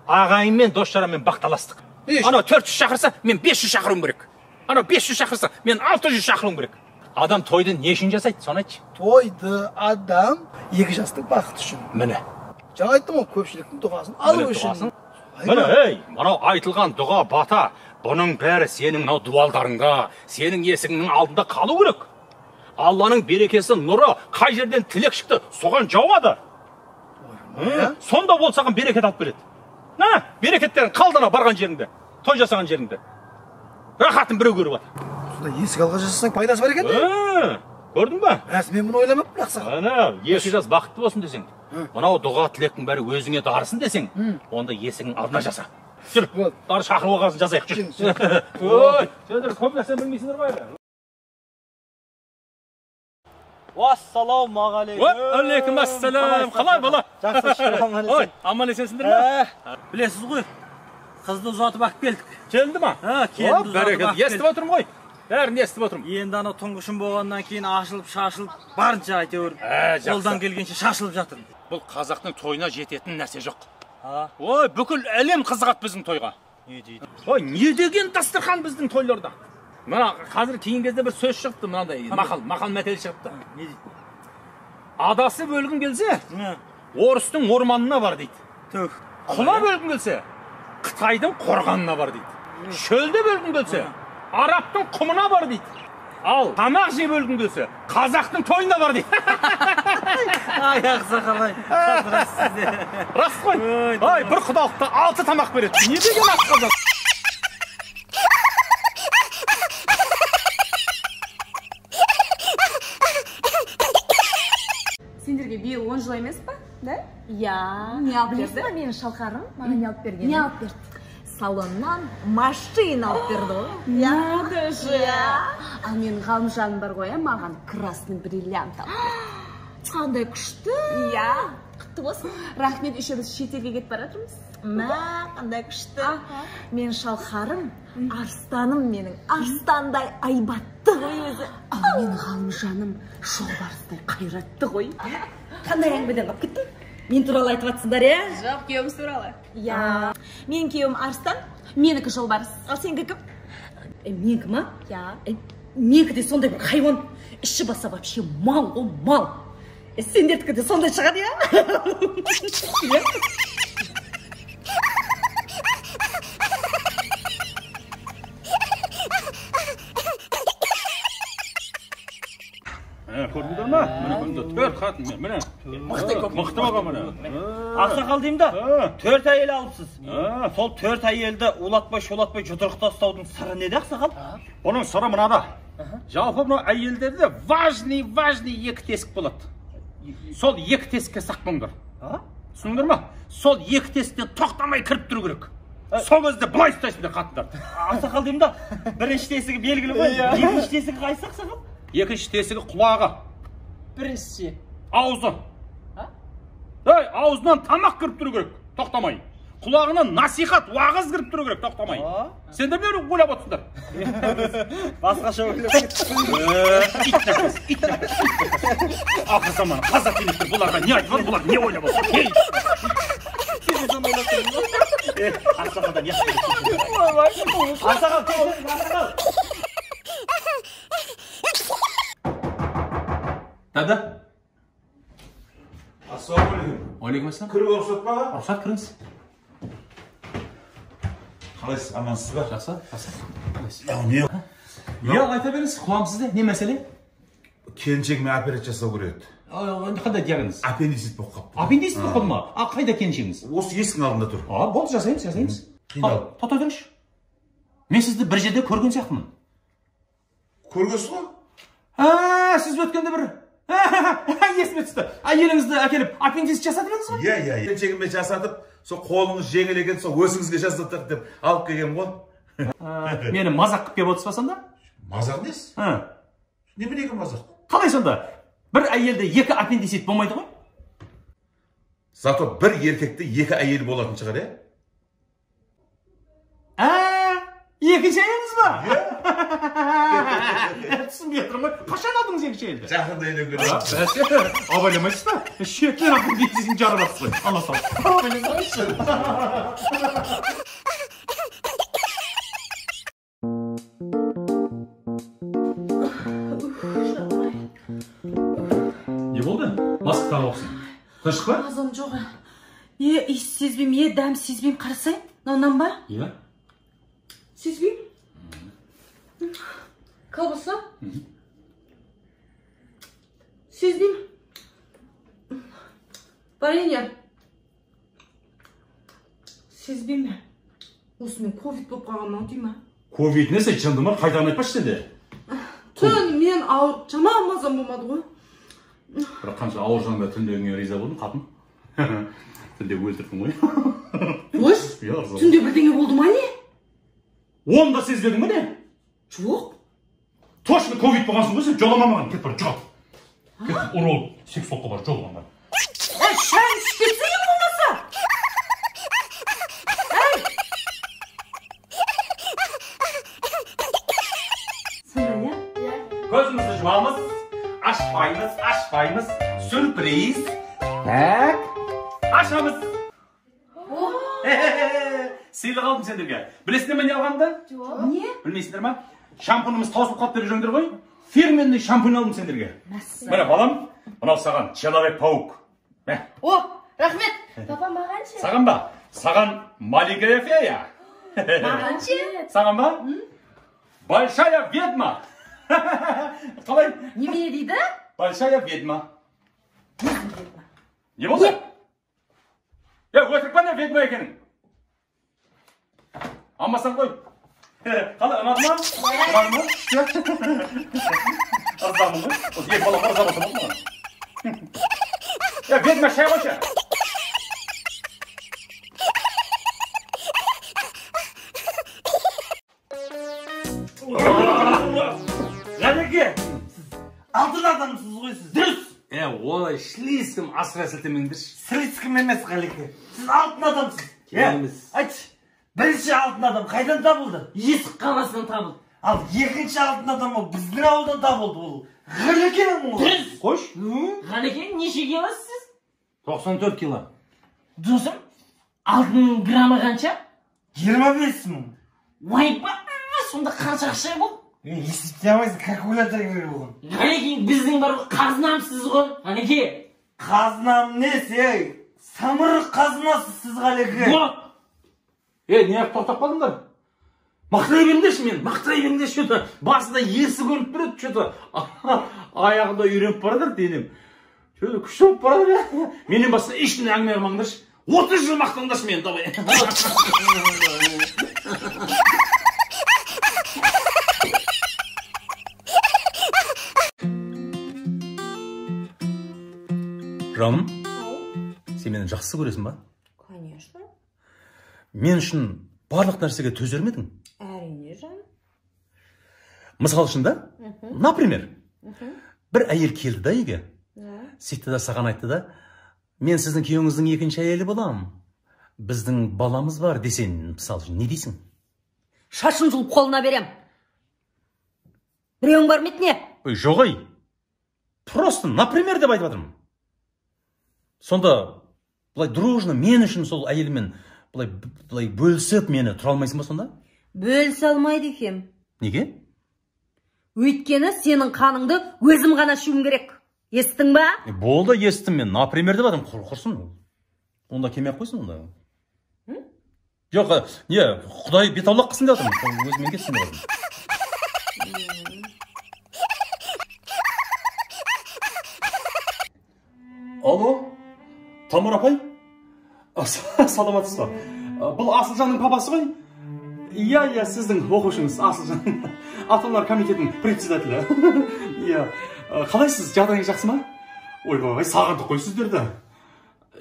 Ағайынмен, дос-жаранмен бақталастық. Анау 400 шақырса, мен 500 шақыруым керек. Анау 500 шақырса, мен 600 шақыруым керек. Адам тойды не үшін жасайды, соны айтшы. Тойды адам екі жастың бақыты үшін. Міне. Жаңа айттым ғой, көпшіліктің дұғасын алу үшін. Міне, ей, мынау айтылған дұға, бата, бұның бәрі сенің мынау дуалдарыңда, сенің есігіңнің алдында қалу керек. Алланың берекесі, нұры қай жерден тілек шықты, соған жауады. Сонда ол саған берекет алып береді. На, берекеттерін қалдана барған жеріңде, той жасаған жеріңде. Рахатын біреу көріп жатыр. Сонда есік алға жасасаң пайдасы бар екен де? Көрдің ба? Мен мұны ойламаппын, ақсақал. Ана, екі жас бақытты болсын десең, мынау дұға тілектің бәрі өзіңе дарысын десең, онда есігің алдына жаса. Жүр, бары шақырып алғасын жазайық, жүр. Ой, сендер көп нәрсе білмейсіңдер ғой әлі. Ассалаумағалейкум. Уағалейкум ассалам. Қалай бала? Жақсы, шүкір, аман есен. Ой, аман есенсіңдер ме? Білесіз ғой, қызды ұзатып алып келдік. Келінді ма? Келінді ұзатып алып келдік. Естіп отырмын ғой. Бәрін естіп отырмын. Енді анау тұңғышым болғаннан кейін ашылып, шашылып, барынша әйтеуір қолдан келгенше шашылып жатырмын. Бұл қазақтың тойына жететін нәрсе жоқ. Ой, бүкіл әлем қызығады біздің тойға. Не дейді? Ой, не деген дастархан біздің тойларда. Мына қазір кейінгі кезде бір сөз шығыпты, мынандай мақал мәтел шығыпты. Не дейді? Адасып өлгің келсе, орыстың орманына бар дейді. Түк. Құлап өлгің келсе, Қытайдың қорғанына бар дейді. Шөлдеп өлгің келсе, арабтың құмына бар дейді. Ал тамақ жеп өлгің келсе, қазақтың тойына бар дейді. Ай, ақсақал, рас қой. Ай, бір құдалықта 6 тамақ береді. Не деген асқазан? Сендерге биыл 10 жыл емес па, да? Иә. Не алып берді? Білесің ба, менің шалқарым маған не алып берген? Не алып берді? Салоннан машина алып берді ғой. Надо же! Ал менің Ғалымжаным бар ғой, маған красный бриллиант алып берді. Қандай күшті! Иә. Құтты болсын. Рахмет, еще біз шетелге кетіп бара жатырмыз. Мә, қандай күшті. Менің шалқарым, арыстаным менің, арыстандай айбатты ғой өзі. Ал менің Ғалымжаным жолбарыстай қайратты ғой. Қандай әңгімеден қалып кеттің? Мен туралы айтып жатсыңдар, иә? Жоқ, күйеуіміз туралы. Иә. Менің күйеуім арыстан, менікі жолбарыс. Ал сенікі кім? Менікі ма? Иә. Менікі де сондай бір хайуан. Іші баса вообще мал ғой, мал. Сендердікі де сондай шығады, иә? Көрдіңдер ма? Міне көрдіңдер. 4 қатын мен, міне. Мықты болған міне. Ақсақал деймін да, 4 әйел алыпсыз. Сол 4 әйелді улатпай, шулатпай жұдырықта ұстаудың сыры неде, ақсақал? Бұның сыры мынада. Жалпы мынау әйелдерде важный екі тесік болады. Сол екі тесікке сақ болыңдар. Түсіндіңдер ма? Сол екі тесіктен тоқтамай кіріп тұру керек. Сол кезде былай ұстайсыңдар қатындарды. Ақсақал деймін да, бірінші тесігі белгілі ғой. Екінші тесігі қайсы, ақсақал? Екінші тесігі құлағы. Біріншісі аузы. Ей, аузынан тамақ кіріп тұру керек, тоқтамай. Құлағынан насихат, уағыз кіріп тұру керек, тоқтамай. Сендер не ойлап отырсыңдар? Басқаша ойлап кеттік. Ит нәпес. Ақыр заманы қазақ демектер, бұларға не айтып отыр, бұлар не ойлап отыр? Ақсақалдан не Ақсақал, ақсақал. Дада. Ассалаумағалейкум. Уағалейкум ассалам. Кіруге рұқсат па? Рұқсат, кіріңіз. Қалайсыз, амансыз ба? Жақсы, жақсы. Қалайсыз? Не? Не айта беріңіз, құлағым сізде. Не мәселе? Келіншегіме операция жасау керек еді. Қандай диагноз? Аппендицит болып қалыпты. Аппендицит болып қалды ма? А қайда келіншегіңіз? Осы есіктің алдында тұр. А, болды, жасаймыз, жасаймыз. Қиналып. Тоқтай тұрыңызшы. Мен сізді бір жерде көрген сияқтымын. Көргенсіз ғой? А, сіз өткенде бір есіме түсті. Әйеліңізді әкеліп аппендицит жасатып едіңіз ғой? Иә, иә. Келіншегіме жасатып, сол қолыңыз жеңіл екен, сол өзіңізге жасатып деп алып келгенмін ғой. Мені мазақ қылып келіп отырсыз ба сонда? Мазақ несі? Неменеге мазақ? Қалай сонда? Бір әйелде екі аппендицит болмайды ғой? Зато бір еркекте екі әйел болатын шығар, иә? Екінші әйеліңіз ба? Түсінбей отырмын ғой. Қашан алдыңыз екінші әйелді? Жақында үйленген. Абайламайсыз ба? Шетінен аппендицитін жарып жатсыз ғой. Алла сау. Абайламайсыз. Не болды? Маска тағып алыпсың. Тыныштық па? Мазам жоқ. Е, иіс сезбеймін, е, дәм сезбеймін. Қарасай, мынау нан ба? Иә. Сезбеймін. Колбаса? Сезбеймін. Варенье? Сезбеймін. Осымен ковид болып қалған ау деймін. Ковид несі, жынды ма? Қайтадан айтпашы сен де. Түн мен ауырып, жаман мазам болмады ғой. Бірақ қанша ауыр жанға түндегіңе риза болдым, қатын. Түнде өлтірдің ғой. Қойшы, түнде бірдеңе болды ма не? Оны да сезбедің бе не? Жоқ. Точно ковид болғансың ғой сен, жолама маған. Кет бар, жоғал. Кет, урол, сексологқа бар, жолама маған. Әй, шайын ішіп кетсең болмаса. Әй! Сонда, иә? Көзімізді жұмамыз, ашпаймыз, ашпаймыз, сюрприз. Так, ашамыз. Сыйлық алдым сендерге. Білесіңдер ме не алғанымды? Жоқ. Не? Білмейсіңдер ма? Шампунымыз таусылып қалды деп жүріңдер ғой. Фирменный шампунь алдым сендерге. Міне балам, мынау саған Человек-паук. О, рахмет. Папа, маған ше? Саған ба? Саған маленькая фея. Маған ше? Саған ба? Большая ведьма. Қалай? Немене дейді? Большая ведьма. Не болды? Өтірік па не ведьма екенің? Алмасаң қой. Қалай, ұнады ма? Ұнады ма? Ырзамын ғой. Осы екі балам ырза болса болды ма? Ведьма шай қойшы. Ғалеке, сіз алтын адамсыз ғой сіз. Дұрыс. Олай слишком асыра сілтемеңдерші. Слишком емес, Ғалеке. Сіз алтын адамсыз. Айтшы, бірінші алтын адам қайдан табылды? Есік қаласынан табылды. Ал екінші алтын адам ол біздің ауылдан табылды. Ол Ғалеке ол. Дұрыс. Қойш. Ғалеке, неше килосыз сіз? 94 кило. Досым, алтынның граммы қанша? 25 мың. Ойбай, сонда қанша ақша бұл? Есептей алмайсың, калькулятор керек оған. Ғалеке, біздің бар ғой, қазынамсыз ғой, Ғалеке. Қазынам несі, ей? Самұрық қазынасы сіз, Ғалеке. Вот. Неғып тоқтап қалдыңдар? Мақтай беріңдерші мен, мақтай беріңдерші, что-то басында ерсі көрініп тұр еді, что-то аяғында үйреніп баратыр денем. Что-то күшті болып баратыр. Менен басқа ешкімнен әңгіме қылмаңдаршы. 30 жыл мақтаңдаршы мені, давай. Жаным, сен мені жақсы көресің ба? Конечно. Мен үшін барлық нәрсеге төзер ме едің? Әрине, жаным. Мысал үшін да, например, бір әйел келді да үйге, сөйтті да саған айтты да, мен сіздің күйеуіңіздің екінші әйелі боламын, біздің баламыз бар десең, мысал үшін, не дейсің? Шашын жұлып қолына берем. Біреуің бар ма еді не? Ой, жоқ ай. Просто, например деп айтып жатырмын. Сонда былай дружно мен үшін сол әйелмен былай бөлісіп мені тұра алмайсың ба сонда? Бөлісе алмайды екем. Неге? Өйткені сенің қаныңды өзім ғана ішуім керек. Естің ба? Болды, естім мен. Например деп жатырмын. Құрсын. Онда келмей ақ қойсын онда. Жоқ, не, Құдай бет аулақ қылсын деп жатырмын. Өзімен кетсін деп жатырмын. Алло, Тамара апай? Саламатсыз ба? Бұл Асылжанның папасы ғой? Иә, иә, сіздің оқушыңыз Асылжан. Ата-аналар комитетінің председателі. Иә. Қалайсыз? Жағдайыңыз жақсы ма? Ойбай, сағындық қой сіздерді.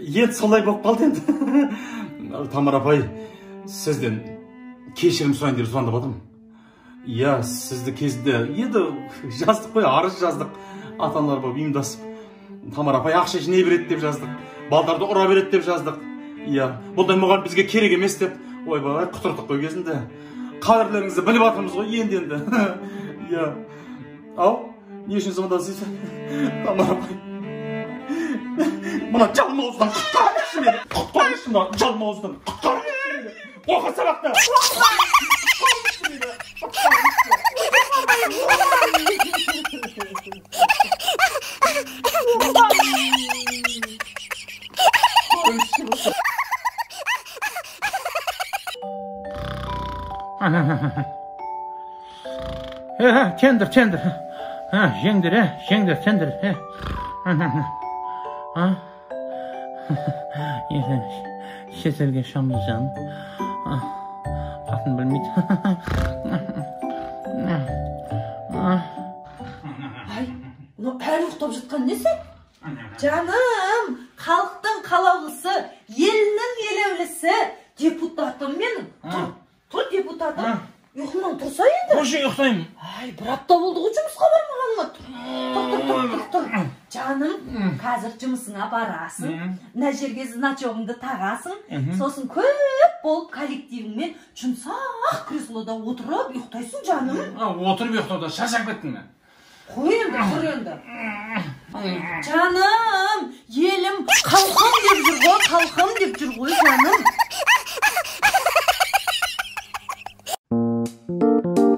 Ет солай болып қалды енді. Тамара апай, сізден кешірім сұрайын деп звондап жатырмын. Иә, сізді кезінде енді жаздық қой, арыз жаздық. Ата-аналар болып ұйымдасып. Тамара апай ақша жинай береді деп жаздық. Балдарды ұра береді деп жаздық. Иә, бұндай мұғалім бізге керек емес деп. Ойбай, құтырдық қой кезінде. Қадірлеріңізді біліп жатырмыз ғой енді-енді. Иә. Ау, не үшін звондадыңыз? Тамара апай. Мына жалмауыздан құтқарыңызшы мені. Құтқарыңызшы мына жалмауыздан. Құтқарыңызшы мені. Оқы сабақты. Құтқарыңызшы мені. Құтқарыңызшы. Тендер, тендер. Жеңдер, жеңдер, тендер. Ертең шетелге ұшамыз, жаным. Атын білмейді. Ай, мынау әлі ұйықтап жатқан несі? Жаным, халықтың қалаулысы, елінің елеулісі, депутатым менің. Тұр, тұр депутатым. Ұйқыңнан тұрса енді. Қойшы, ұйықтаймын. Ай, бір апта болды ғой жұмысқа бармағаныма. Тұр, тұр, тұр, тұр, тұр. Жаным, қазір жұмысыңа барасың. Мына жерге значогыңды тағасың. Сосын көп болып коллективіңмен жұмсақ креслода отырып ұйықтайсың, жаным. Отырып ұйықтауда шаршап кеттім мен. Қой енді, тұр енді. Жаным, елім халқым деп жүр ғой, халқым деп жүр ғой, жаным.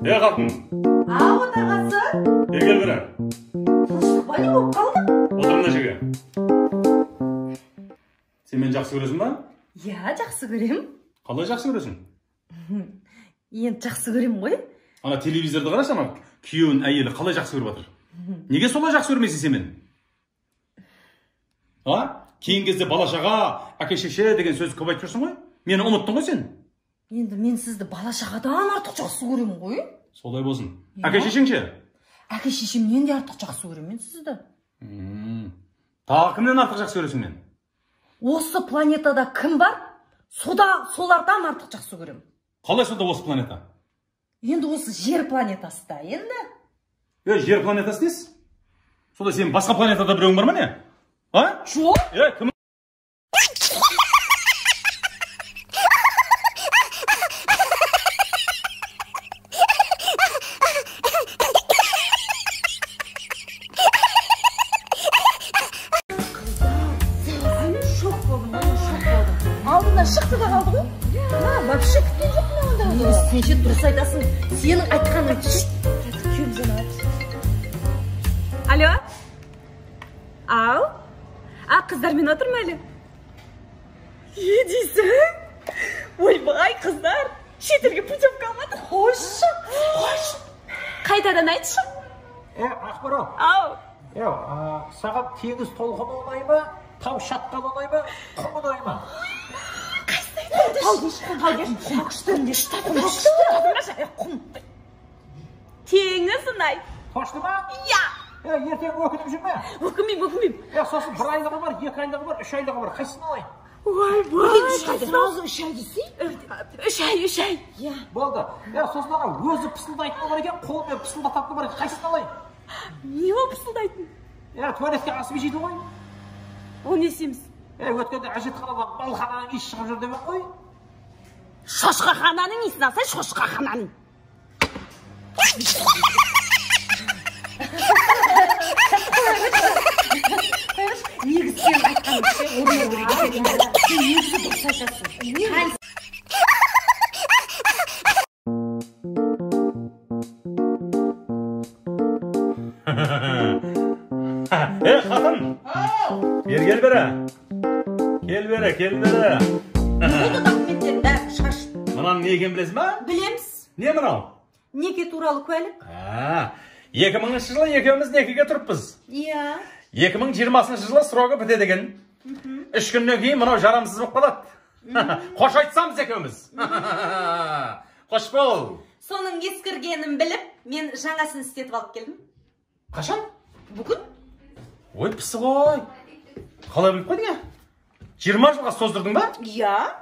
Е, қатын. Ау, отағасы. Бері кел бері. Тыныштық па, не болып қалды? Отыр мына жерге. Сен мені жақсы көресің ба? Иә, жақсы көрем. Қалай жақсы көресің? Енді жақсы көрем ғой. Ана телевизорды қарашы, ана күйеуін әйелі қалай жақсы көріп жатыр. Неге солай жақсы көрмейсің сен мені? А? Кейінгі кезде бала шаға, әке шеше деген сөзді көп айтып жүрсің ғой. Мені ұмыттың ғой сен. Енді мен сізді бала шағадан артық жақсы көремін ғой. Солай болсын. Әке шешең ше? Әке шешемнен де артық жақсы көремін мен сізді. Тағы кімнен артық жақсы көресің мен? Осы планетада кім бар, сода солардан артық жақсы көремін. Қалай сонда осы планета? Енді осы жер планетасы да енді. Е, жер планетасы несі? Сонда сен басқа планетада біреуің бар ма не? А? Жоқ. Е, кім? Алдына шықты да қалды ғой. Вообще күткен жоқпын ондайды. Негізі сен ше дұрыс айтасың. Сенің айтқаның Күйеуім звонок. Алло? Ау? А, қыздармен отырмын әлі? Не дейсің? Ойбай, қыздар, шетелге путевка алмадым. Қойшы, қойшы. Қайтадан айтшы. Е, Ақмарал. Ау. Е, саған теңіз толқыны ұнай ма? Тау шатқалы ұнай ма? Құм ұнай ма? Құм күшті, құм. Теңіз ұнайды. Қошты ма? Иә. Ертең өкініп жүрме? Өкінбеймін, өкінбеймін. Сосын бір айлығы бар, 2 айлығы бар, 3 айлығы бар. Қайсысын алайын? Ойбай. Сразу 3 ай десей? 3 ай, 3 ай. Иә. Болды. Сосын аға өзі пысылдайтыны бар екен, қолымен пысылдататыны бар екен. Қайсысын алайын? Не ол пысылдайтын? Туалетке асып жейді ғой. Ол не істейміз? Өткенде әжетханадан балхананың иісі шығып жүр деп қой. Шошқахананың иісін алсай, шошқахананың. Негізі сен айтқаның ше орындау керек екен. Сен негізі дұрыс айтасың. Е, қатын. Бері кел бері. Кел бері, кел бері. Не болды документтердің бәрін шашып? Мынаның не екенін білесің ба? Білеміз. Не мынау? Неке туралы куәлік. 2000 жылы екеуміз некеге тұрыппыз. Иә. 2020 жылы срогы бітеді екен. 3 күннен кейін мынау жарамсыз болып қалады. Қош айтсамыз екеуміз. Қош бол. Соның ескіргенін біліп, мен жаңасын істетіп алып келдім. Қашан? Бүгін. Ой, пысы ғой. Қалай біліп қойдың, ә? 20 жылға создырдың ба? Иә.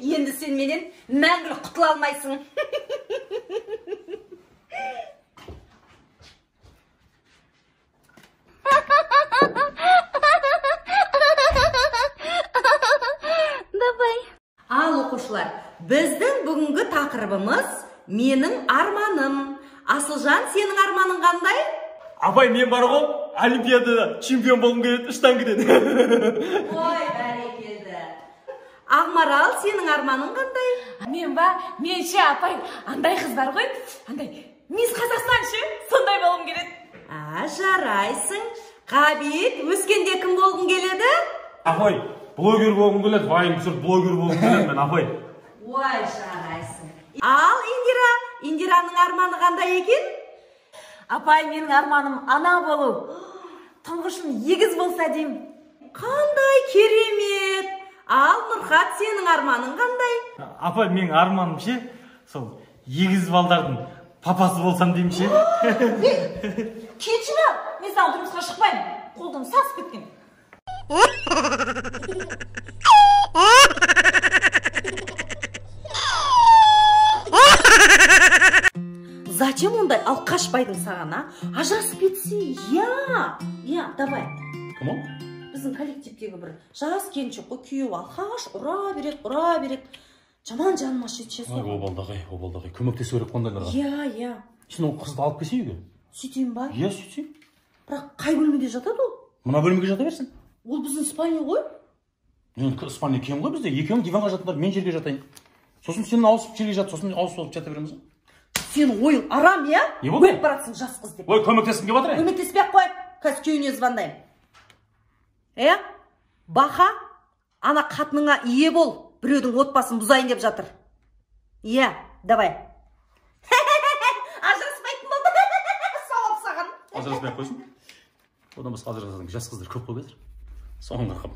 Енді сен менен мәңгілік құтыла алмайсың. Давай. Ал оқушылар, біздің бүгінгі тақырыбымыз менің арманым. Асылжан, сенің арманың қандай? Апай, мен бар ғой, олимпиадада чемпион болғым келеді, штангіден. Ой, бәрекелді. Ақмарал, сенің арманың қандай? Мен ба, мен ше, апай, андай қыз бар ғой, андай Мисс Қазақстан ше, сондай болғым келеді. А, жарайсың. Ғабит, өскенде кім болғың келеді? Апай, блогер болғым келеді, вайн түсіріп блогер болғым келеді мен, апай. Ой, жарайсың. Ал Индира, Индираның арманы қандай екен? Апай, менің арманым ана болу. Тұңғышым егіз болса деймін. Қандай керемет! Ал Нұрхат, сенің арманың қандай? Апа, менің арманым ше, сол егіз балдардың папасы болсам деймін ше. Кетші мә, мен саған тұрмысқа шықпаймын. Қолдан сасып кеткен. Зачем ондай алқаш байдың саған, а? Ажырасып кетсе, иә, иә, давай. Кім ол? Біздің коллективтегі бір жас келіншек қой, күйеуі алқаш, ұра береді, ұра береді. Жаман жаным ашиды ше Ай, соған. обалдағай, обалдағай. Көмектесу керек ондайларға. Иә, иә. Сен ол қызды алып келсей үйге. Сөйтейін ба? Иә, сөйтсей. Бірақ қай бөлмеде жатады ол? Мына бөлмеге жата берсін. Ол біздің спальня ғой. Енді спальня кең ғой бізде. Екеуің диванға жатыңдар, мен жерге жатайын. Сосын сен ауысып жерге жат, сосын ауысып алып жата береміз. Сен ойың арам, иә? Не болды? Өліп баратсың жас қыз деп. Ой, көмектескім келіп жатыр. Көмектеспей ақ қой. Қазір күйеуіне звондаймын. Е? Баха, ана қатыныңа ие бол. Біреудің отбасын бұзайын деп жатыр. Иә, давай. Ажыраспайтын болды. Сауап саған. Ажыраспай ақ қойсын. Одан басқа ажырасатын жас қыздар көп қой қазір. Соған қарқап.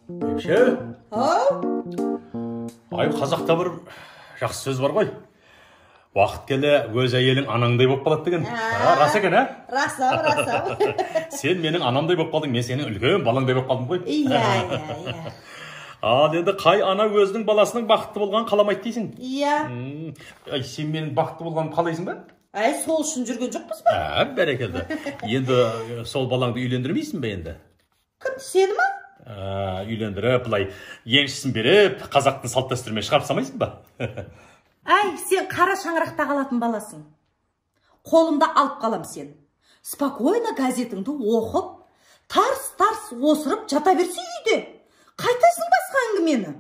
Бәйбіше. Ай, қазақта бір жақсы сөз бар ғой. Уақыт келе өз әйелің анаңдай болып қалады деген. Рас екен, ә? Рас, рас. Сен менің анамдай болып қалдың, мен сенің үлкен балаңдай болып қалдым ғой. Иә, иә, иә. Ал енді қай ана өзінің баласының бақытты болғанын қаламайды дейсің? Иә. Ай, сен менің бақытты болғанымды қалайсың ба? Әй, сол үшін жүрген жоқпыз ба? Ә, бәрекелді. Енді сол балаңды үйлендірмейсің бе енді? Кім, сені ма? Үйлендіріп, былай еншісін беріп, қазақтың салт дәстүрімен шығарып салмайсың ба? Әй, сен қара шаңырақта қалатын баласың. Қолымда алып қалам сен. Спокойно газетіңді оқып, тарс-тарс осырып жата берсе үйде. Қайтасың басқа әңгімені.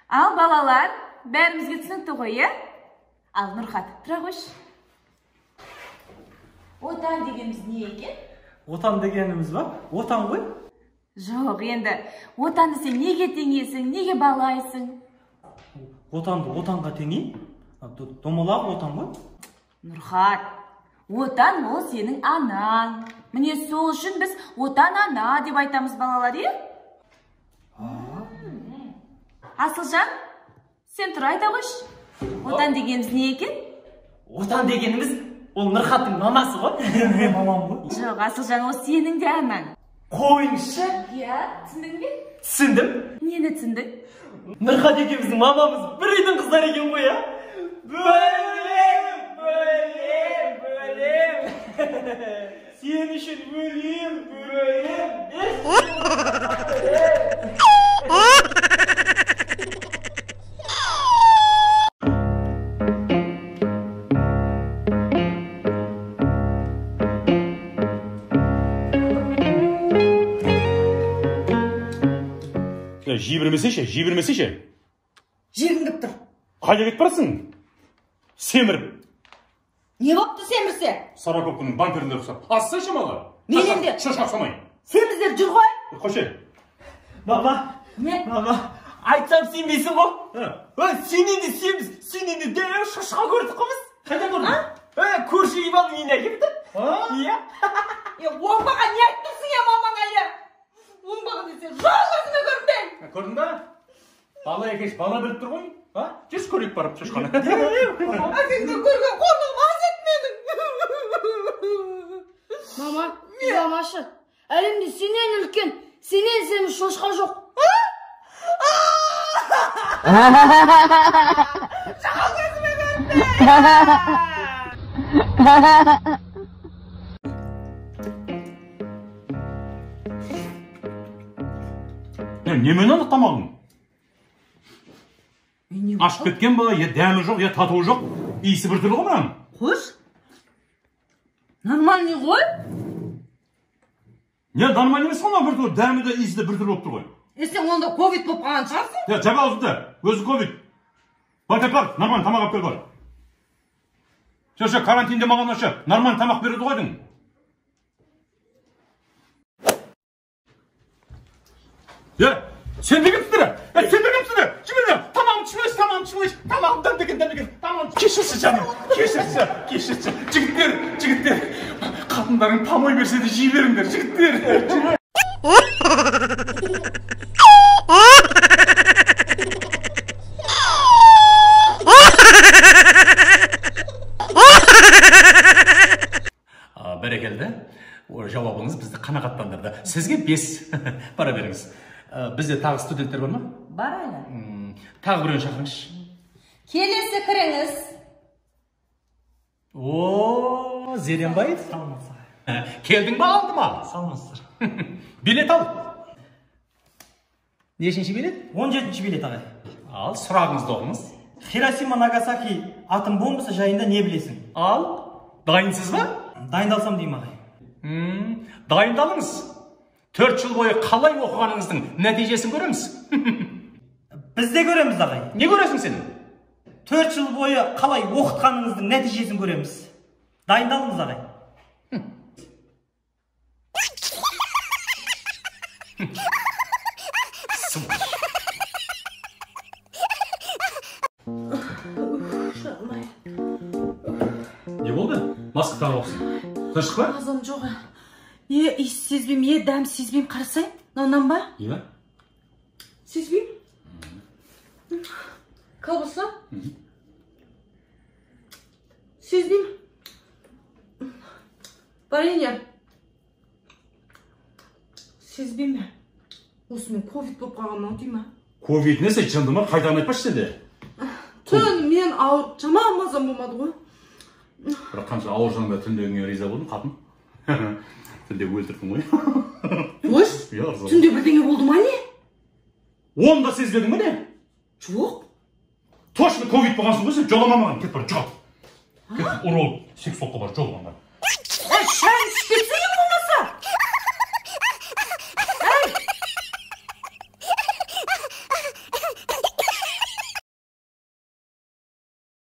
Ал балалар, бәрімізге түсінікті ғой, е? Ал Нұрхат, тұра қойшы. Отан дегеніміз не екен? Отан дегеніміз ба? Отан ғой? Жоқ, енді отанды сен неге теңейсің, неге балайсың? Отанды отанға теңей? Домалақ отан ғой? Нұрхат, отан ол сенің анаң. Міне сол үшін біз отан ана деп айтамыз балалар, е? Асылжан, сен тұра айта қойшы. Отан дегеніміз не екен? Отан дегеніміз ол Нұрхаттың мамасы ғой. Мен мамам ғой. Жоқ, Асылжан, ол сенің де анаң. Қойыңызшы. Иә, түсіндің бе? Түсіндім. Нені түсіндің? Нұрхат екеуміздің мамамыз бір үйдің қыздары екен ғой, ә? Бөлем, бөлем, бөлем. Сен үшін өлем, бөлем. Жей бермесейші, жей бермесейші. Жегім кеп тұр. Қайда кетіп барасың? Семіріп. Не бопты семірсе? Сорокопканың бамперіне ұқсап. Ассайшы малы. Мен енді. Шошқа ұқсамай. Семіздер жүр ғой. Қойшы. Мама. Не? Мама, айтсам сенбейсің ғой. Ой, сенен де семіз, сенен де дәу шошқа көрдік қой біз. Қайдан көрдің? Көрші Иванның үйіне әкеліпті. Иә. Оңбаған не айтып тұрсың я мамаңа, иә? Оңбаған десе, жол көзіме көрінбей. Көрдің ба? Бала екеш, бала біліп тұр ғой. Жүрші көрейік барып шошқаны. Әкеңнен көрген қорлығым аз еді менің. Мама, жыламашы. Әлемде сенен үлкен, сенен семіз шошқа жоқ. Жол көзіме көрінбей. Немен анық тамағың? Ашып кеткен ба, я дәмі жоқ, я татуы жоқ, иісі біртүрлі ғой мынаның. Қош, нормальный ғой. Не, нормальный емес қой мынау біртүрлі, дәмі де иісі де біртүрлі болып тұр ғой. Е, сен онда ковид болып қалған шығарсың? Е, жап аузыңды, өзі ковид. Бар, кет бар, нормальный тамақ алып кел бар. Ше, карантинде маған ше, нормальный тамақ беруді қойдың. Е, сен де кімсіңдер? Е, сендер кімсіңдер? Жіберіңдер, тамақ Тамағым дәмді екен, тамағым. Кешірші жаным, кешірші, кешірші. Жігіттер, жігіттер, қатындарың помой берсе де жей беріңдер, жігіттер. Бәрекелді, жауабыңыз бізді қанағаттандырды. Сізге 5 бара беріңіз. Бізде тағы студенттер бар ма? Бар әлі. Тағы біреуін шақырыңызшы. Келесі кіріңіз. О, Зеренбаев. Келдің ба алдыма? Саламатсыздар. Билет ал. Нешінші билет? 17-ші билет ағай. Ал, сұрағыңызды оқыңыз. Хиросима, Нагасаки атом бомбасы жайында не білесің? Ал, дайынсыз ба? Дайындалсам деймін ағай. Дайындалыңыз. 4 жыл бойы қалай оқығаныңыздың нәтижесін көреміз. Біз де көреміз ағай. Не көресің сен? 4 жыл бойы қалай оқытқаныңыздың нәтижесін көреміз. Дайындалыңыз ағай. Не болды? Маска тағып алыпсың. Тыныштық па? Мазам жоқ. Е, иіс сезбеймін, е, дәм сезбеймін. Қарасай, мынау нан ба? Иә. Сезбеймін. Колбаса? Сезбеймін. Варенье? Сезбеймін. Осымен ковид болып қалған ау деймін. Ковид несі, жынды ма? Қайтадан айтпашы сен де. Түн мен ауырып, жаман мазам болмады ғой. Бірақ қанша ауыр жаныңда түндегіңе риза болдым, қатын. Түнде өлтірдің ғой. Қойш, түнде бірдеңе болды ма не? Оны да сезбедің бе не? Жоқ. Точно ковид болғансың ғой сен, жолама маған. Кет бар, жоғал. Кет, ұры болып, сексологқа бар, жолама.